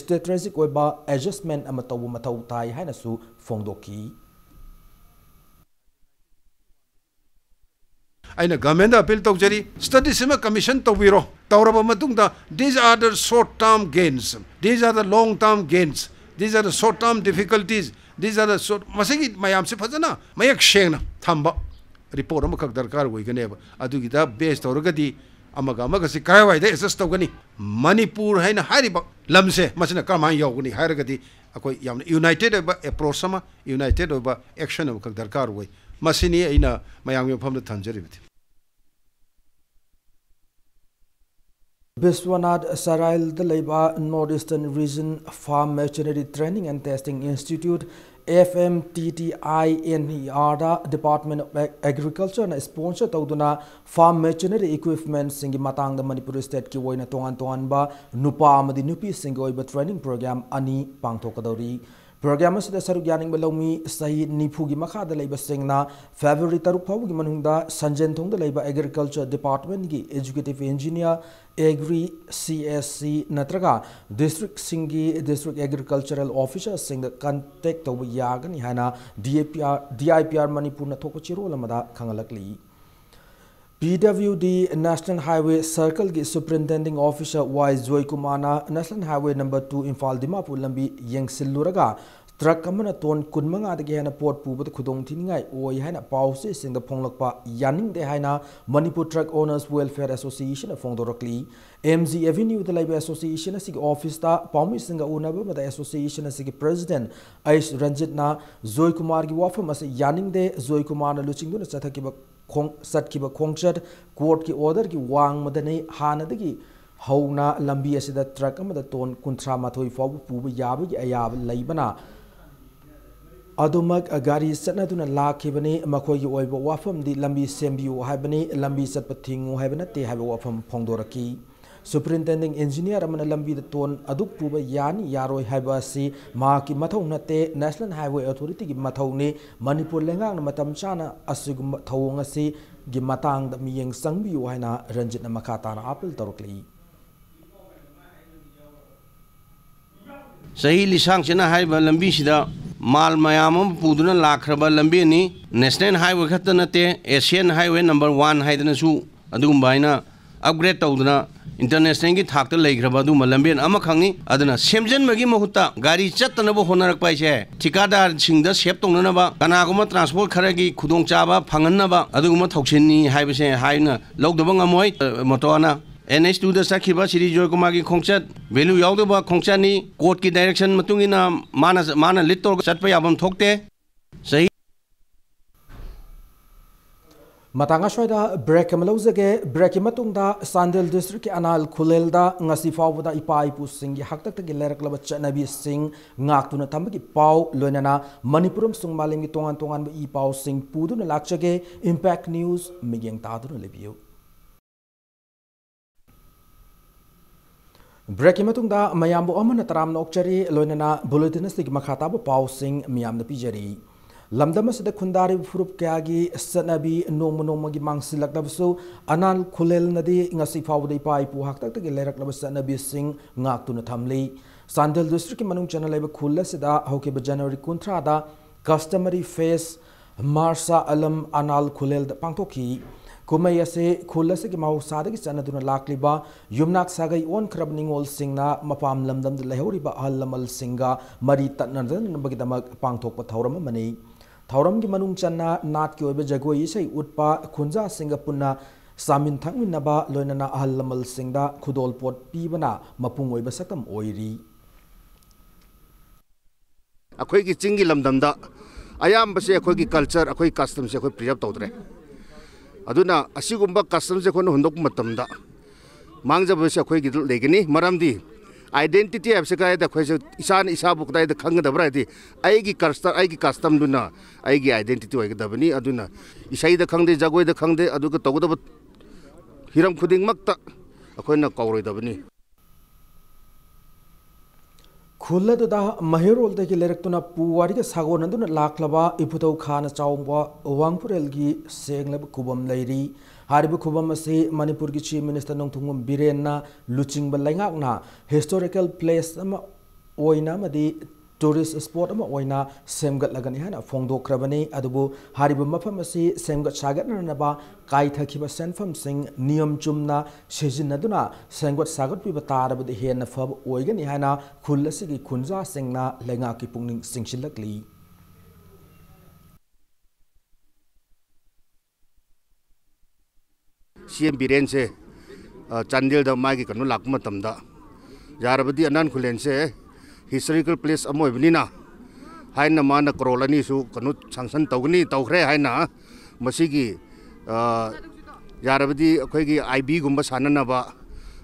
strategic ꯑꯣꯏꯕ adjustment ꯑꯃ ꯇꯧꯕ ꯃꯊꯧ ꯇꯥꯏ ꯍꯥꯏꯅꯁꯨ ꯐꯣꯡꯗꯣꯛꯈꯤ꯫ ꯑꯩꯅ governmentꯗ appeal ꯇꯧꯖꯔꯤ, study ꯁꯤꯃ commission ꯇꯧꯕꯤꯔꯣ꯫ ꯇꯧꯔꯕ ꯃꯇꯨꯡꯗ, these are the short term gains, these are the long term gains, These are the short term difficulties. These are the short, ꯃꯁꯤꯒꯤ ꯃꯌꯥꯝꯁꯦ ꯐꯖꯅ ꯃꯌꯦꯛ ꯁꯦꯡꯅ ꯊꯝꯕ ꯔꯤꯄꯣꯔꯠ ꯑꯃꯈꯛ ꯗꯔꯀꯥꯔ ꯑꯣꯏꯒꯅꯦꯕ꯫ ꯑꯗꯨꯒꯤꯗ ꯕꯦꯁ ꯇꯧꯔꯒꯗꯤ ꯑꯃꯒ ꯑꯃꯒꯁꯤ ꯀꯔꯥꯏꯋꯥꯏꯗ ꯑꯦꯗꯖꯁ ꯇꯧꯒꯅꯤ? ꯃꯅꯤꯄꯨꯔ ꯍꯥꯏꯅ ꯍꯥꯏꯔꯤꯕ ꯂꯝꯁꯦ ꯃꯁꯤꯅ ꯀꯔꯝꯍꯥꯏꯅ ꯌꯥꯎꯒꯅꯤ ꯍꯥꯏꯔꯒꯗꯤ, ꯑꯩꯈꯣꯏ ꯌꯥꯝꯅ ꯌꯨꯅꯥꯏꯇꯦꯗ ꯑꯣꯏꯕ ꯑꯦꯄ꯭ꯔꯣꯆ ꯑꯃ, ꯌꯨꯅꯥꯏꯇꯦꯗ ꯑꯣꯏꯕ ꯑꯦꯛꯁꯟ ꯑꯃꯈꯛ ꯗꯔꯀꯥꯔ ꯑꯣꯏ꯫ ꯃꯁꯤꯅꯤ ꯑꯩꯅ ꯃꯌꯥꯝꯒꯤ ꯃꯐꯝꯗ ꯊꯝꯖꯔꯤꯕꯗꯤ꯫ ꯕꯤꯁ꯭ꯋꯅꯥꯊ ꯁꯔꯥꯏꯜꯗ ꯂꯩꯕ North Eastern Region Farm Machinery Training and Testing Institute, F M T T I N E R the Department of Agriculture ꯅ sponsor ꯇꯧꯗꯨꯅ farm machinery equipment ꯁꯤꯡꯒꯤ ꯃꯇꯥꯡꯗ ꯃꯅꯤꯄꯨꯔ state ꯀꯤ ꯑꯣꯏꯅ ꯇꯣꯉꯥꯟ ꯇꯣꯉꯥꯟꯕ ꯅꯨꯄꯥ ꯑꯃꯗꯤ ꯅꯨꯄꯤꯁꯤꯡꯒꯤ ꯑꯣꯏꯕ training program ꯑꯅꯤ ꯄꯥꯡꯊꯣꯛꯀꯗꯧꯔꯤ꯫ Program ꯑꯁꯤꯗ ꯁꯔꯨꯛ ꯌꯥꯅꯤꯡꯕ ꯂꯧꯃꯤ ꯆꯍꯤ ꯅꯤꯐꯨꯒꯤ ꯃꯈꯥꯗ ꯂꯩꯕꯁꯤꯡꯅ February ꯇꯔꯨꯛ ꯐꯥꯎꯕꯒꯤ ꯃꯅꯨꯡꯗ ꯁꯟꯖꯦꯟꯊꯣꯡꯗ ꯂꯩꯕ Agriculture Department ꯀꯤ Executive Engineer, Agri C S C ꯅꯠꯇ꯭ꯔꯒ district ꯁꯤꯡꯒꯤ District Agricultural Officer ꯁꯤꯡꯗ contact ꯇꯧꯕ ꯌꯥꯒꯅꯤ ꯍꯥꯏꯅ D I P R, D I P R ꯃꯅꯤꯄꯨꯔꯅ ꯊꯣꯛꯄ ꯆꯦꯔꯣꯜ ꯑꯃꯗ ꯈꯪꯍꯜꯂꯛꯂꯤ꯫ P W D National Highway Circle ꯒꯤ Superintending Officer Y ꯖꯣꯏꯀꯨꯃꯥꯔꯅ National Highway number two Imphal Dimapur ꯂꯝꯕꯤ ꯌꯦꯡꯁꯤꯜꯂꯨꯔꯒ truck ꯑꯃꯅ ton ꯀꯨꯟꯃꯉꯥꯗꯒꯤ ꯍꯦꯟꯅ ꯄꯣꯠ ꯄꯨꯕꯗ ꯈꯨꯗꯣꯡꯊꯤꯅꯤꯡꯉꯥꯏ ꯑꯣꯏ ꯍꯥꯏꯅ ꯄꯥꯎꯆꯦꯁꯤꯡꯗ ꯐꯣꯡꯂꯛꯄ ꯌꯥꯅꯤꯡꯗꯦ ꯍꯥꯏꯅ Manipur Truck Owners Welfare Association ꯅ ꯐꯣꯡꯗꯣꯔꯛꯂꯤ꯫ M G Avenue ꯗ ꯂꯩꯕ association ꯑꯁꯤꯒꯤ office ꯇ ꯄꯥꯎꯃꯤꯁꯤꯡꯒ ꯎꯅꯕ ꯑꯃꯗ association ꯑꯁꯤꯒꯤ president H ꯔꯟꯖꯤꯠꯅ ꯖꯣꯏꯀꯨꯃꯥꯔꯒꯤ ꯋꯥꯐꯝ ꯑꯁꯤ ꯌꯥꯅꯤꯡꯗꯦ, ꯖꯣꯏꯀꯨꯃꯥꯔꯅ ꯂꯨꯆꯤꯡꯗꯨꯅ ꯆꯠꯊꯈꯤꯕ ꯈꯣꯡ-, ꯆꯠꯈꯤꯕ ꯈꯣꯡꯆꯠ court ꯀꯤ order ꯒꯤ ꯋꯥꯡꯃꯗꯅꯤ, ꯍꯥꯟꯅꯗꯒꯤ ꯍꯧꯅ ꯂꯝꯕꯤ ꯑꯁꯤꯗ truck ꯑꯃꯗ ton ꯀꯨꯟꯊ꯭ꯔꯥ ꯃꯥꯊꯣꯏ ꯐꯥꯎꯕ ꯄꯨꯕ ꯌꯥꯕꯒꯤ ꯑꯌꯥꯕ ꯂꯩꯕꯅ ꯑꯗꯨꯃꯛ ꯒꯥꯔꯤ ꯆꯠꯅꯗꯨꯅ ꯂꯥꯛꯈꯤꯕꯅꯤ꯫ ꯃꯈꯣꯏꯒꯤ ꯑꯣꯏꯕ ꯋꯥꯐꯝꯗꯤ ꯂꯝꯕꯤ ꯁꯦꯝꯕꯤꯌꯨ ꯍꯥꯏꯕꯅꯤ, ꯂꯝꯕꯤ ꯆꯠꯄ ꯊꯤꯡꯉꯨ ꯍꯥꯏꯕ ꯅꯠꯇꯦ ꯍꯥꯏꯕ ꯋꯥꯐꯝ ꯐꯣꯡꯗꯣꯔꯛꯈꯤ꯫ Superintending Engineer ꯑꯃꯅ ꯂꯝꯕꯤꯗ ton ꯑꯗꯨꯛ ꯄꯨꯕ ꯌꯥꯅꯤ ꯌꯥꯔꯣꯏ ꯍꯥꯏꯕ ꯑꯁꯤ ꯃꯍꯥꯛꯀꯤ ꯃꯊꯧ ꯅꯠꯇꯦ, National Highway Authority ꯒꯤ ꯃꯊꯧꯅꯤ꯫ ꯃꯅꯤꯄꯨꯔ ꯂꯩꯉꯥꯛꯅ ꯃꯇꯝ ꯆꯥꯅ ꯑꯁꯤꯒꯨꯝꯕ ꯊꯧꯑꯣꯡ ꯑꯁꯤꯒꯤ ꯃꯇꯥꯡꯗ ꯃꯤꯠꯌꯦꯡ ꯆꯪꯕꯤꯌꯨ ꯍꯥꯏꯅ ꯔꯟꯖꯤꯠꯅ ꯃꯈꯥ ꯇꯥꯅ appeal ꯇꯧꯔꯛꯂꯤ꯫ ꯆꯍꯤ ꯂꯤꯁꯥꯡ ꯆꯠꯅ ꯍꯥꯏꯔꯤꯕ ꯂꯝꯕꯤꯁꯤꯗ ꯃꯥꯜ ꯃꯌꯥꯝ ꯑꯃ ꯄꯨꯗꯨꯅ ꯂꯥꯛꯈ꯭ꯔꯕ ꯂꯝꯕꯤꯅꯤ꯫ National Highway ꯈꯛꯇ ꯅꯠꯇꯦ, Asian Highway number one ꯍꯥꯏꯗꯅꯁꯨ ꯑꯗꯨꯒꯨꯝꯕ ꯍꯥꯏꯅ upgrade ꯇꯧꯗꯅ ꯏꯟꯇꯔꯅꯦꯁꯅꯦꯜꯒꯤ ꯊꯥꯛꯇ ꯂꯩꯈ꯭ꯔꯕ ꯑꯗꯨꯒꯨꯝꯕ ꯂꯝꯕꯦꯟ ꯑꯃꯈꯛꯅꯤ꯫ ꯑꯗꯨꯅ ꯁꯦꯝꯖꯤꯟꯕꯒꯤ ꯃꯍꯨꯠꯇ ꯒꯥꯔꯤ ꯆꯠꯇꯅꯕ ꯍꯣꯠꯅꯔꯛꯄ ꯍꯥꯏꯁꯦ ꯊꯤꯀꯥꯗꯥꯔꯁꯤꯡꯗ ꯁꯦꯞ ꯇꯧꯅꯅꯕ, ꯀꯅꯥꯒꯨꯝꯕ ꯇ꯭ꯔꯥꯟꯁꯄꯣꯔꯠ ꯈꯔꯒꯤ ꯈꯨꯗꯣꯡꯆꯥꯕ ꯐꯪꯍꯟꯅꯕ ꯑꯗꯨꯒꯨꯝꯕ ꯊꯧꯁꯤꯜꯅꯤ ꯍꯥꯏꯕꯁꯦ ꯍꯥꯏꯅ ꯂꯧꯗꯕ ꯉꯝꯃꯣꯏ꯫ ꯑ, ꯃꯣꯇꯣꯅ ꯑꯦꯟ ꯑꯩꯆ ꯇꯨꯗ ꯆꯠꯈꯤꯕ ꯁ꯭ꯔꯤ ꯖꯣꯏꯀꯨꯃꯥꯔꯒꯤ ꯈꯣꯡꯆꯠ value ꯌꯥꯎꯗꯕ ꯈꯣꯡꯆꯠꯅꯤ꯫ ꯀꯣꯔꯠꯀꯤ ꯗꯥꯏꯔꯦꯛꯁꯟ ꯃꯇꯨꯡ ꯏꯟꯅ ꯃꯥꯅ, ꯃꯥꯅ ꯂꯤꯗ ꯇꯧꯔꯒ ꯆꯠꯄ ꯌꯥꯐꯝ ꯊꯣꯛꯇꯦ꯫ ꯆꯍꯤ ꯃꯇꯥꯡ ꯑꯁ꯭ꯋꯥꯏꯗ ꯕ꯭ꯔꯦꯛ ꯑꯃ ꯂꯧꯖꯒꯦ꯫ ꯕ꯭ꯔꯦꯛꯀꯤ ꯃꯇꯨꯡꯗ ꯆꯥꯟꯗꯦꯜ ꯗꯤꯁꯇ꯭ꯔꯤꯛꯀꯤ ꯑꯅꯥꯜ ꯈꯨꯂꯦꯜꯗ ꯉꯁꯤ ꯐꯥꯎꯕꯗ ꯏꯄꯥ ꯏꯄꯨꯁꯤꯡꯒꯤ ꯍꯥꯛꯇꯛꯇꯒꯤ ꯂꯩꯔꯛꯂꯕ ꯆꯠꯅꯕꯤꯁꯤꯡ ꯉꯥꯛꯇꯨꯅ ꯊꯝꯕꯒꯤ ꯄꯥꯎ, ꯂꯣꯏꯅꯅ ꯃꯅꯤꯄꯨꯔ ꯑꯃꯁꯨꯡ ꯃꯥꯂꯦꯝꯒꯤ ꯇꯣꯉꯥꯟ ꯇꯣꯉꯥꯟꯕ ꯏ ꯄꯥꯎꯁꯤꯡ ꯄꯨꯗꯨꯅ ꯂꯥꯛꯆꯒꯦ꯫ ꯏꯝꯄꯦꯛ ꯅ꯭ꯌꯨꯁ ꯃꯤꯠꯌꯦꯡ ꯇꯥꯗꯨꯅ ꯂꯩꯕꯤꯌꯨ꯫ ꯕ꯭ꯔꯦꯛꯀꯤ ꯃꯇꯨꯡꯗ ꯃꯌꯥꯝꯕꯨ ꯑꯃꯅ ꯇꯔꯥꯝꯅ ꯑꯣꯛꯆꯔꯤ꯫ ꯂꯣꯏꯅꯅ ꯕꯨꯂꯦꯇꯤꯟ ꯑꯁꯤꯒꯤ ꯃꯈꯥ ꯇꯥꯕ ꯄꯥꯎꯁꯤꯡ ꯃꯤꯌꯥꯝꯗ ꯄꯤꯖꯔꯤ꯫ ꯂꯝꯗꯝ ꯑꯁꯤꯗ ꯈꯨꯟꯗꯥꯔꯤꯕ ꯐꯨꯔꯨꯞ ꯀꯌꯥꯒꯤ ꯆꯠꯅꯕꯤ ꯅꯣꯡꯃ ꯅꯣꯡꯃꯒꯤ ꯃꯥꯡꯁꯤꯜꯂꯛꯂꯕꯁꯨ, ꯑꯅꯥꯜ ꯈꯨꯂꯦꯜꯅꯗꯤ ꯉꯁꯤ ꯐꯥꯎꯕꯗ ꯏꯄꯥ ꯏꯄꯨ ꯍꯥꯛꯇꯛꯇꯒꯤ ꯂꯩꯔꯛꯂꯕ ꯆꯠꯅꯕꯤꯁꯤꯡ ꯉꯥꯛꯇꯨꯅ ꯊꯝꯂꯤ꯫ ꯆꯥꯟꯗꯦꯜ ꯗꯤꯁꯇ꯭ꯔꯤꯛꯀꯤ ꯃꯅꯨꯡ ꯆꯟꯅ ꯂꯩꯕ ꯈꯨꯜ ꯑꯁꯤꯗ ꯍꯧꯈꯤꯕ ꯖꯅꯋꯥꯔꯤ ꯀꯨꯟꯊ꯭ꯔꯥꯗ customary fest ꯃꯥꯔꯁꯥ ꯑꯂꯝ ꯑꯅꯥꯜ ꯈꯨꯂꯦꯜꯗ ꯄꯥꯡꯊꯣꯛꯈꯤ꯫ ꯀꯨꯝꯍꯩ ꯑꯁꯤ ꯈꯨꯜ ꯑꯁꯤꯒꯤ ꯃꯍꯧꯁꯥꯗꯒꯤ ꯆꯠꯅꯗꯨꯅ ꯂꯥꯛꯂꯤꯕ ꯌꯨꯝꯅꯥꯛ ꯁꯥꯒꯩ ꯑꯣꯟꯈ꯭ꯔꯕ ꯅꯤꯉꯣꯜꯁꯤꯡꯅ ꯃꯄꯥꯝ ꯂꯝꯗꯝꯗ ꯂꯩꯍꯧꯔꯤꯕ ꯑꯍꯜ ꯂꯃꯟꯁꯤꯡꯒ ꯃꯔꯤ ꯇꯠꯅꯗꯅꯕꯒꯤꯗꯃꯛ ꯄꯥꯡꯊꯣꯛꯄ ꯊꯧꯔꯝ ꯑꯃꯅꯤ꯫ ꯊꯧꯔꯝꯒꯤ ꯃꯅꯨꯡ ꯆꯟꯅ ꯅꯥꯠꯀꯤ ꯑꯣꯏꯕ ꯖꯒꯣꯏ ꯏꯁꯩ ꯎꯠꯄ, ꯈꯨꯟꯖꯥꯁꯤꯡꯒ ꯄꯨꯟꯅ ꯆꯥꯃꯤꯟ ꯊꯛꯃꯤꯟꯅꯕ, ꯂꯣꯏꯅꯅ ꯑꯍꯜ ꯂꯃꯟꯁꯤꯡꯗ ꯈꯨꯗꯣꯜꯄꯣꯠ ꯄꯤꯕꯅ ꯃꯄꯨꯡ ꯑꯣꯏꯕ ꯁꯛꯇꯝ ꯑꯣꯏꯔꯤ꯫ ꯑꯩꯈꯣꯏꯒꯤ ꯆꯤꯡꯒꯤ ꯂꯝꯗꯝꯗ ꯑꯌꯥꯝꯕꯁꯦ ꯑꯩꯈꯣꯏꯒꯤ ꯀꯜꯆꯔ, ꯑꯩꯈꯣꯏ ꯀꯁꯇꯝꯁꯦ ꯑꯩꯈꯣꯏ ꯄ꯭ꯔꯤꯖꯥꯔꯕ ꯇꯧꯗ꯭ꯔꯦ꯫ ꯑꯗꯨꯅ ꯑꯁꯤꯒꯨꯝꯕ ꯀꯁꯇꯝꯁꯦ ꯑꯩꯈꯣꯏꯅ ꯍꯨꯟꯗꯣꯛꯄ ꯃꯇꯝꯗ ꯃꯥꯡꯖꯕꯁꯦ ꯑꯩꯈꯣꯏꯒꯤ ꯂꯩꯒꯅꯤ꯫ ꯃꯔꯝꯗꯤ ꯑꯥꯏꯗꯦꯟꯇꯤꯇꯤ ꯍꯥꯏꯕꯁꯦ ꯀꯗꯥꯏꯗ ꯑꯩꯈꯣꯏꯁꯦ ꯏꯁꯥꯅ ꯏꯁꯥꯕꯨ ꯀꯗꯥꯏꯗ ꯈꯪꯒꯗꯕ꯭ꯔꯥ ꯍꯥꯏꯗꯤ ꯑꯩꯒꯤ ꯀꯜꯆꯔ, ꯑꯩꯒꯤ ꯀꯁꯇꯝꯗꯨꯅ ꯑꯩꯒꯤ ꯑꯥꯏꯗꯦꯟꯇꯤꯇꯤ ꯑꯣꯏꯒꯗꯕꯅꯤ꯫ ꯑꯗꯨꯅ ꯏꯁꯩꯗ ꯈꯪꯗꯦ, ꯖꯒꯣꯏꯗ ꯈꯪꯗꯦ, ꯑꯗꯨꯒ ꯇꯧꯒꯗꯕ ꯍꯤꯔꯝ ꯈꯨꯗꯤꯡꯃꯛꯇ ꯑꯩꯈꯣꯏꯅ ꯀꯥꯎꯔꯣꯏꯗꯕꯅꯤ꯫ ꯈꯨꯜ ꯑꯗꯨꯗ ꯃꯍꯩꯔꯣꯜꯗꯒꯤ ꯂꯩꯔꯛꯇꯨꯅ ꯄꯨꯋꯥꯔꯤꯒ ꯁꯥꯒꯣꯟꯅꯗꯨꯅ ꯂꯥꯛꯂꯕ ꯏꯕꯨꯙꯧ ꯈꯥꯅ ꯆꯥꯎꯕ ꯋꯥꯡꯄꯨꯔꯦꯜꯒꯤ ꯁꯦꯡꯂꯕ ꯈꯨꯕꯝ ꯂꯩꯔꯤ꯫ ꯍꯥꯏꯔꯤꯕ ꯈꯨꯕꯝ ꯑꯁꯤ ꯃꯅꯤꯄꯨꯔꯒꯤ ꯆꯤꯐ ꯃꯤꯅꯤꯁꯇꯔ ꯅꯣꯡꯊꯣꯝꯕꯝ ꯕꯤꯔꯦꯟꯅ ꯂꯨꯆꯤꯡꯕ ꯂꯩꯉꯥꯛꯅ ꯍꯤꯁꯇꯣꯔꯤꯀꯦꯜ ꯄ꯭ꯂꯦꯁ ꯑꯃ ꯑꯣꯏꯅ ꯑꯃꯗꯤ ꯇꯨꯔꯤꯁ ꯁ꯭ꯄꯣꯠ ꯑꯃ ꯑꯣꯏꯅ ꯁꯦꯝꯒꯠꯂꯒꯅꯤ ꯍꯥꯏꯅ ꯐꯣꯡꯗꯣꯛꯈ꯭ꯔꯕꯅꯤ꯫ ꯑꯗꯨꯕꯨ ꯍꯥꯏꯔꯤꯕ ꯃꯐꯝ ꯑꯁꯤ ꯁꯦꯝꯒꯠ ꯁꯥꯒꯠꯅꯅꯕ ꯀꯥꯏꯊꯈꯤꯕ ꯁꯦꯟꯐꯝꯁꯤꯡ ꯅꯤꯌꯝ ꯆꯨꯝꯅ ꯁꯤꯖꯤꯟꯅꯗꯨꯅ ꯁꯦꯝꯒꯠ ꯁꯥꯒꯠꯄꯤꯕ ꯇꯥꯔꯕꯗꯤ ꯍꯦꯟꯅ ꯐꯕ ꯑꯣꯏꯒꯅꯤ ꯍꯥꯏꯅ ꯈꯨꯜ ꯑꯁꯤꯒꯤ ꯈꯨꯟꯖꯥꯁꯤꯡꯅ ꯂꯩꯉꯥꯛꯀꯤ ꯄꯨꯛꯅꯤꯡ ꯆꯤꯡꯁꯤꯜꯂꯛꯂꯤ꯫ ꯁꯤ ꯑꯦꯝ ꯕꯤꯔꯦꯟꯁꯦ, ꯑ, ꯆꯥꯟꯗꯦꯜꯗ ꯃꯥꯒꯤ ꯀꯩꯅꯣ ꯂꯥꯛꯄ ꯃꯇꯝꯗ, ꯌꯥꯔꯕꯗꯤ ꯑꯅꯥꯟ ꯈꯨꯂꯦꯟꯁꯦ ꯍꯤꯁꯇꯣꯔꯤꯀꯦꯜ ꯄ꯭ꯂꯦꯁ ꯑꯃ ꯑꯣꯏꯕꯅꯤꯅ ꯍꯥꯏꯅ ꯃꯥꯅ ꯀ꯭ꯔꯣꯔ ꯑꯅꯤꯁꯨ ꯀꯩꯅꯣ ꯁꯪꯁꯟ ꯇꯧꯒꯅꯤ, ꯇꯧꯈ꯭ꯔꯦ ꯍꯥꯏꯅ꯫ ꯃꯁꯤꯒꯤ, ꯑ, ꯌꯥꯔꯕꯗꯤ ꯑꯩꯈꯣꯏꯒꯤ ꯑꯥꯏ ꯕꯤꯒꯨꯝꯕ ꯁꯥꯟꯅꯅꯕ,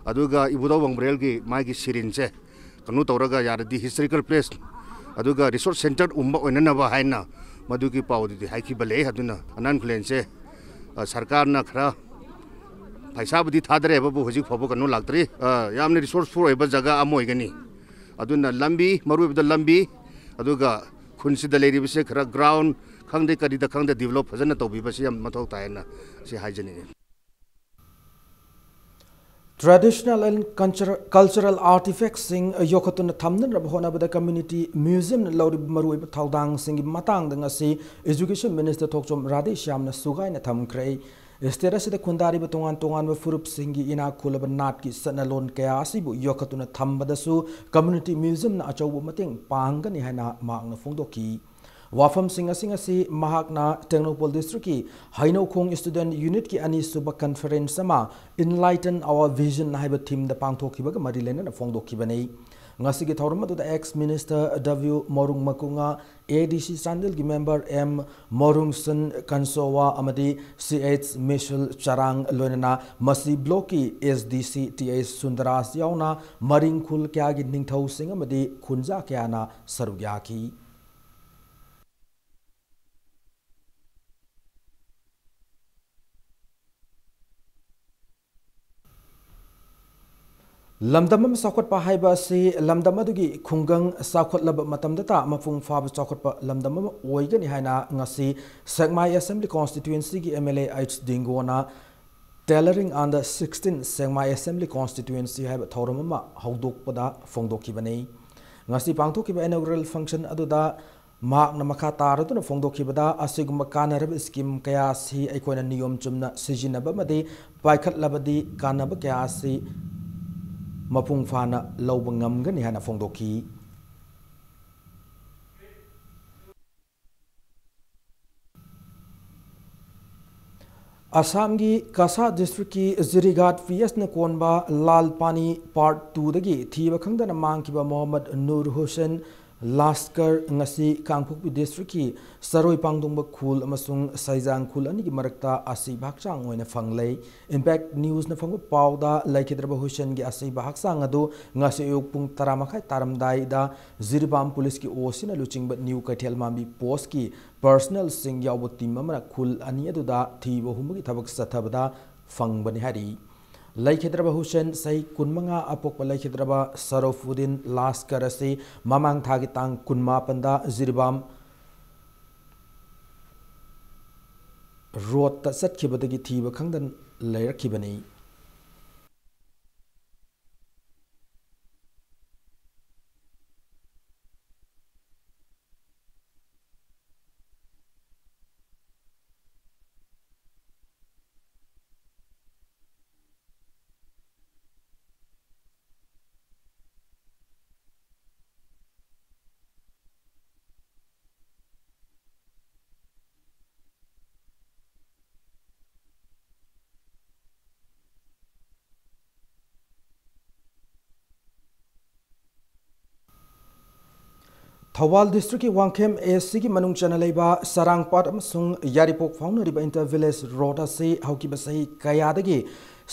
ꯑꯗꯨꯒ ꯏꯕꯨꯙꯧ ꯋꯥꯡꯕ꯭ꯔꯦꯜꯒꯤ ꯃꯥꯒꯤ ꯁꯤꯔꯤꯟꯁꯦ ꯀꯩꯅꯣ ꯇꯧꯔꯒ, ꯌꯥꯔꯗꯤ ꯍꯤꯁꯇꯣꯔꯤꯀꯦꯜ ꯄ꯭ꯂꯦꯁ ꯑꯗꯨꯒ ꯔꯤꯁꯣꯔꯁ ꯁꯦꯟꯇꯔ ꯎꯝꯕ ꯑꯣꯏꯅꯅꯕ ꯍꯥꯏꯅ ꯃꯗꯨꯒꯤ ꯄꯥꯎꯗꯨꯗꯤ ꯍꯥꯏꯈꯤꯕ ꯂꯩ꯫ ꯑꯗꯨꯅ ꯑꯅꯥꯟ ꯈꯨꯂꯦꯟꯁꯦ, ꯑ, ꯁꯔꯀꯥꯔꯅ ꯈꯔ ꯄꯩꯁꯥꯕꯨꯗꯤ ꯊꯥꯗꯔꯦꯕꯕꯨ ꯍꯧꯖꯤꯛ ꯐꯥꯎꯕ ꯀꯩꯅꯣ ꯂꯥꯛꯇ꯭ꯔꯤ꯫ ꯑ, ꯌꯥꯝꯅ ꯔꯤꯁꯣꯔꯁꯐꯨꯜ ꯑꯣꯏꯕ ꯖꯒꯥ ꯑꯃ ꯑꯣꯏꯒꯅꯤ꯫ ꯑꯗꯨꯅ ꯂꯝꯕꯤ, ꯃꯔꯨꯑꯣꯏꯕꯗ ꯂꯝꯕꯤ, ꯑꯗꯨꯒ ꯈꯨꯟꯁꯤꯗ ꯂꯩꯔꯤꯕꯁꯦ ꯈꯔ ꯒ꯭ꯔꯥꯎꯟ ꯈꯪꯗꯦ, ꯀꯔꯤꯗ ꯈꯪꯗꯦ, ꯗꯤꯕꯂꯣꯞ ꯐꯖꯅ ꯇꯧꯕꯤꯕꯁꯤ ꯌꯥꯝ ꯃꯊꯧ ꯇꯥꯏꯅ ꯁꯤ ꯍꯥꯏꯖꯅꯤꯡꯉꯤ꯫ Traditional and cultural, cultural artifacts ꯁꯤꯡ ꯌꯣꯛꯈꯠꯇꯨꯅ ꯊꯝꯅꯅꯕ ꯍꯣꯠꯅꯕꯗ community museum ꯅ ꯂꯧꯔꯤꯕ ꯃꯔꯨꯑꯣꯏꯕ ꯊꯧꯗꯥꯡꯁꯤꯡꯒꯤ ꯃꯇꯥꯡꯗ ꯉꯁꯤ Education Minister ꯊꯣꯛꯆꯣꯝ ꯔꯥꯙꯦꯁ꯭ꯌꯥꯝꯅ ꯁꯨꯒꯥꯏꯅ ꯊꯝꯈ꯭ꯔꯦ꯫ State ꯑꯁꯤꯗ ꯈꯨꯟꯗꯥꯔꯤꯕ ꯇꯣꯉꯥꯟ ꯇꯣꯉꯥꯟꯕ ꯐꯨꯔꯨꯞꯁꯤꯡꯒꯤ ꯏꯅꯥꯛ ꯈꯨꯜꯂꯕ ꯅꯥꯠꯀꯤ ꯆꯠꯅꯂꯣꯟ ꯀꯌꯥ ꯑꯁꯤꯕꯨ ꯌꯣꯛꯈꯠꯇꯨꯅ ꯊꯝꯕꯗꯁꯨ community museum ꯅ ꯑꯆꯧꯕ ꯃꯇꯦꯡ ꯄꯥꯡꯒꯅꯤ ꯍꯥꯏꯅ ꯃꯍꯥꯛꯅ ꯐꯣꯡꯗꯣꯛꯈꯤ꯫ ꯋꯥꯐꯝꯁꯤꯡ ꯑꯁꯤ ꯉꯁꯤ ꯃꯍꯥꯛꯅ ꯇꯦꯡꯅꯧꯄꯜ district ꯀꯤ ꯍꯩꯅꯧꯈꯣꯡ student unit ꯀꯤ ꯑꯅꯤꯁꯨꯕ conference ꯑꯃ Enlighten Our Vision ꯍꯥꯏꯕ theme ꯗ ꯄꯥꯡꯊꯣꯛꯈꯤꯕꯒ ꯃꯔꯤ ꯂꯩꯅꯅ ꯐꯣꯡꯗꯣꯛꯈꯤꯕꯅꯤ꯫ ꯉꯁꯤꯒꯤ ꯊꯧꯔꯝ ꯑꯗꯨꯗ ex minister W ꯃꯣꯔꯨꯡ ꯃꯀꯨꯉꯥ, A D C ꯆꯥꯟꯗꯦꯜꯒꯤ member M ꯃꯣꯔꯨꯡꯁꯟ ꯀꯟꯁꯣꯋꯥ ꯑꯃꯗꯤ C H ꯃꯤꯁꯨꯜ ꯆꯔꯥꯡ, ꯂꯣꯏꯅꯅ ꯃꯁꯤ block ꯀꯤ S D C T H ꯁꯨꯟꯗꯔꯥꯖ ꯌꯥꯎꯅ ꯃꯔꯤꯡ ꯈꯨꯜ ꯀꯌꯥꯒꯤ ꯅꯤꯡꯊꯧꯁꯤꯡ ꯑꯃꯗꯤ ꯈꯨꯟꯖꯥ ꯀꯌꯥꯅ ꯁꯔꯨꯛ ꯌꯥꯈꯤ꯫ ꯂꯝꯗꯝ ꯑꯃ ꯆꯥꯎꯈꯠꯄ ꯍꯥꯏꯕ ꯑꯁꯤ ꯂꯝꯗꯝ ꯑꯗꯨꯒꯤ ꯈꯨꯡꯒꯪ ꯆꯥꯎꯈꯠꯂꯕ ꯃꯇꯝꯗꯇ ꯃꯄꯨꯡ ꯐꯥꯕ ꯆꯥꯎꯈꯠꯄ ꯂꯝꯗꯝ ꯑꯃ ꯑꯣꯏꯒꯅꯤ ꯍꯥꯏꯅ ꯉꯁꯤ ꯁꯦꯛꯃꯥꯏ Assembly Constituency ꯒꯤ M L A H ꯗꯤꯡꯒꯣꯅ Tailoring on the sixteen Sengmai Assembly Constituency ꯍꯥꯏꯕ ꯊꯧꯔꯝ ꯑꯃ ꯍꯧꯗꯣꯛꯄꯗ ꯐꯣꯡꯗꯣꯛꯈꯤꯕꯅꯤ꯫ ꯉꯁꯤ ꯄꯥꯡꯊꯣꯛꯈꯤꯕ inaugural function ꯑꯗꯨꯗ ꯃꯍꯥꯛꯅ ꯃꯈꯥ ꯇꯥꯔꯗꯨꯅ ꯐꯣꯡꯗꯣꯛꯈꯤꯕꯗ, ꯑꯁꯤꯒꯨꯝꯕ ꯀꯥꯟꯅꯔꯕ scheme ꯀꯌꯥ ꯑꯁꯤ ꯑꯩꯈꯣꯏꯅ ꯅꯤꯌꯣꯝ ꯆꯨꯝꯅ ꯁꯤꯖꯤꯟꯅꯕ ꯑꯃꯗꯤ ꯄꯥꯏꯈꯠꯂꯕꯗꯤ ꯀꯥꯟꯅꯕ ꯀꯌꯥ ꯑꯁꯤ ꯃꯄꯨꯡ ꯐꯥꯅ ꯂꯧꯕ ꯉꯝꯒꯅꯤ ꯍꯥꯏꯅ ꯐꯣꯡꯗꯣꯛꯈꯤ꯫ ꯑꯁꯥꯝꯒꯤ ꯀꯁꯥ districtꯀꯤ ꯖꯤꯔꯤꯒꯥꯠ P Sꯅ ꯀꯣꯟꯕ ꯂꯥꯜ ꯄꯥꯅꯤ Part Twoꯗꯒꯤ ꯊꯤꯕ ꯈꯪꯗꯅ ꯃꯥꯡꯈꯤꯕ ꯃꯣꯍꯝꯃꯗ ꯅꯨꯔ ꯍꯨꯁꯦꯟ ꯂꯥꯁꯀꯔ ꯉꯁꯤ ꯀꯥꯡꯄꯣꯛꯄꯤ districtꯀꯤ ꯆꯔꯣꯏ ꯄꯥꯡꯗꯣꯡꯕ ꯈꯨꯜ ꯑꯃꯁꯨꯡ ꯁꯩꯖꯥꯡ ꯈꯨꯜ ꯑꯅꯤꯒꯤ ꯃꯔꯛꯇ ꯑꯁꯤꯕ ꯍꯛꯆꯥꯡ ꯑꯣꯏꯅ ꯐꯪꯂꯦ꯫ Impact Newsꯅ ꯐꯪꯕ ꯄꯥꯎꯗ, ꯂꯩꯈꯤꯗ꯭ꯔꯕ ꯍꯨꯁꯦꯟꯒꯤ ꯑꯁꯤꯕ ꯍꯛꯆꯥꯡ ꯑꯗꯨ ꯉꯁꯤ ꯑꯌꯨꯛ ꯄꯨꯡ ꯇꯔꯥ ꯃꯈꯥꯏ ꯇꯥꯔꯝꯗꯥꯏꯗ ꯖꯤꯔꯤꯕꯥꯝ ꯄꯨꯂꯤꯁꯀꯤ OCꯅ ꯂꯨꯆꯤꯡꯕ ꯅ꯭ꯌꯨ ꯀꯩꯊꯦꯜ ꯃꯥꯟꯕꯤ postꯀꯤ personnelꯁꯤꯡ ꯌꯥꯎꯕ team ꯑꯃꯅ ꯈꯨꯜ ꯑꯅꯤ ꯑꯗꯨꯗ ꯊꯤꯕ ꯍꯨꯝꯕꯒꯤ ꯊꯕꯛ ꯆꯠꯊꯕꯗ ꯐꯪꯕꯅꯤ ꯍꯥꯏꯔꯤ꯫ ꯂꯩꯈꯤꯗ꯭ꯔꯕ ꯍꯨꯁꯦꯟ, ꯆꯍꯤ ꯀꯨꯟꯃꯉꯥ, ꯑꯄꯣꯛꯄ ꯂꯩꯈꯤꯗ꯭ꯔꯕ ꯁꯔꯣꯐꯨꯗꯤꯟ ꯂꯥꯁꯀꯔ ꯑꯁꯤ ꯃꯃꯥꯡ ꯊꯥꯒꯤ ꯇꯥꯡ ꯀꯨꯟꯃꯥꯄꯟꯗ ꯖꯤꯔꯤꯕꯥꯝ roadꯇ ꯆꯠꯈꯤꯕꯗꯒꯤ ꯊꯤꯕ ꯈꯪꯗꯅ ꯂꯩꯔꯛꯈꯤꯕꯅꯤ꯫ ꯊꯧꯕꯥꯜ districtꯀꯤ ꯋꯥꯡꯈꯦꯝ ACꯒꯤ ꯃꯅꯨꯡ ꯆꯟꯅ ꯂꯩꯕ ꯆꯔꯥꯡꯄꯥꯠ ꯑꯃꯁꯨꯡ ꯌꯥꯏꯔꯤꯄꯣꯛ ꯐꯥꯎꯅꯔꯤꯕ inter village road ꯑꯁꯤ ꯍꯧꯈꯤꯕ ꯆꯍꯤ ꯀꯌꯥꯗꯒꯤ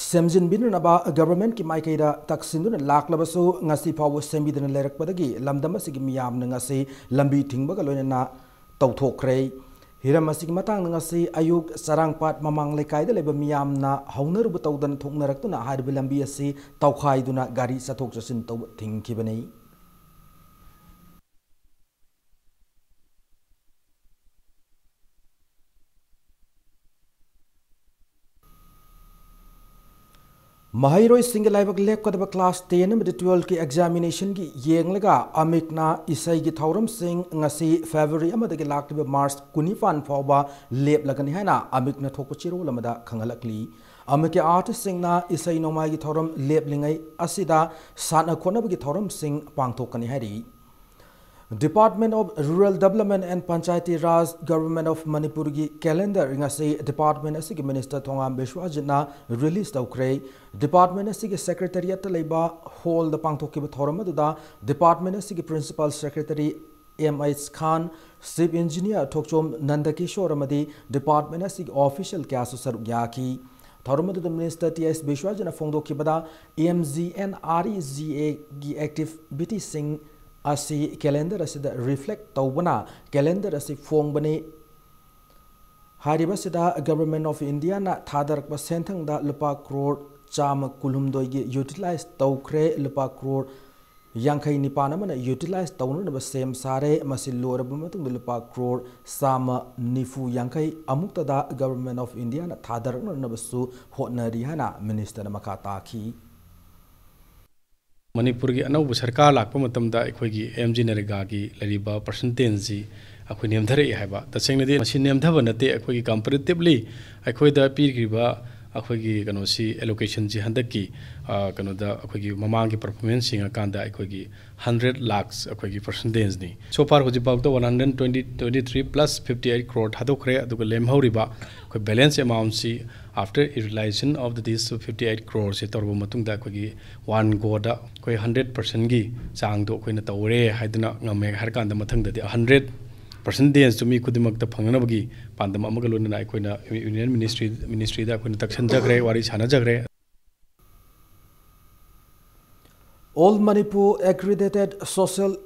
ꯁꯦꯝꯖꯤꯟꯕꯤꯅꯅꯕ governmentꯀꯤ ꯃꯥꯏꯀꯩꯗ ꯇꯛꯁꯤꯟꯗꯨꯅ ꯂꯥꯛꯂꯕꯁꯨ, ꯉꯁꯤ ꯐꯥꯎꯕ ꯁꯦꯝꯕꯤꯗꯅ ꯂꯩꯔꯛꯄꯗꯒꯤ ꯂꯝꯗꯝ ꯑꯁꯤꯒꯤ ꯃꯤꯌꯥꯝꯅ ꯉꯁꯤ ꯂꯝꯕꯤ ꯊꯤꯡꯕꯒ ꯂꯣꯏꯅꯅ ꯇꯧꯊꯣꯛꯈ꯭ꯔꯦ꯫ ꯍꯤꯔꯝ ꯑꯁꯤꯒꯤ ꯃꯇꯥꯡꯗ ꯉꯁꯤ ꯑꯌꯨꯛ ꯆꯔꯥꯡꯄꯥꯠ ꯃꯃꯥꯡ ꯂꯩꯀꯥꯏꯗ ꯂꯩꯕ ꯃꯤꯌꯥꯝꯅ ꯍꯧꯅꯔꯨꯕ ꯇꯧꯗꯅ ꯊꯣꯛꯅꯔꯛꯇꯨꯅ ꯍꯥꯏꯔꯤꯕ ꯂꯝꯕꯤ ꯑꯁꯤ ꯇꯧꯈꯥꯏꯗꯨꯅ ꯒꯥꯔꯤ ꯆꯠꯊꯣꯛ ꯆꯠꯁꯤꯟ ꯇꯧꯕ ꯊꯤꯡꯈꯤꯕꯅꯤ꯫ ꯃꯍꯩꯔꯣꯏꯁꯤꯡꯒꯤ ꯂꯥꯏꯕꯛ ꯂꯦꯞꯀꯗꯕ class ten ꯑꯃꯗꯤ twelveꯀꯤ examinationꯒꯤ ꯌꯦꯡꯂꯒ ꯑꯃꯤꯛꯅ ꯏꯁꯩꯒꯤ ꯊꯧꯔꯝꯁꯤꯡ ꯉꯁꯤ February ꯑꯃꯗꯒꯤ ꯂꯥꯛꯂꯤꯕ March ꯀꯨꯟꯅꯤꯄꯥꯟ ꯐꯥꯎꯕ ꯂꯦꯞꯂꯒꯅꯤ ꯍꯥꯏꯅ ꯑꯃꯤꯛꯅ ꯊꯣꯛꯄ ꯆꯦꯔꯣꯜ ꯑꯃꯗ ꯈꯪꯍꯜꯂꯛꯂꯤ꯫ ꯑꯃꯤꯛꯀꯤ artistꯁꯤꯡꯅ ꯏꯁꯩ ꯅꯣꯡꯃꯥꯏꯒꯤ ꯊꯧꯔꯝ ꯂꯦꯞꯂꯤꯉꯩ ꯑꯁꯤꯗ ꯁꯥꯟꯅ ꯈꯣꯠꯅꯕꯒꯤ ꯊꯧꯔꯝꯁꯤꯡ ꯄꯥꯡꯊꯣꯛꯀꯅꯤ ꯍꯥꯏꯔꯤ꯫ Department of Rural Development and Panchayati Raj, Government of Manipurꯒꯤ calendar ꯉꯁꯤ department ꯑꯁꯤꯒꯤ minister ꯊꯣꯉꯥꯝ ꯕꯤꯁ꯭ꯋꯥꯖꯤꯠꯅ release ꯇꯧꯈ꯭ꯔꯦ꯫ Department ꯑꯁꯤꯒꯤ secretariatꯇ ꯂꯩꯕ hallꯗ ꯄꯥꯡꯊꯣꯛꯈꯤꯕ ꯊꯧꯔꯝ ꯑꯗꯨꯗ department ꯑꯁꯤꯒꯤ principal secretary M H Khan, chief engineer ꯊꯣꯛꯆꯣꯝ ꯅꯟꯗꯀꯤꯁꯣꯔ ꯑꯃꯗꯤ department ꯑꯁꯤꯒꯤ official ꯀꯌꯥꯁꯨ ꯁꯔꯨꯛ ꯌꯥꯈꯤ꯫ ꯊꯧꯔꯝ ꯑꯗꯨꯗ minister T S ꯕꯤꯁ꯭ꯋꯥꯖꯤꯠꯅ ꯐꯣꯡꯗꯣꯛꯈꯤꯕꯗ, M G N R E G Aꯒꯤ activityꯁꯤꯡ ꯑꯁꯤ calendar ꯑꯁꯤꯗ reflect ꯇꯧꯕꯅ calendar ꯑꯁꯤ ꯐꯣꯡꯕꯅꯤ꯫ ꯍꯥꯏꯔꯤꯕꯁꯤꯗ Government of Indiaꯅ ꯊꯥꯗꯔꯛꯄ ꯁꯦꯟꯊꯪꯗ ꯂꯨꯄꯥ ꯀ꯭ꯔꯣꯔ ꯆꯥꯝꯃ ꯀꯨꯟꯍꯨꯝꯗꯣꯏꯒꯤ utilize ꯇꯧꯈ꯭ꯔꯦ, ꯂꯨꯄꯥ ꯀ꯭ꯔꯣꯔ ꯌꯥꯡꯈꯩ ꯅꯤꯄꯥꯟ ꯑꯃꯅ utilize ꯇꯧꯅꯅꯕ ꯁꯦꯝ ꯁꯥꯔꯦ꯫ ꯃꯁꯤ ꯂꯣꯏꯔꯕ ꯃꯇꯨꯡꯗ ꯂꯨꯄꯥ ꯀ꯭ꯔꯣꯔ ꯆꯥꯝꯃ ꯅꯤꯐꯨ ꯌꯥꯡꯈꯩ ꯑꯃꯨꯛꯇꯗ Government of Indiaꯅ ꯊꯥꯗꯔꯛꯅꯅꯕꯁꯨ ꯍꯣꯠꯅꯔꯤ ꯍꯥꯏꯅ ministerꯅ ꯃꯈꯥ ꯇꯥꯈꯤ꯫ ꯃꯅꯤꯄꯨꯔꯒꯤ ꯑꯅꯧꯕ ꯁꯔꯀꯥꯔ ꯂꯥꯛꯄ ꯃꯇꯝꯗ ꯑꯩꯈꯣꯏꯒꯤ M G NREGAꯒꯤ ꯂꯩꯔꯤꯕ percentageꯁꯤ ꯑꯩꯈꯣꯏ ꯅꯦꯝꯊꯔꯛꯏ ꯍꯥꯏꯕ꯫ ꯇꯁꯦꯡꯅꯗꯤ ꯃꯁꯤ ꯅꯦꯝꯊꯕ ꯅꯠꯇꯦ, ꯑꯩꯈꯣꯏꯒꯤ comparatively ꯑꯩꯈꯣꯏꯗ ꯄꯤꯈ꯭ꯔꯤꯕ ꯑꯩꯈꯣꯏꯒꯤ ꯀꯩꯅꯣꯁꯤ, allocationꯁꯤ ꯍꯟꯗꯛꯀꯤ, ꯑ, ꯀꯩꯅꯣꯗ ꯑꯩꯈꯣꯏꯒꯤ ꯃꯃꯥꯡꯒꯤ performance ꯌꯦꯡꯉꯀꯥꯟꯗ ꯑꯩꯈꯣꯏꯒꯤ hundred lakhs ꯑꯩꯈꯣꯏꯒꯤ percentageꯅꯤ꯫ So far ꯍꯧꯖꯤꯛꯐꯥꯎꯗ one hundred twenty, twenty three plus fifty eight crore ꯊꯥꯗꯣꯛꯈ꯭ꯔꯦ, ꯑꯗꯨꯒ ꯂꯦꯝꯍꯧꯔꯤꯕ ꯑꯩꯈꯣꯏ balance amountꯁꯤ after utilization of the this fifty eight croreꯁꯦ ꯇꯧꯔꯕ ꯃꯇꯨꯡꯗ ꯑꯩꯈꯣꯏꯒꯤ one goꯗ ꯑꯩꯈꯣꯏ hundred percentꯒꯤ ꯆꯥꯡꯗꯣ ꯑꯩꯈꯣꯏꯅ ꯇꯧꯔꯦ ꯍꯥꯏꯗꯅ ꯉꯝꯃꯦ ꯍꯥꯏꯔꯀꯥꯟꯗ ꯃꯊꯪꯗꯗꯤ hundred percentageꯇꯨ ꯃꯤ ꯈꯨꯗꯤꯡꯃꯛꯇ ꯐꯪꯅꯅꯕꯒꯤ ꯄꯥꯟꯗꯝ ꯑꯃꯒ ꯂꯣꯏꯅꯅ ꯑꯩꯈꯣꯏꯅ Union Ministry, ministryꯗ ꯑꯩꯈꯣꯏꯅ ꯇꯛꯁꯟꯖꯈ꯭ꯔꯦ, ꯋꯥꯔꯤ ꯁꯥꯟꯅꯖꯈ꯭ꯔꯦ꯫ All Manipur Accredited Social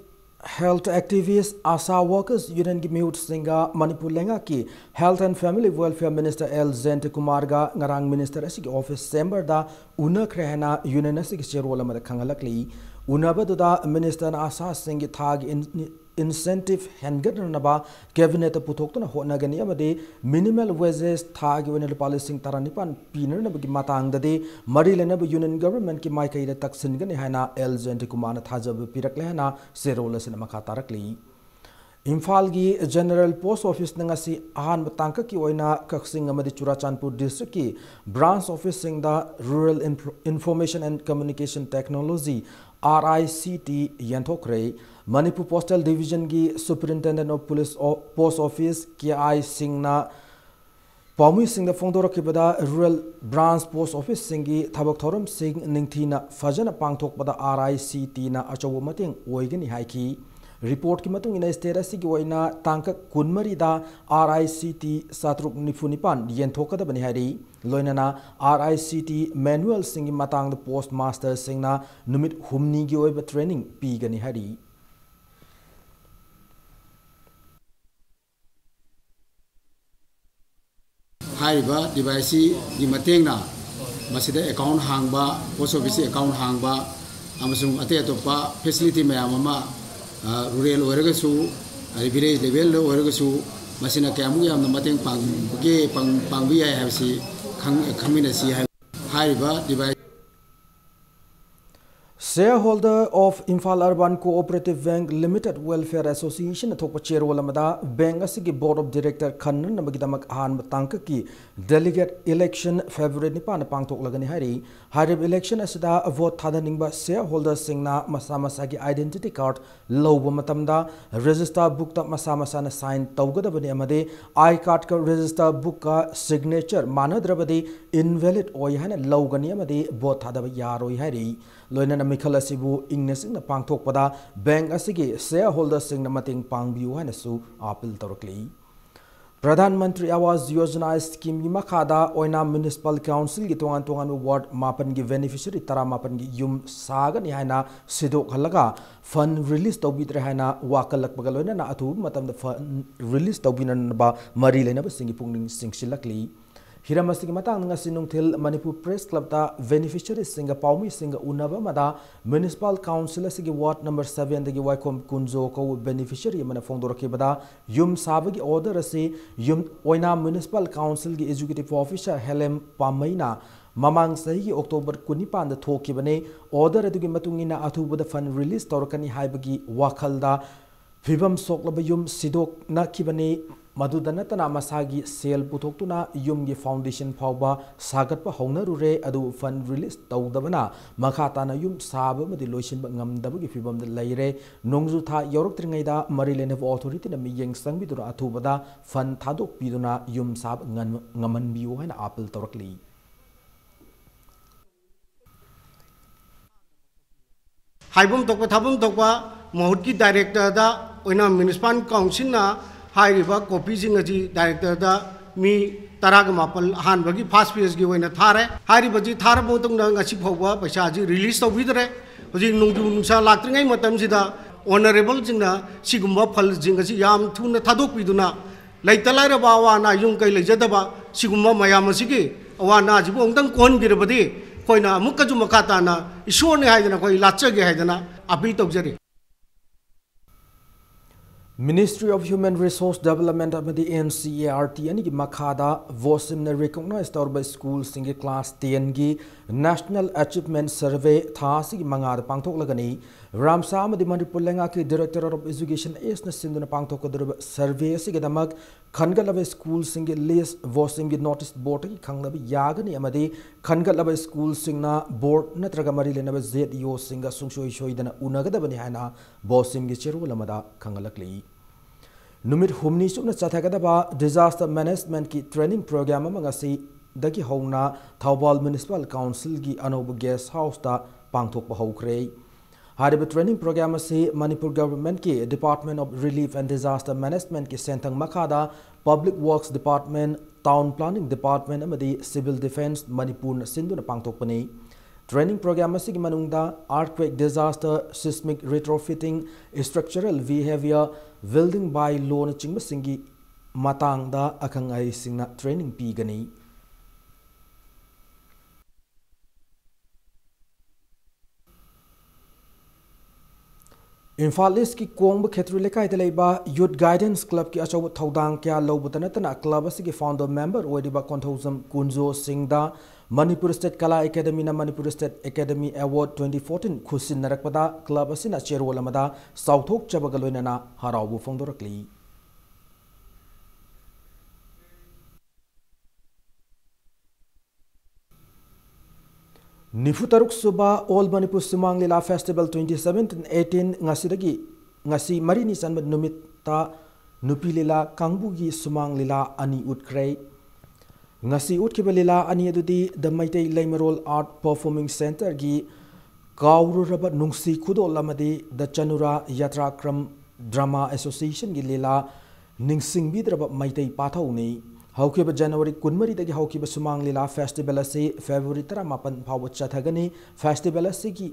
Health Activists, ASHA Workers Unionꯒꯤ ꯃꯤꯍꯨꯠꯁꯤꯡꯒ Manipur ꯂꯩꯉꯥꯛꯀꯤ Health and Family Welfare Minister L ꯖꯌꯟꯇ ꯀꯨꯃꯥꯔꯒ ꯉꯔꯥꯡ minister ꯑꯁꯤꯒꯤ office chamberꯗ ꯎꯅꯈ꯭ꯔꯦ ꯍꯥꯏꯅ union ꯑꯁꯤꯒꯤ ꯆꯦꯔꯣꯜ ꯑꯃꯗ ꯈꯪꯍꯜꯂꯛꯂꯤ꯫ ꯎꯅꯕꯗꯨꯗ ministerꯅ ASHAꯁꯤꯡꯒꯤ ꯊꯥꯒꯤ in-, incentive ꯍꯦꯟꯒꯠꯅꯅꯕ cabinetꯇ ꯄꯨꯊꯣꯛꯇꯨꯅ ꯍꯣꯠꯅꯒꯅꯤ ꯑꯃꯗꯤ minimum wages ꯊꯥꯒꯤ ꯑꯣꯏꯅ ꯂꯨꯄꯥ ꯂꯤꯁꯤꯡ ꯇꯔꯥꯅꯤꯄꯥꯟ ꯄꯤꯅꯅꯕꯒꯤ ꯃꯇꯥꯡꯗꯗꯤ ꯃꯔꯤ ꯂꯩꯅꯕ union governmentꯀꯤ ꯃꯥꯏꯀꯩꯗ ꯇꯛꯁꯤꯟꯒꯅꯤ ꯍꯥꯏꯅ ꯑꯦꯜ ꯖꯌꯟꯇꯀꯨꯃꯥꯔꯅ ꯊꯥꯖꯕ ꯄꯤꯔꯛꯂꯦ ꯍꯥꯏꯅ ꯆꯦꯔꯣꯜ ꯑꯁꯤꯅ ꯃꯈꯥ ꯇꯥꯔꯛꯂꯤ꯫ ꯏꯝꯐꯥꯜꯒꯤ General Post Officeꯅ ꯉꯁꯤ ꯑꯍꯥꯟꯕ ꯇꯥꯡꯀꯛꯀꯤ ꯑꯣꯏꯅ ꯀꯛꯆꯤꯡ ꯑꯃꯗꯤ Churachandpur districtꯀꯤ branch officeꯁꯤꯡꯗ Rural Info-, Information and Communication Technology, R I C T, ꯌꯦꯟꯊꯣꯛꯈ꯭ꯔꯦ꯫ Manipur Postal Divisionꯒꯤ Superintendent of Police O-, Post Office, K I Singhꯅ ꯄꯥꯎꯃꯤꯁꯤꯡꯗ ꯐꯣꯡꯗꯣꯔꯛꯈꯤꯕꯗ, rural branch post officeꯁꯤꯡꯒꯤ ꯊꯕꯛ ꯊꯧꯔꯝꯁꯤꯡ ꯅꯤꯡꯊꯤꯅ ꯐꯖꯅ ꯄꯥꯡꯊꯣꯛꯄꯗ R I C Tꯅ ꯑꯆꯧꯕ ꯃꯇꯦꯡ ꯑꯣꯏꯒꯅꯤ ꯍꯥꯏꯈꯤ꯫ Reportꯀꯤ ꯃꯇꯨꯡ ꯏꯟꯅ, state ꯑꯁꯤꯒꯤ ꯑꯣꯏꯅ ꯇꯥꯡꯀꯛ ꯀꯨꯟꯃꯔꯤꯗ R I C T ꯆꯥꯇ꯭ꯔꯨꯛ ꯅꯤꯐꯨ ꯅꯤꯄꯥꯟ ꯌꯦꯟꯊꯣꯛꯀꯗꯕꯅꯤ ꯍꯥꯏꯔꯤ꯫ ꯂꯣꯏꯅꯅ R I C T manualꯁꯤꯡꯒꯤ ꯃꯇꯥꯡꯗ post masterꯁꯤꯡꯅ ꯅꯨꯃꯤꯠ ꯍꯨꯝꯅꯤꯒꯤ ꯑꯣꯏꯕ training ꯄꯤꯒꯅꯤ ꯍꯥꯏꯔꯤ꯫ ꯍꯥꯏꯔꯤꯕ deviceꯁꯤꯒꯤ ꯃꯇꯦꯡꯅ ꯃꯁꯤꯗ account ꯍꯥꯡꯕ, post office account ꯍꯥꯡꯕ, ꯑꯃꯁꯨꯡ ꯑꯇꯩ ꯑꯇꯣꯞꯄ facility ꯃꯌꯥꯝ ꯑꯃ, ꯑ, rural ꯑꯣꯏꯔꯒꯁꯨ, ꯑꯗꯩ village levelꯗ ꯑꯣꯏꯔꯒꯁꯨ, ꯃꯁꯤꯅ ꯀꯌꯥꯃꯨꯛ ꯌꯥꯝꯅ ꯃꯇꯦꯡ ꯄꯥꯡꯕꯒꯦ, ꯄꯥꯡ-, ꯄꯥꯡꯕ ꯌꯥꯏ ꯍꯥꯏꯕꯁꯤ ꯈꯪ-, ꯈꯪꯃꯤꯟꯅꯁꯤ ꯍꯥꯏ-, ꯍꯥꯏꯔꯤꯕ device Shareholder of Imphal Urban Cooperative Bank Limited Welfare Associationꯅ ꯊꯣꯛꯄ ꯆꯦꯔꯣꯜ ꯑꯃꯗ, bank ꯑꯁꯤꯒꯤ Board of Director ꯈꯟꯅꯅꯕꯒꯤꯗꯃꯛ ꯑꯍꯥꯟꯕ ꯇꯥꯡꯀꯛꯀꯤ delegate election February ꯅꯤꯄꯥꯟꯗ ꯄꯥꯡꯊꯣꯛꯂꯒꯅꯤ ꯍꯥꯏꯔꯤ꯫ ꯍꯥꯏꯔꯤꯕ election ꯑꯁꯤꯗ vote ꯊꯥꯗꯅꯤꯡꯕ shareholderꯁꯤꯡꯅ ꯃꯁꯥ ꯃꯁꯥꯒꯤ identity card ꯂꯧꯕ ꯃꯇꯝꯗ register bookꯇ ꯃꯁꯥ ꯃꯁꯥꯅ sign ꯇꯧꯒꯗꯕꯅꯤ ꯑꯃꯗꯤ I cardꯀ register bookꯀ signature ꯃꯥꯟꯅꯗ꯭ꯔꯕꯗꯤ invalid ꯑꯣꯏ ꯍꯥꯏꯅ ꯂꯧꯒꯅꯤ ꯑꯃꯗꯤ vote ꯊꯥꯗꯕ ꯌꯥꯔꯣꯏ ꯍꯥꯏꯔꯤ꯫ ꯂꯣꯏꯅꯅ ꯃꯤꯈꯜ ꯑꯁꯤꯕꯨ ꯏꯪꯅ ꯆꯤꯛꯅ ꯄꯥꯡꯊꯣꯛꯄꯗ bank ꯑꯁꯤꯒꯤ shareholderꯁꯤꯡꯅ ꯃꯇꯦꯡ ꯄꯥꯡꯕꯤꯌꯨ ꯍꯥꯏꯅꯁꯨ appeal ꯇꯧꯔꯛꯂꯤ꯫ ꯄ꯭ꯔꯙꯥꯟ ꯃꯟꯇ꯭ꯔꯤ ꯑꯥꯋꯥꯁ ꯌꯣꯖꯅꯥ schemeꯒꯤ ꯃꯈꯥꯗ ꯑꯣꯏꯅꯥꯝ Municipal Councilꯒꯤ ꯇꯣꯉꯥꯟ ꯇꯣꯉꯥꯟꯕ ward ꯃꯥꯄꯟꯒꯤ beneficiary ꯇꯔꯥꯃꯥꯄꯟꯒꯤ ꯌꯨꯝ ꯁꯥꯒꯅꯤ ꯍꯥꯏꯅ ꯁꯤꯗꯣꯛꯍꯜꯂꯒ fund release ꯇꯧꯕꯤꯗ꯭ꯔꯦ ꯍꯥꯏꯅ ꯋꯥꯀꯠꯂꯛꯄꯒ ꯂꯣꯏꯅꯅ ꯑꯊꯨꯕ ꯃꯇꯝꯗ fund release ꯇꯧꯕꯤꯅꯅꯕ ꯃꯔꯤ ꯂꯩꯅꯕꯁꯤꯡꯒꯤ ꯄꯨꯛꯅꯤꯡ ꯆꯤꯡꯁꯤꯜꯂꯛꯂꯤ꯫ ꯍꯤꯔꯝ ꯑꯁꯤꯒꯤ ꯃꯇꯥꯡꯗ ꯉꯁꯤ ꯅꯨꯡꯊꯤꯜ ꯃꯅꯤꯄꯨꯔ ꯄ꯭ꯔꯦꯁ ꯀ꯭ꯂꯕꯇ ꯕꯦꯅꯤꯐꯤꯁꯔꯤꯁꯤꯡꯒ ꯄꯥꯎꯃꯤꯁꯤꯡꯒ ꯎꯅꯕ ꯑꯃꯗ ꯃ꯭ꯌꯨꯅꯤꯁꯤꯄꯥꯜ ꯀꯥꯎꯟꯁꯤꯜ ꯑꯁꯤꯒꯤ ꯋꯥꯔꯗ ꯅꯝꯕꯔ ꯁꯚꯦꯟꯗꯒꯤ ꯋꯥꯏꯈꯣꯝ ꯀꯨꯟꯖꯣ ꯀꯧꯕ ꯕꯦꯅꯤꯐꯤꯁꯔꯤ ꯑꯃꯅ ꯐꯣꯡꯗꯣꯔꯛꯈꯤꯕꯗ, ꯌꯨꯝ ꯁꯥꯕꯒꯤ ꯑꯣꯔꯗꯔ ꯑꯁꯤ ꯌꯨꯝ ꯑꯣꯏꯅꯥꯝ ꯃ꯭ꯌꯨꯅꯤꯁꯤꯄꯥꯜ ꯀꯥꯎꯟꯁꯤꯜꯒꯤ ꯑꯦꯛꯖꯤꯀ꯭ꯌꯨꯇꯤꯚ ꯑꯣꯐꯤꯁꯥꯔ ꯍꯦꯂꯦꯝ ꯄꯥꯝꯃꯩꯅ ꯃꯃꯥꯡ ꯆꯍꯤꯒꯤ ꯑꯣꯛꯇꯣꯕꯔ ꯀꯨꯟꯅꯤꯄꯥꯟꯗ ꯊꯣꯛꯈꯤꯕꯅꯤ꯫ ꯑꯣꯔꯗꯔ ꯑꯗꯨꯒꯤ ꯃꯇꯨꯡ ꯏꯟꯅ ꯑꯊꯨꯕꯗ ꯐꯟ ꯔꯤꯂꯤꯖ ꯇꯧꯔꯛꯀꯅꯤ ꯍꯥꯏꯕꯒꯤ ꯋꯥꯈꯜꯗ ꯐꯤꯕꯝ ꯁꯣꯛꯂꯕ ꯌꯨꯝ ꯁꯤꯗꯣꯛꯅꯈꯤꯕꯅꯤ꯫ ꯃꯗꯨꯗ ꯅꯠꯇꯅ ꯃꯁꯥꯒꯤ ꯁꯦꯜ ꯄꯨꯊꯣꯛꯇꯨꯅ ꯌꯨꯝꯒꯤ ꯐꯥꯎꯟꯗꯦꯁꯟ ꯐꯥꯎꯕ ꯁꯥꯒꯠꯄ ꯍꯧꯅꯔꯨꯔꯦ, ꯑꯗꯨꯕꯨ ꯐꯟ ꯔꯤꯂꯤꯖ ꯇꯧꯗꯕꯅ ꯃꯈꯥ ꯇꯥꯅ ꯌꯨꯝ ꯁꯥꯕ ꯑꯃꯗꯤ ꯂꯣꯏꯁꯤꯟꯕ ꯉꯝꯗꯕꯒꯤ ꯐꯤꯕꯝꯗ ꯂꯩꯔꯦ꯫ ꯅꯣꯡꯖꯨ ꯊꯥ ꯌꯧꯔꯛꯇ꯭ꯔꯤꯉꯩꯗ ꯃꯔꯤ ꯂꯩꯅꯕ ꯑꯣꯊꯣꯔꯤꯇꯤꯅ ꯃꯤꯠꯌꯦꯡ ꯆꯪꯕꯤꯗꯨꯅ ꯑꯊꯨꯕꯗ ꯐꯟ ꯊꯥꯗꯣꯛꯄꯤꯗꯨꯅ ꯌꯨꯝ ꯁꯥꯕ ꯉꯟ-, ꯉꯝꯍꯟꯕꯤꯌꯨ ꯍꯥꯏꯅ ꯑꯥꯄꯤꯜ ꯇꯧꯔꯛꯂꯤ꯫ ꯍꯥꯏꯐꯝ ꯊꯣꯛꯄ ꯊꯥꯐꯝ ꯊꯣꯛꯄ ꯃꯍꯨꯠꯀꯤ ꯗꯥꯏꯔꯦꯛꯇꯔꯗ ꯑꯣꯏꯅ ꯃ꯭ꯌꯨꯅꯤꯁꯤꯄꯥꯜ ꯀꯥꯎꯟꯁꯤꯜꯅ ꯍꯥꯏꯔꯤꯕ ꯀꯣꯄꯤꯁꯤꯡ ꯑꯁꯤ ꯗꯥꯏꯔꯦꯛꯇꯔꯗ ꯃꯤ ꯇꯔꯥꯒ ꯃꯥꯄꯜ ꯑꯍꯥꯟꯕꯒꯤ ꯐꯥꯔꯁ ꯐꯦꯖꯀꯤ ꯑꯣꯏꯅ ꯊꯥꯔꯦ꯫ ꯍꯥꯏꯔꯤꯕꯁꯤ ꯊꯥꯔꯕ ꯃꯇꯨꯡꯗ ꯉꯁꯤ ꯐꯥꯎꯕ ꯄꯩꯁꯥꯁꯤ ꯔꯤꯂꯤꯖ ꯇꯧꯕꯤꯗ꯭ꯔꯦ꯫ ꯍꯧꯖꯤꯛ ꯅꯣꯡꯖꯨ ꯅꯨꯡꯁꯥ ꯂꯥꯛꯇ꯭ꯔꯤꯉꯩ ꯃꯇꯝꯁꯤꯗ ꯑꯣꯅꯔꯦꯕꯜꯁꯤꯡꯅ ꯁꯤꯒꯨꯝꯕ ꯐꯜꯁꯤꯡ ꯑꯁꯤ ꯌꯥꯝ ꯊꯨꯅ ꯊꯥꯗꯣꯛꯄꯤꯗꯨꯅ ꯂꯩꯇ ꯂꯥꯏꯔꯕ ꯑꯋꯥ ꯑꯅꯥ, ꯌꯨꯝ ꯀꯩ ꯂꯩꯖꯗꯕ ꯁꯤꯒꯨꯝꯕ ꯃꯌꯥꯝ ꯑꯁꯤꯒꯤ ꯑꯋꯥ ꯑꯅꯥꯁꯤꯕꯨ ꯑꯃꯨꯛꯇꯪ ꯀꯣꯛꯍꯟꯕꯤꯔꯕꯗꯤ ꯑꯩꯈꯣꯏꯅ ꯑꯃꯨꯛꯀꯁꯨ ꯃꯈꯥ ꯇꯥꯅ ꯏꯁꯣꯔꯅꯤ ꯍꯥꯏꯗꯅ ꯑꯩꯈꯣꯏ ꯂꯥꯠꯆꯒꯦ ꯍꯥꯏꯗꯅ ꯑꯥꯄꯤꯜ ꯇꯧꯖꯔꯤ꯫ Ministry of Human Resource Development ꯑꯃꯗꯤ N C E R T ꯑꯅꯤꯒꯤ ꯃꯈꯥꯗ ꯕꯣꯁꯤꯝꯅ ꯔꯤꯀꯣꯛꯅꯥꯏꯖ ꯇꯧꯔꯕ ꯁ꯭ꯀꯨꯜꯁꯤꯡꯒꯤ ꯀ꯭ꯂꯥꯁ ꯇꯦꯟꯒꯤ National Achievement Survey ꯊꯥ ꯑꯁꯤꯒꯤ ꯃꯉꯥꯗ ꯄꯥꯡꯊꯣꯛꯂꯒꯅꯤ꯫ ꯔꯥꯝꯁꯥ ꯑꯃꯗꯤ ꯃꯅꯤꯄꯨꯔ ꯂꯩꯉꯥꯛꯀꯤ Directorate of Education Eastꯅ ꯁꯤꯟꯗꯨꯅ ꯄꯥꯡꯊꯣꯛꯀꯗꯧꯔꯤꯕ ꯁꯔꯚꯦ ꯑꯁꯤꯒꯤꯗꯃꯛ ꯈꯟꯒꯠꯂꯕ ꯁ꯭ꯀꯨꯜꯁꯤꯡꯒꯤ ꯂꯤꯁ ꯕꯣꯁꯤꯝꯒꯤ ꯅꯣꯇꯤꯁ ꯕꯣꯔꯗꯇꯒꯤ ꯈꯪꯅꯕ ꯌꯥꯒꯅꯤ ꯑꯃꯗꯤ ꯈꯟꯒꯠꯂꯕ ꯁ꯭ꯀꯨꯜꯁꯤꯡꯅ ꯕꯣꯔꯗ ꯅꯠꯇ꯭ꯔꯒ ꯃꯔꯤ ꯂꯩꯅꯕ Z E Oꯁꯤꯡꯒ ꯁꯨꯡꯁꯣꯏ ꯁꯣꯏꯗꯅ ꯎꯅꯒꯗꯕꯅꯤ ꯍꯥꯏꯅ ꯕꯣꯁꯤꯝꯒꯤ ꯆꯦꯔꯣꯜ ꯑꯃꯗ ꯈꯪꯍꯜꯂꯛꯂꯤ꯫ ꯅꯨꯃꯤꯠ ꯍꯨꯝꯅꯤ ꯆꯨꯞꯅ ꯆꯠꯊꯒꯗꯕ Disaster Managementꯀꯤ training program ꯑꯃ ꯉꯁꯤꯗꯒꯤ ꯍꯧꯅ ꯊꯧꯕꯥꯜ Municipal Councilꯒꯤ ꯑꯅꯧꯕ guest houseꯇ ꯄꯥꯡꯊꯣꯛꯄ ꯍꯧꯈ꯭ꯔꯦ꯫ ꯍꯥꯏꯔꯤꯕ training program ꯑꯁꯤ Manipur Governmentꯀꯤ Department of Relief and Disaster Managementꯀꯤ ꯁꯦꯟꯊꯪ ꯃꯈꯥꯗ Public Works Department, Town Planning Department ꯑꯃꯗꯤ Civil Defence ꯃꯅꯤꯄꯨꯔꯅ ꯁꯤꯟꯗꯨꯅ ꯄꯥꯡꯊꯣꯛꯄꯅꯤ꯫ Training program ꯑꯁꯤꯒꯤ ꯃꯅꯨꯡꯗ earthquake disaster, seismic retrofitting, structural behavior, building by lawꯅꯆꯤꯡꯕꯁꯤꯡꯒꯤ ꯃꯇꯥꯡꯗ ꯑꯈꯪ ꯑꯍꯩꯁꯤꯡꯅ training ꯄꯤꯒꯅꯤ꯫ ꯏꯝꯐꯥꯜ ꯏꯁꯀꯤ ꯀꯣꯡꯕ ꯈꯦꯇ꯭ꯔꯤ ꯂꯩꯀꯥꯏꯗ ꯂꯩꯕ Youth Guidance Clubꯀꯤ ꯑꯆꯧꯕ ꯊꯧꯗꯥꯡ ꯀꯌꯥ ꯂꯧꯕꯇ ꯅꯠꯇꯅ club ꯑꯁꯤꯒꯤ founder member ꯑꯣꯏꯔꯤꯕ ꯀꯣꯟꯊꯧꯖꯝ ꯀꯨꯟꯖꯣ ꯁꯤꯡꯗ Manipur State Kala Academyꯅ Manipur State Academy Award twenty fourteen ꯈꯨꯠꯁꯤꯟꯅꯔꯛꯄꯗ club ꯑꯁꯤꯅ ꯆꯦꯔꯣꯜ ꯑꯃꯗ ꯆꯥꯎꯊꯣꯛꯆꯕꯒ ꯂꯣꯏꯅꯅ ꯍꯔꯥꯎꯕ ꯐꯣꯡꯗꯣꯔꯛꯂꯤ꯫ ꯅꯤꯐꯨ ꯇꯔꯨꯛ ꯁꯨꯕ All Manipur ꯁꯨꯃꯥꯡ ꯂꯤꯂꯥ Festival twenty seventeen eighteen ꯉꯁꯤꯗꯒꯤ, ꯉꯁꯤ ꯃꯔꯤꯅꯤ ꯆꯟꯕ ꯅꯨꯃꯤꯠꯇ ꯅꯨꯄꯤ ꯂꯤꯂꯥ ꯀꯥꯡꯕꯨꯒꯤ ꯁꯨꯃꯥꯡ ꯂꯤꯂꯥ ꯑꯅꯤ ꯎꯠꯈ꯭ꯔꯦ꯫ ꯉꯁꯤ ꯎꯠꯈꯤꯕ ꯂꯤꯂꯥ ꯑꯅꯤ ꯑꯗꯨꯗꯤ The ꯃꯩꯇꯩ ꯂꯩꯃꯔꯣꯜ Art Performing Centreꯒꯤ ꯀꯥꯎꯔꯨꯔꯕ ꯅꯨꯡꯁꯤ ꯈꯨꯗꯣꯜ ꯑꯃꯗꯤ The Chanura Yatrakram Drama Associationꯒꯤ ꯂꯤꯂꯥ ꯅꯤꯡꯁꯤꯡꯕꯤꯗ꯭ꯔꯕ ꯃꯩꯇꯩ ꯄꯥꯊꯧꯅꯤ꯫ ꯍꯧꯈꯤꯕ January ꯀꯨꯟꯃꯔꯤꯗꯒꯤ ꯍꯧꯈꯤꯕ ꯁꯨꯃꯥꯡ ꯂꯤꯂꯥ festival ꯑꯁꯤ February ꯇꯔꯥꯃꯥꯄꯟ ꯐꯥꯎꯕ ꯆꯠꯊꯒꯅꯤ꯫ Festival ꯑꯁꯤꯒꯤ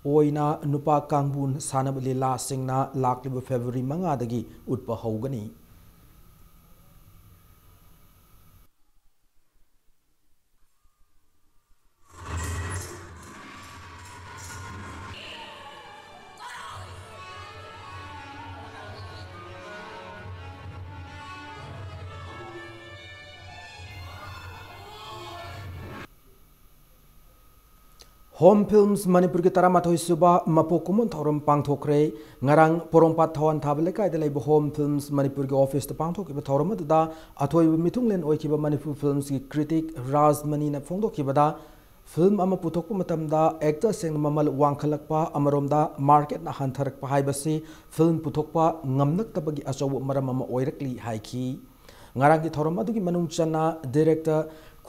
ꯑꯣꯏꯅ ꯅꯨꯄꯥ ꯀꯥꯡꯕꯨ ꯁꯥꯟꯅꯕ ꯂꯤꯂꯥꯁꯤꯡꯅ ꯂꯥꯛꯂꯤꯕ February ꯃꯉꯥꯗꯒꯤ ꯎꯠꯄ ꯍꯧꯒꯅꯤ꯫ Home Films ꯃꯅꯤꯄꯨꯔꯒꯤ ꯇꯔꯥꯃꯥꯊꯣꯏ ꯁꯨꯕ ꯃꯄꯣꯛ ꯀꯨꯝꯑꯣꯟ ꯊꯧꯔꯝ ꯄꯥꯡꯊꯣꯛꯈ꯭ꯔꯦ꯫ ꯉꯔꯥꯡ ꯄꯣꯔꯣꯝꯄꯥꯠ ꯊꯋꯥꯟ ꯊꯥꯕ ꯂꯩꯀꯥꯏꯗ ꯂꯩꯕ Home Films ꯃꯅꯤꯄꯨꯔꯒꯤ officeꯇ ꯄꯥꯡꯊꯣꯛꯈꯤꯕ ꯊꯧꯔꯝ ꯑꯗꯨꯗ ꯑꯊꯣꯏꯕ ꯃꯤꯊꯨꯡꯂꯦꯟ ꯑꯣꯏꯈꯤꯕ ꯃꯅꯤꯄꯨꯔ Filmsꯀꯤ critic ꯔꯥꯖꯃꯅꯤꯅ ꯐꯣꯡꯗꯣꯛꯈꯤꯕꯗ, film ꯑꯃ ꯄꯨꯊꯣꯛꯄ ꯃꯇꯝꯗ actorꯁꯤꯡꯅ ꯃꯃꯜ ꯋꯥꯡꯈꯠꯂꯛꯄ, ꯑꯃꯔꯣꯝꯗ marketꯅ ꯍꯟꯊꯔꯛꯄ ꯍꯥꯏꯕꯁꯤ film ꯄꯨꯊꯣꯛꯄ ꯉꯝꯂꯛꯇꯕꯒꯤ ꯑꯆꯧꯕ ꯃꯔꯝ ꯑꯃ ꯑꯣꯏꯔꯛꯂꯤ ꯍꯥꯏꯈꯤ꯫ ꯉꯔꯥꯡꯒꯤ ꯊꯧꯔꯝ ꯑꯗꯨꯒꯤ ꯃꯅꯨꯡ ꯆꯟꯅ director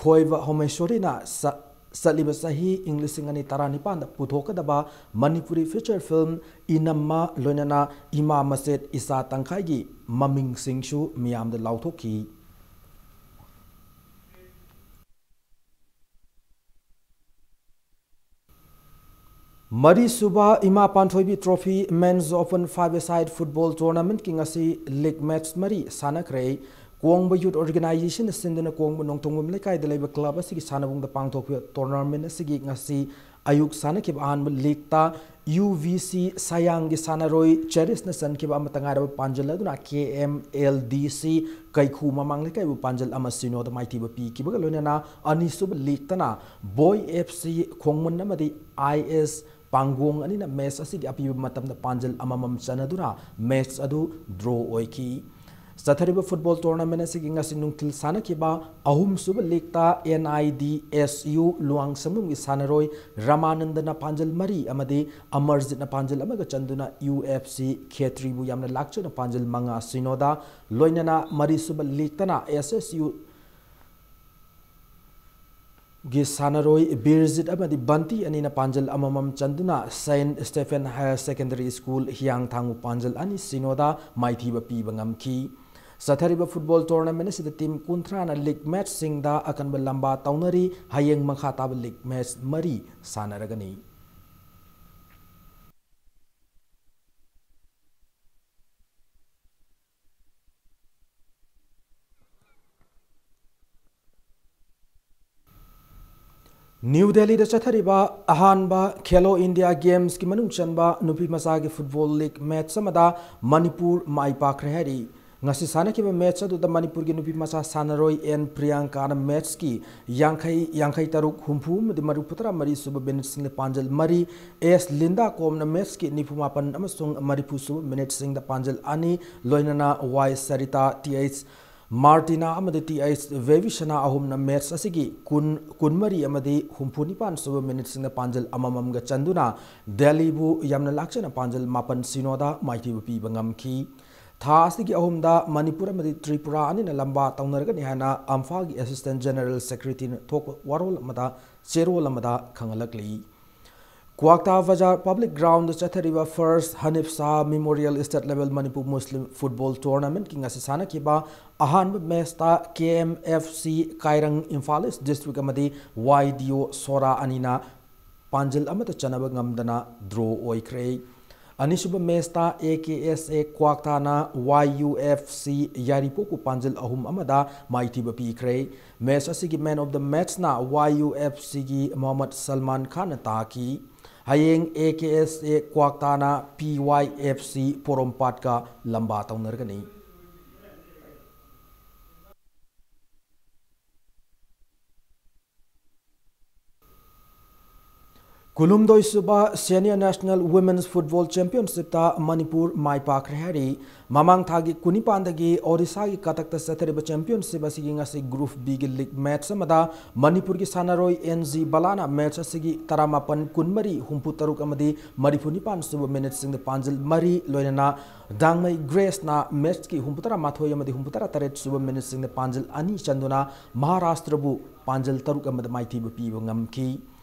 ꯈꯣꯏꯕ ꯍꯣꯃꯦꯁꯣꯔꯤꯅ ꯆ-, ꯆꯠꯂꯤꯕ ꯆꯍꯤ ꯏꯪ ꯂꯤꯁꯤꯡ ꯑꯅꯤ ꯇꯔꯥꯅꯤꯄꯥꯟꯗ ꯄꯨꯊꯣꯛꯀꯗꯕ ꯃꯅꯤꯄꯨꯔꯤ feature film ꯏꯅꯝꯃ ꯂꯣꯏꯅꯅ ꯏꯃꯥ ꯃꯆꯦꯠ ꯏꯆꯥ ꯇꯪꯈꯥꯏꯒꯤ ꯃꯃꯤꯡꯁꯤꯡꯁꯨ ꯃꯤꯌꯥꯝꯗ ꯂꯥꯎꯊꯣꯛꯈꯤ꯫ ꯃꯔꯤꯁꯨꯕ ꯏꯃꯥ ꯄꯥꯟꯊꯣꯏꯕꯤ Trophy Men's Open Five-a-side Football Tournamentꯀꯤ ꯉꯁꯤ league match ꯃꯔꯤ ꯁꯥꯟꯅꯈ꯭ꯔꯦ꯫ ꯀꯣꯡꯕ Youth Organization ꯅ ꯁꯤꯟꯗꯨꯅ ꯀꯣꯡꯕ ꯅꯣꯡꯊꯣꯡꯕꯝ ꯂꯩꯀꯥꯏꯗ ꯂꯩꯕ club ꯑꯁꯤꯒꯤ ꯁꯥꯟꯅꯕꯨꯡꯗ ꯄꯥꯡꯊꯣꯛꯈꯤꯕ tournament ꯑꯁꯤꯒꯤ ꯉꯁꯤ ꯑꯌꯨꯛ ꯁꯥꯟꯅꯈꯤꯕ ꯑꯍꯥꯟꯕ league ꯇ U V C ꯁꯌꯥꯡꯒꯤ ꯁꯥꯟꯅꯔꯣꯏ Cherish ꯅ ꯆꯟꯈꯤꯕ ꯑꯃꯠꯇ ꯉꯥꯏꯔꯕ ꯄꯥꯟꯖꯜ ꯑꯗꯨꯅ K M L D C ꯀꯩꯈꯨ ꯃꯃꯥꯡ ꯂꯩꯀꯥꯏꯕꯨ ꯄꯥꯟꯖꯜ ꯑꯃ ꯁꯤꯅꯣꯗ ꯃꯥꯏꯊꯤꯕ ꯄꯤꯈꯤꯕꯒ ꯂꯣꯏꯅꯅ ꯑꯅꯤꯁꯨꯕ league ꯇꯅ Boy F C ꯈꯣꯡꯃꯨꯟ ꯑꯃꯗꯤ I S ꯄꯥꯡꯒꯣꯡ ꯑꯅꯤꯅ match ꯑꯁꯤꯒꯤ ꯑꯄꯤꯕ ꯃꯇꯝꯗ ꯄꯥꯟꯖꯜ ꯑꯃꯃꯝ ꯆꯟꯅꯗꯨꯅ match ꯑꯗꯨ draw ꯑꯣꯏꯈꯤ꯫ ꯆꯠꯊꯔꯤꯕ football tournament ꯑꯁꯤꯒꯤ ꯉꯁꯤ ꯅꯨꯡꯊꯤꯜ ꯁꯥꯟꯅꯈꯤꯕ ꯑꯍꯨꯝꯁꯨꯕ league ꯇ N I D S U ꯂꯨꯋꯥꯡꯁꯪꯕꯝꯒꯤ ꯁꯥꯟꯅꯔꯣꯏ ꯔꯃꯥꯅꯟꯗꯅ ꯄꯥꯟꯖꯜ ꯃꯔꯤ ꯑꯃꯗꯤ ꯑꯃꯔꯖꯤꯠꯅ ꯄꯥꯟꯖꯜ ꯑꯃꯒ ꯆꯟꯗꯨꯅ U F C ꯈꯦꯇ꯭ꯔꯤꯕꯨ ꯌꯥꯝꯅ ꯂꯥꯛꯆꯅ ꯄꯥꯟꯖꯜ ꯃꯉꯥ ꯁꯤꯅꯣꯗ, ꯂꯣꯏꯅꯅ ꯃꯔꯤꯁꯨꯕ league ꯇꯅ S S U ꯒꯤ ꯁꯥꯟꯅꯔꯣꯏ ꯕꯤꯔꯖꯤꯠ ꯑꯃꯗꯤ ꯕꯟꯇꯤ ꯑꯅꯤꯅ ꯄꯥꯟꯖꯜ ꯑꯃꯃꯝ ꯆꯟꯗꯨꯅ Saint Stephen Higher Secondary School ꯍꯤꯌꯥꯡꯊꯥꯡꯕꯨ ꯄꯥꯟꯖꯜ ꯑꯅꯤ ꯁꯤꯅꯣꯗ ꯃꯥꯏꯊꯤꯕ ꯄꯤꯕ ꯉꯝꯈꯤ꯫ ꯆꯠꯊꯔꯤꯕ football tournament ꯑꯁꯤꯗ team ꯀꯨꯟꯊ꯭ꯔꯥꯅ league match ꯁꯤꯡꯗ ꯑꯀꯟꯕ ꯂꯝꯕꯥ ꯇꯧꯅꯔꯤ꯫ ꯍꯌꯦꯡ ꯃꯈꯥ ꯇꯥꯕ league match ꯃꯔꯤ ꯁꯥꯟꯅꯔꯒꯅꯤ꯫ ꯅ꯭ꯌꯨ ꯗꯦꯜꯂꯤꯗ ꯆꯠꯊꯔꯤꯕ ꯑꯍꯥꯟꯕ ꯈꯦꯂꯣ ꯏꯟꯗꯤꯌꯥ ꯒꯦꯝꯁꯀꯤ ꯃꯅꯨꯡ ꯆꯟꯕ ꯅꯨꯄꯤ ꯃꯆꯥꯒꯤ football league match ꯑꯃꯗ ꯃꯅꯤꯄꯨꯔ ꯃꯥꯏ ꯄꯥꯛꯈ꯭ꯔꯦ ꯍꯥꯏꯔꯤ꯫ ꯉꯁꯤ ꯁꯥꯟꯅꯈꯤꯕ match ꯑꯗꯨꯗ ꯃꯅꯤꯄꯨꯔꯒꯤ ꯅꯨꯄꯤ ꯃꯆꯥ ꯁꯥꯟꯅꯔꯣꯏ ꯑꯦꯟ ꯄ꯭ꯔꯤꯌꯥꯡꯀꯥꯅ matchꯀꯤ ꯌꯥꯡꯈꯩ, ꯌꯥꯡꯈꯩ ꯇꯔꯨꯛ, ꯍꯨꯝꯐꯨ ꯑꯃꯗꯤ ꯃꯔꯤꯐꯨ ꯇꯔꯥ ꯃꯔꯤ ꯁꯨꯕ minuteꯁꯤꯡꯗ ꯄꯥꯟꯖꯜ ꯃꯔꯤ, ꯑꯦꯁ ꯂꯤꯟꯗꯥ ꯀꯣꯝꯅ matchꯀꯤ ꯅꯤꯐꯨ ꯃꯥꯄꯟ ꯑꯃꯁꯨꯡ ꯃꯔꯤꯐꯨ ꯁꯨꯕ minuteꯁꯤꯡꯗ ꯄꯥꯟꯖꯜ ꯑꯅꯤ, ꯂꯣꯏꯅꯅ ꯋꯥꯏ ꯁꯔꯤꯇꯥ, ꯇꯤ ꯑꯩꯆ ꯃꯥꯔꯇꯤꯅꯥ ꯑꯃꯗꯤ ꯇꯤ ꯑꯩꯆ ꯕꯦꯕꯤꯁꯅꯥ ꯑꯍꯨꯝꯅ match ꯑꯁꯤꯒꯤ ꯀꯨꯟ, ꯀꯨꯟꯃꯔꯤ ꯑꯃꯗꯤ ꯍꯨꯝꯐꯨ ꯅꯤꯄꯥꯟ ꯁꯨꯕ minuteꯁꯤꯡꯗ ꯄꯥꯟꯖꯜ ꯑꯃꯃꯝꯒ ꯆꯟꯗꯨꯅ ꯗꯦꯜꯂꯤꯕꯨ ꯌꯥꯝꯅ ꯂꯥꯛꯆꯅ ꯄꯥꯟꯖꯜ ꯃꯥꯄꯟ ꯁꯤꯅꯣꯗ ꯃꯥꯏꯊꯤꯕ ꯄꯤꯕ ꯉꯝꯈꯤ꯫ ꯊꯥ ꯑꯁꯤꯒꯤ ꯑꯍꯨꯝꯗ ꯃꯅꯤꯄꯨꯔ ꯑꯃꯗꯤ ꯇ꯭ꯔꯤꯄꯨꯔꯥ ꯑꯅꯤꯅ ꯂꯝꯕꯥ ꯇꯧꯅꯔꯒꯅꯤ ꯍꯥꯏꯅ ꯑꯝꯐꯥꯒꯤ Assistant General Secretaryꯅ ꯊꯣꯛꯄ ꯋꯥꯔꯣꯜ ꯑꯃꯗ, ꯆꯦꯔꯣꯜ ꯑꯃꯗ ꯈꯪꯍꯜꯂꯛꯂꯤ꯫ ꯀ꯭ꯋꯥꯛꯇꯥ ꯕꯖꯥꯔ public groundꯗ ꯆꯠꯊꯔꯤꯕ First Hanif Shah Memorial State Level Manipur Muslim Football Tournamentꯀꯤ ꯉꯁꯤ ꯁꯥꯟꯅꯈꯤꯕ ꯑꯍꯥꯟꯕ matchꯇ K M F C ꯀꯥꯏꯔꯪ Imphal East District ꯑꯃꯗꯤ Y D O ꯁꯣꯔꯥ ꯑꯅꯤꯅ ꯄꯥꯟꯖꯜ ꯑꯃꯠꯇ ꯆꯟꯅꯕ ꯉꯝꯗꯅ draw ꯑꯣꯏꯈ꯭ꯔꯦ꯫ ꯑꯅꯤꯁꯨꯕ ꯃꯦꯆꯇ A K S A ꯀ꯭ꯋꯥꯛꯇꯥꯅ Y U F C ꯌꯥꯏꯔꯤꯄꯣꯛꯄꯨ ꯄꯥꯟꯖꯤꯜ ꯑꯍꯨꯝ ꯑꯃꯗ ꯃꯥꯏꯊꯤꯕ ꯄꯤꯈ꯭ꯔꯦ꯫ ꯃꯦꯆ ꯑꯁꯤꯒꯤ man of the matchꯅ Y U F Cꯒꯤ Mohammad Salman ꯈꯥꯟꯅ ꯇꯥꯈꯤ꯫ ꯍꯌꯦꯡ A K S A ꯀ꯭ꯋꯥꯛꯇꯥꯅ P Y F C ꯄꯣꯔꯣꯝꯄꯥꯠꯀ ꯂꯝꯕꯥ ꯇꯧꯅꯔꯒꯅꯤ꯫ ꯀꯨꯟꯍꯨꯝꯗꯣꯏ ꯁꯨꯕ Senior National Women's Football Championshipꯇ Manipur ꯃꯥꯏ ꯄꯥꯛꯈ꯭ꯔꯦ ꯍꯥꯏꯔꯤ꯫ ꯃꯃꯥꯡ ꯊꯥꯒꯤ ꯀꯨꯟꯅꯤꯄꯥꯟꯗꯒꯤ ꯑꯣꯗꯤꯁꯥꯒꯤ ꯀꯇꯛꯇ ꯆꯠꯊꯔꯤꯕ championship ꯑꯁꯤꯒꯤ ꯉꯁꯤ Group Bꯒꯤ league match ꯑꯃꯗ ꯃꯅꯤꯄꯨꯔꯒꯤ ꯁꯥꯟꯅꯔꯣꯏ N G ꯕꯂꯥꯅ match ꯑꯁꯤꯒꯤ ꯇꯔꯥꯃꯥꯄꯟ, ꯀꯨꯟꯃꯔꯤ, ꯍꯨꯝꯐꯨꯇꯔꯨꯛ ꯑꯃꯗꯤ ꯃꯔꯤꯐꯨꯅꯤꯄꯥꯟ ꯁꯨꯕ minuteꯁꯤꯡꯗ ꯄꯥꯟꯖꯤꯜ ꯃꯔꯤ, ꯂꯣꯏꯅꯅ ꯗꯥꯡꯃꯩ ꯒ꯭ꯔꯦꯁꯅ matchꯀꯤ ꯍꯨꯝꯐꯨꯇꯔꯥꯃꯥꯊꯣꯏ ꯑꯃꯗꯤ ꯍꯨꯝꯐꯨꯇꯔꯥ ꯇꯔꯦꯠ ꯁꯨꯕ minuteꯁꯤꯡꯗ ꯄꯥꯟꯖꯤꯜ ꯑꯅꯤ ꯆꯟꯗꯨꯅ ꯃꯍꯥꯔꯥꯁꯇ꯭ꯔꯕꯨ ꯄꯥꯟꯖꯤꯜ ꯇꯔꯨꯛ ꯑꯃꯗ ꯃꯥꯏꯊꯤꯕ ꯄꯤꯕ ꯉꯝꯈꯤ꯫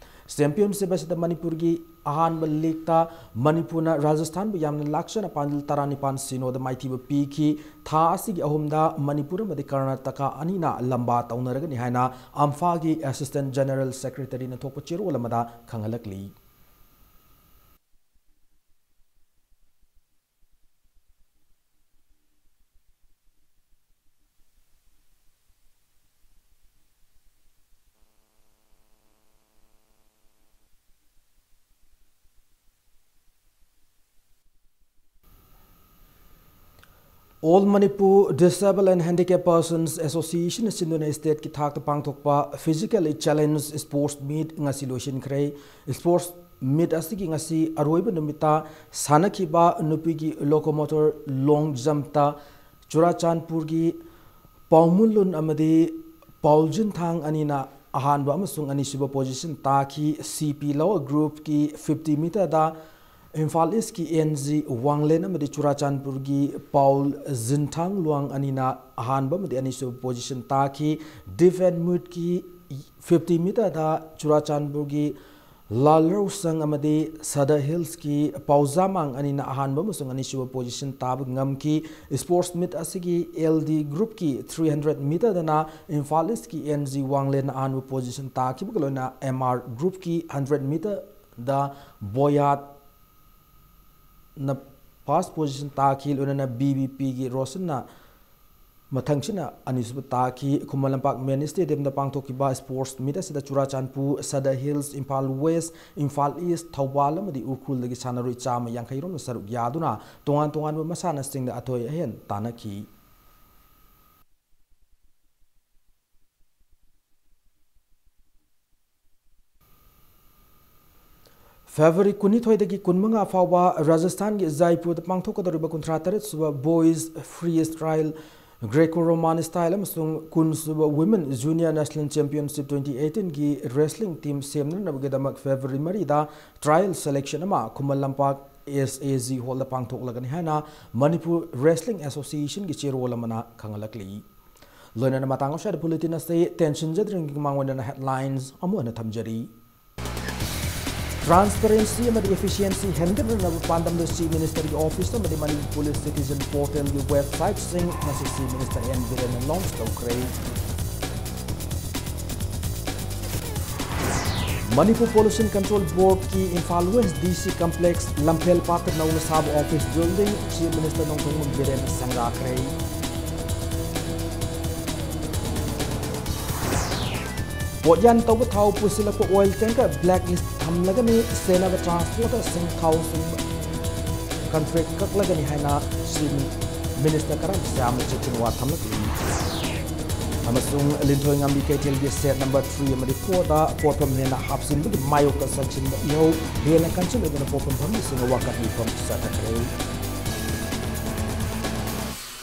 Championship ꯑꯁꯤꯗ ꯃꯅꯤꯄꯨꯔꯒꯤ ꯑꯍꯥꯟꯕ leagueꯇ ꯃꯅꯤꯄꯨꯔꯅ ꯔꯥꯖꯁꯊꯥꯟꯕꯨ ꯌꯥꯝꯅ ꯂꯥꯛꯆꯅ ꯄꯥꯟꯖꯤꯜ ꯇꯔꯥꯅꯤꯄꯥꯟ ꯁꯤꯅꯣꯗ ꯃꯥꯏꯊꯤꯕ ꯄꯤꯈꯤ꯫ ꯊꯥ ꯑꯁꯤꯒꯤ ꯑꯍꯨꯝꯗ ꯃꯅꯤꯄꯨꯔ ꯑꯃꯗꯤ ꯀꯔꯅꯥꯇꯀꯥ ꯑꯅꯤꯅ ꯂꯝꯕꯥ ꯇꯧꯅꯔꯒꯅꯤ ꯍꯥꯏꯅ ꯑꯝꯐꯥꯒꯤ Assistant General Secretaryꯅ ꯊꯣꯛꯄ ꯆꯦꯔꯣꯜ ꯑꯃꯗ ꯈꯪꯍꯜꯂꯛꯂꯤ꯫ All Manipur Disabled and Handicapped Persons Association ꯁꯤꯟꯗꯨꯅ stateꯀꯤ ꯊꯥꯛꯇ ꯄꯥꯡꯊꯣꯛꯄ physically challenged sports meet ꯉꯁꯤ ꯂꯣꯏꯁꯤꯟꯈ꯭ꯔꯦ꯫ Sports meet ꯑꯁꯤꯒꯤ ꯉꯁꯤ ꯑꯔꯣꯏꯕ ꯅꯨꯃꯤꯠꯇ ꯁꯥꯟꯅꯈꯤꯕ ꯅꯨꯄꯤꯒꯤ locomotor long jumpꯇ ꯆꯨꯔꯥꯆꯥꯟꯄꯨꯔꯒꯤ ꯄꯥꯎꯃꯨꯟꯂꯨꯟ ꯑꯃꯗꯤ ꯄꯥꯎꯖꯤꯟꯊꯥꯡ ꯑꯅꯤꯅ ꯑꯍꯥꯟꯕ ꯑꯃꯁꯨꯡ ꯑꯅꯤꯁꯨꯕ position ꯇꯥꯈꯤ꯫ C P lower groupꯀꯤ fifty meterꯗ Imphal Eastꯀꯤ N G ꯋꯥꯡꯂꯦꯟ ꯑꯃꯗꯤ ꯆꯨꯔꯥꯆꯥꯟꯄꯨꯔꯒꯤ ꯄꯥꯎꯜ ꯖꯤꯟꯊꯥꯡ ꯂꯨꯋꯥꯡ ꯑꯅꯤꯅ ꯑꯍꯥꯟꯕ ꯑꯃꯗꯤ ꯑꯅꯤꯁꯨꯕ position ꯇꯥꯈꯤ꯫ Deaf and muteꯀꯤ fifty meterꯗ ꯆꯨꯔꯥꯆꯥꯟꯄꯨꯔꯒꯤ ꯂꯥꯜꯔꯧꯁꯪ ꯑꯃꯗꯤ ꯁꯗ Hillsꯀꯤ ꯄꯥꯎꯖꯥꯃꯥꯡ ꯑꯅꯤꯅ ꯑꯍꯥꯟꯕ ꯑꯃꯁꯨꯡ ꯑꯅꯤꯁꯨꯕ position ꯇꯥꯕ ꯉꯝꯈꯤ꯫ Sports meet ꯑꯁꯤꯒꯤ L D groupꯀꯤ three hundred meterꯗꯅ Imphal Eastꯀꯤ N G ꯋꯥꯡꯂꯦꯟꯅ ꯑꯍꯥꯟꯕ position ꯇꯥꯈꯤꯕꯒ ꯂꯣꯏꯅꯅ M R groupꯀꯤ hundred meterꯗ ꯕꯣꯌꯥꯠ ꯅ first position ꯇꯥꯈꯤ꯫ ꯂꯣꯏꯅꯅ ꯕꯤ ꯕꯤ ꯄꯤꯒꯤ ꯔꯣꯁꯟꯅ ꯃꯊꯪꯁꯤꯅ ꯑꯅꯤꯁꯨꯕ ꯇꯥꯈꯤ꯫ ꯈꯨꯃꯟ ꯂꯝꯄꯥꯛ ꯃꯦꯟ ꯁ꯭ꯇꯦꯗꯤꯌꯝꯗ ꯄꯥꯡꯊꯣꯛꯈꯤꯕ sports meet ꯑꯁꯤꯗ ꯆꯨꯔꯥꯆꯥꯟꯄꯨꯔ, ꯁꯗꯔ ꯍꯤꯜꯁ, ꯏꯝꯐꯥꯜ ꯋꯦꯁ, ꯏꯝꯐꯥꯜ ꯏꯁ, ꯊꯧꯕꯥꯜ ꯑꯃꯗꯤ ꯎꯈ꯭ꯔꯨꯜꯗꯒꯤ ꯁꯥꯟꯅꯔꯣꯏ ꯆꯥꯝꯃ ꯌꯥꯡꯈꯩ ꯔꯣꯝꯅ ꯁꯔꯨꯛ ꯌꯥꯗꯨꯅ ꯇꯣꯉꯥꯟ ꯇꯣꯉꯥꯟꯕ ꯃꯁꯥꯟꯅꯁꯤꯡꯗ ꯑꯊꯣꯏ ꯑꯍꯦꯟ ꯇꯥꯟꯅꯈꯤ꯫ ꯐꯦꯕ꯭ꯔꯨꯋꯥꯔꯤ ꯀꯨꯟꯅꯤꯊꯣꯏꯗꯒꯤ ꯀꯨꯟꯃꯉꯥ ꯐꯥꯎꯕ ꯔꯥꯖꯁꯊꯥꯟꯒꯤ ꯖꯥꯏꯄꯨꯔꯗ ꯄꯥꯡꯊꯣꯛꯀꯗꯧꯔꯤꯕ ꯀꯨꯟꯊ꯭ꯔꯥ ꯇꯔꯦꯠ ꯁꯨꯕ Boys Freestyle, Greco-Roman Style ꯑꯃꯁꯨꯡ ꯀꯨꯟ ꯁꯨꯕ Women Junior National Championship twenty eighteen ꯒꯤ wrestling team ꯁꯦꯝꯅꯅꯕꯒꯤꯗꯃꯛ ꯐꯦꯕ꯭ꯔꯨꯋꯥꯔꯤ ꯃꯔꯤꯗ trial selection ꯑꯃ Khuman Lampak S A G Hall ꯗ ꯄꯥꯡꯊꯣꯛꯂꯒꯅꯤ ꯍꯥꯏꯅ ꯃꯅꯤꯄꯨꯔ Wrestling Association ꯒꯤ ꯆꯦꯔꯣꯜ ꯑꯃꯅ ꯈꯪꯍꯜꯂꯛꯂꯤ꯫ ꯂꯣꯏꯅꯅ ꯃꯇꯥꯡ ꯑꯁꯤꯗ bulletin ꯑꯁꯤ ꯇꯦꯟꯁꯤꯟꯖꯗ꯭ꯔꯤꯉꯩꯒꯤ ꯃꯃꯥꯡ ꯑꯣꯏꯅ headlines ꯑꯃꯨꯛ ꯍꯟꯅ ꯊꯝꯖꯔꯤ꯫ Transparency ꯑꯃꯗꯤ efficiency ꯍꯦꯟꯒꯠꯅꯅꯕ ꯄꯥꯟꯗꯝꯗ Chief Minister ꯒꯤ office ꯑꯃꯗꯤ Manipur Police Citizen Portal ꯒꯤ website ꯁꯤꯡ ꯉꯁꯤ Chief Minister N ꯕꯤꯔꯦꯟꯅ launch ꯇꯧꯈ꯭ꯔꯦ꯫ ꯃꯅꯤꯄꯨꯔ Pollution Control Board ꯀꯤ Imphal West D C Complex ꯂꯝꯐꯦꯜ ꯄꯥꯠꯇ ꯅꯧꯅ ꯁꯥꯕ office building Chief Minister Nongthombam ꯕꯤꯔꯦꯟꯅ ꯁꯪꯒꯥꯈ꯭ꯔꯦ꯫ ꯄꯣꯠꯌꯥꯟ ꯇꯧꯕ ꯊꯥꯎ ꯄꯨꯁꯤꯜꯂꯛꯄ oil tanker blacklist ꯊꯝꯂꯒꯅꯤ, ꯁꯦꯟꯅꯕ transporter ꯁꯤꯡ ꯊꯥꯎ ꯁꯨꯡꯕ contract ꯀꯛꯂꯒꯅꯤ ꯍꯥꯏꯅ Chief Minister ꯀꯔꯝ ꯁ꯭ꯌꯥꯝꯅ ꯆꯦꯛꯁꯤꯟ ꯋꯥ ꯊꯝꯂꯛꯂꯤ꯫ ꯑꯃꯁꯨꯡ ꯂꯤꯟꯊꯣꯏ ꯉꯝꯕꯤ ꯀꯩꯊꯦꯜꯒꯤ set number three ꯑꯃꯗꯤ four ꯗ ꯄꯣꯠꯐꯝ ꯍꯦꯟꯅ ꯍꯥꯞꯆꯤꯟꯕꯒꯤ ꯃꯥꯌꯣꯛꯇ ꯆꯪꯁꯤꯟꯕ ꯏꯍꯧ ꯍꯦꯟꯅ ꯀꯟꯁꯤꯜꯂꯗꯨꯅ ꯄꯣꯠꯐꯝ ꯐꯝꯕꯁꯤꯡꯅ ꯋꯥꯀꯠ ꯃꯤꯐꯝ ꯆꯠꯊꯈ꯭ꯔꯦ꯫